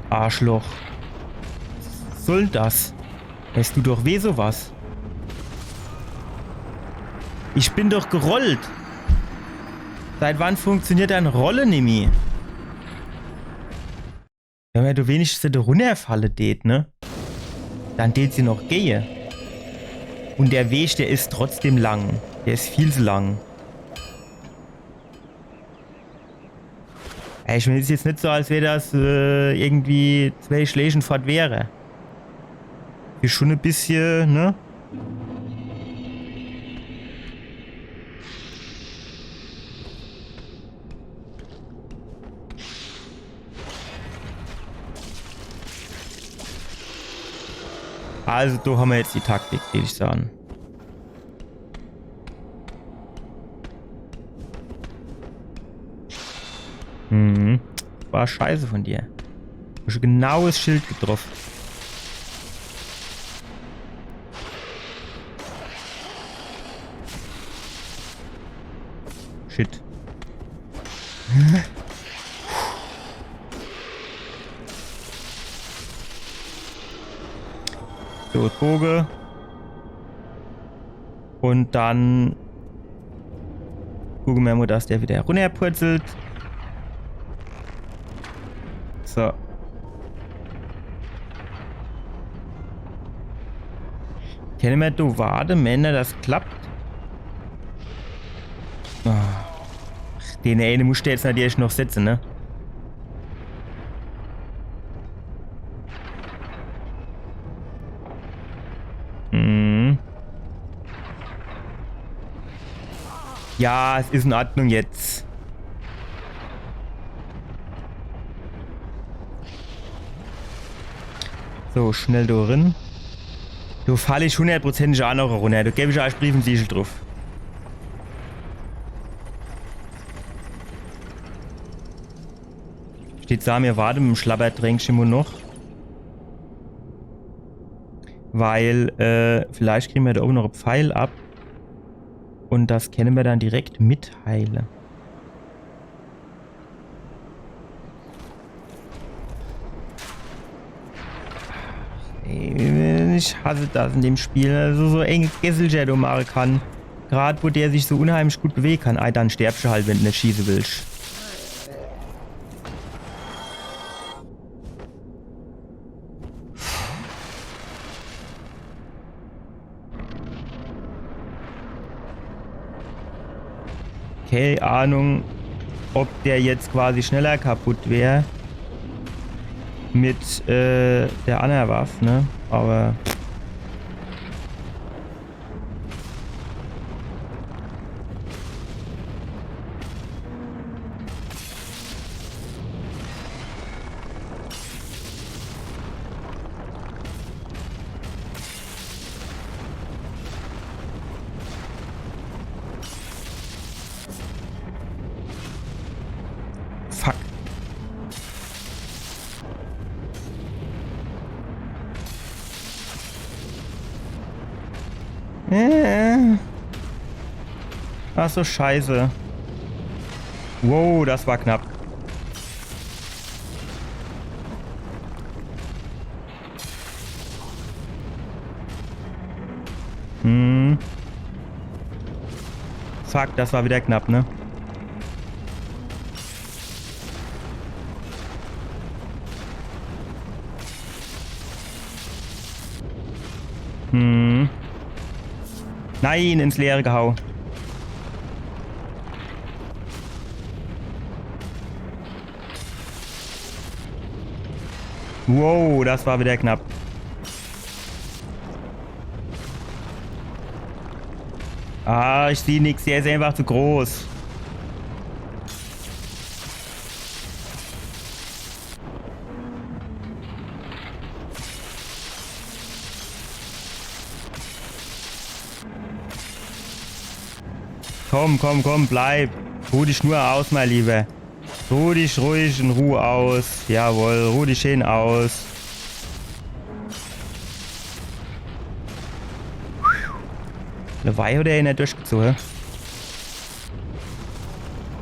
Arschloch. Was soll das? Weisst du doch weh sowas. Ich bin doch gerollt. Seit wann funktioniert dann Rolle nimmi? Wenn mer do wenigstens net runnerfalle tät, ne? Dann tät se noch gehe. Und der Weg, der is trotzdem lang. Der is viel zu lang. Ey, ich mein, is jetzt net so, als wär das äh, irgendwie zwei Schläge fort wäre. Is schon e bissje, ne? Also, do hammer jetzt die Taktik, will ich sagen. Mhm. War scheiße von dir. Hast du genau das Schild getroffen. Shit. So, Droge. Und dann gucke mer mal, dass der wieder runnerpurzelt. So. Kenne mer do warte, wenn das klappt? Ah. Den eine muss der jetzt natürlich noch setzen, ne? Mhm. Ja, es is in Ordnung jetzt. So, schnell do rin. Do fall ich hundertprozentig aa noch runner. Do geb ich eich Brief und Siegel druff. Steht sa, mir warte mit dem Schlabbertränkche mo noch. Weil, äh, vielleicht kriege mer do oben noch e Pfeil ab. Und das kenne mer dann direkt mitheile. Ey, ich hasse das in dem Spiel. Also so enge Gässelcher do mache kann. Grad wo der sich so unheimlich gut bewege kann. Ei, dann sterbsche halt, wenn du net schieße willsch. Kee Ahnung, ob der jetzt quasi schneller kaputt wär mit äh, der anner Waff, ne? Aber Fuck. Äh. Ach so, scheiße. Wow, das war knapp. Hm. Fuck, das war wieder knapp, ne? Hm. Nein, ins Leere gehau. Wow, das war wieder knapp. Ah, ich sieh nix. Der is einfach zu groß. Komm, komm, komm, bleib. Ruh dich nur aus, mein Lieber. Ruh dich ruhig in Ruhe aus. Jawohl, ruh dich schön aus. Dabei hat er ihn nicht durchgezogen.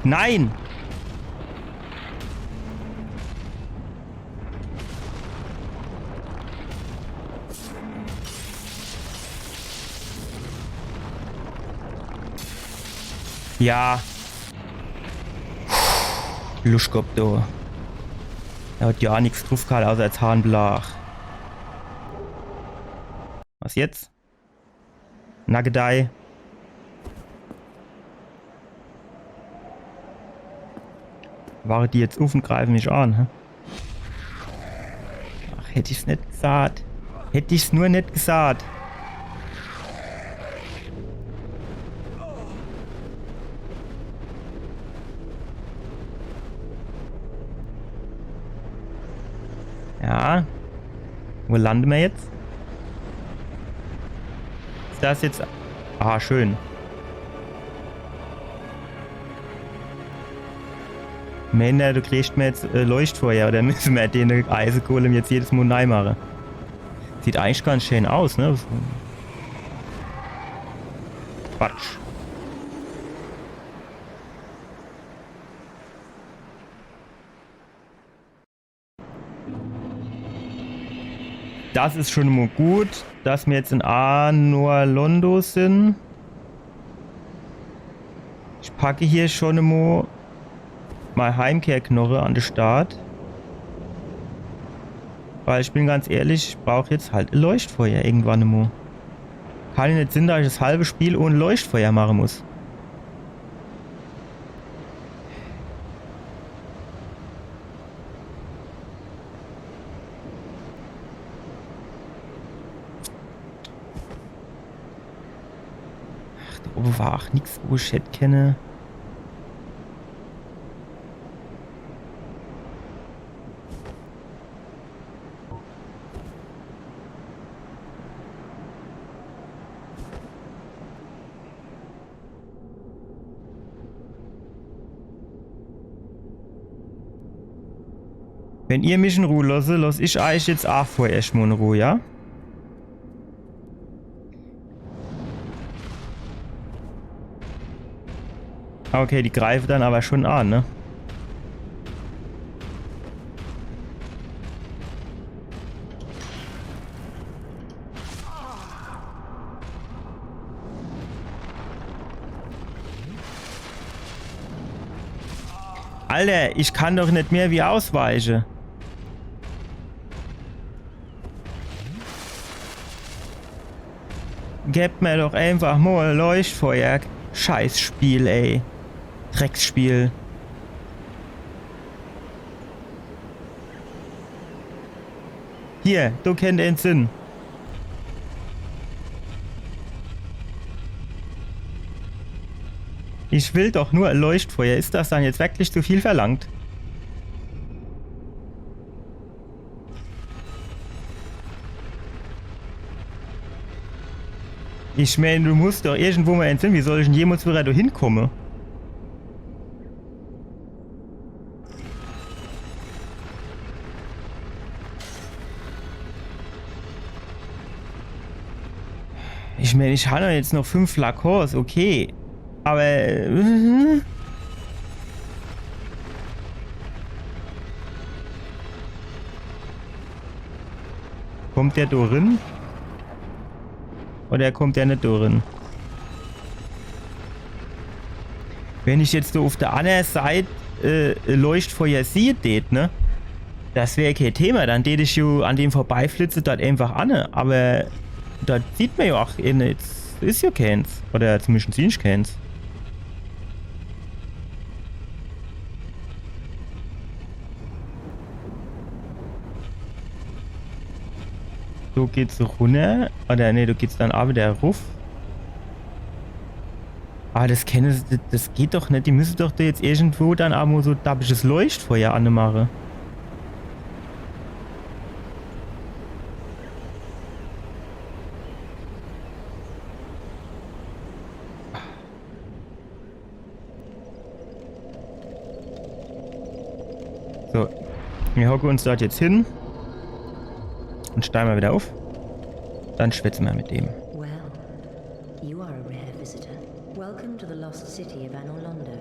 Nein! Ja. Luschkopf, du. Er hat ja nix drauf gehabt, außer Zahnblach. Was jetzt? Nagedei. Ware die jetzt uff un greife mich an, hä? Ach, hätt ich's net gesaat. Hätt ich's nur net gesaat. Ja. Wo lande mer jetzt? Is das jetzt... Ah, schön. Männer, du kriegst mir jetzt, äh, Leuchtfeuer, oder müsse mer den Eisegolem jetzt jedes Mol nei mache? Sieht eigentlich ganz schön aus, ne? Quatsch. Das is schon mo gut, dass mir jetzt in Anor Londo sin. Ich packe hier schon mo mei Heimkehrknoche an de Start. Weil ich bin ganz ehrlich, ich brauch jetzt halt e Leuchtfeuer irgendwann mo. Kann jo net sinn, dass ich das halbe Spiel ohne Leuchtfeuer mache muss. Ach, do owwe war ach nix, wo ich hätt kenne. Wenn ihr mich in Ruh losse, loss ich eich jetzt ach vorerscht mo in Ruh, ja? Okay, die greife dann awwer schon an, ne? Alter, ich kann doch net mehr wie ausweiche. Geb mir doch einfach mo Leuchtfeuer. Scheißspiel, ey. Drecksspiel. Hier, do kennt eins sinn. Ich will doch nur e Leuchtfeuer. Is das dann jetzt wirklich zu viel verlangt? Ich mein, do muss doch irgendwo mo eins sinn. Wie soll ich dann jemols widder do hinkomme? Ich mein, ich hab doch jetzt noch fünf Flakons, okay. Awwer, äh, kommt der do rin? Oder kommt der net do rin? Wenn ich jetzt so uff der anner Seit, äh, Leuchtfeuer siehe tät, ne? Das wär kee Thema, dann tät ich jo an dem vorbeiflitze, dort einfach anne. Awwer dort sieht mer jo ach eh nix. Is jo keens. Oder zumindescht sieh ich keens. So geht's runner. Oder nee, do geht's dann ach widder ruff. Ah, das kenne se, das geht doch net. Die müsse doch do jetzt irgendwo dann aa mo so dabbisches Leuchtfeuer anemache. So, mir hocke uns dort jetzt hin und steige mer wieder uff. Dann schwätze mer mit dem. Well, you are a rare visitor. Welcome to the lost city of Anor Londo,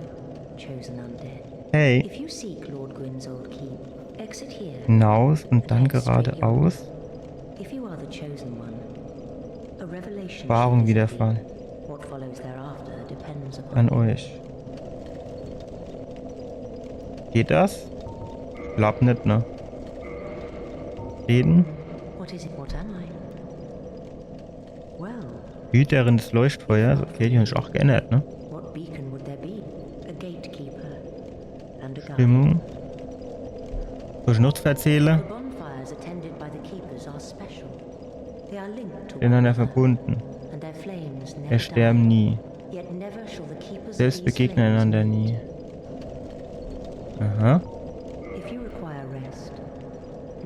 chosen undead. Hey, If you seek Lord Gwyn's old keep, exit here. hinaus und dann geradeaus. If you are the chosen one, a revelation Erfahrung shall visit widerfahren. Thee. What follows thereafter depends upon An you. Euch. Geht das? Glaab net, ne? Reden? What is it? What am I? Well, Hüterin des Leuchtfeuers. Okay, die hon sich aach geännert, ne? What beacon would there be? A gatekeeper and a guard. Stimmung. Was ich noch zu erzähle? The bonfires attended by the keepers are special. They are linked to Ineinander one another, verbunden. And their flames never Ersterben die. Nie. Yet never shall the keepers of Selbst these begegnen flames einander meet. Nie. Aha. If you require rest,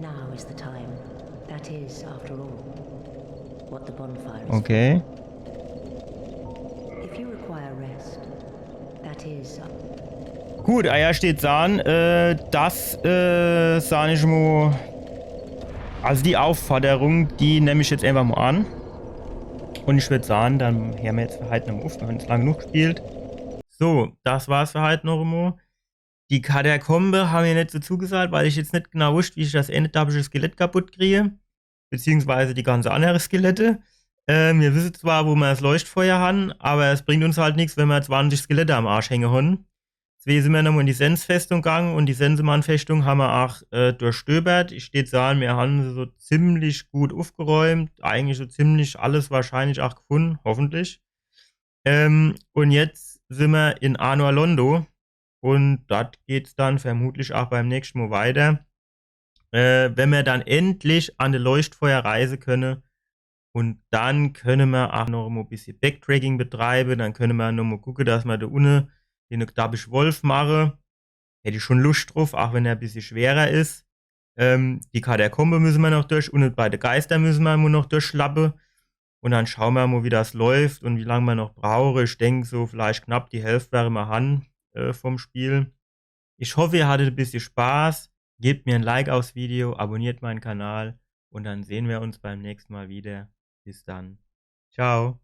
now is the time. That is, after all, what the bonfire is Okay. for. If you require rest, that is. Gut, ah ja, steht an. Äh, das, äh, sah ich mo. Also die Aufforderung, die nemm ich jetzt einfach mo an. Und ich würd sage, dann heer mer jetzt für heit nomo uff. Mir hon jetzt lang genug gespielt. So, das war's für heit nomo. Die Katakombe hon mer net so zugesagt, weil ich jetzt net genau wusst, wie ich das ene dabbische Skelett kaputt krie. Beziehungsweise die ganze annere Skelette. Äh, mir wisse zwar, wo mer das Leuchtfeuer hon, aber es bringt uns halt nix, wenn mer zwanzig Skelette am Arsch hänge hon. Deswege sin mer nomo in die Sens-Festung gang und die Sensemann-Festung hon mer aach, äh, durchstöbert. Ich deet sage, mir hon so ziemlich gut uffgeräumt. Eigentlich so ziemlich alles wahrscheinlich aach gefunne, hoffentlich. Ähm, und jetzt sin mer in Anor Londo. Und dort geht's dann vermutlich aach beim nächschte Mo weiter. Äh, wenn mer dann endlich an de Leuchtfeuer reise könne. Und dann könne mer aach nomo bissje Backtracking betreibe. Dann könne mer nomo gucke, dass mer do unne den dabbische Wolf mache. Hätt ich schon Luscht druff, aach wenn er bissje schwerer is. Ähm, die Katakombe müsse mer noch durch. Unne bei de Geister müsse mer mo noch durchschlappe. Und dann schaue mer mo, wie das läuft und wie lang mer noch brauche. Ich denk, so vielleicht knapp die Hälft werre mer hon, äh, vom Spiel. Ich hoff, ihr hattet e bissje Spaß. Gebt mir e Like aufs Video, abonniert mein Kanal und dann sehn mer uns beim nächschte Mo wieder. Bis dann. Ciao.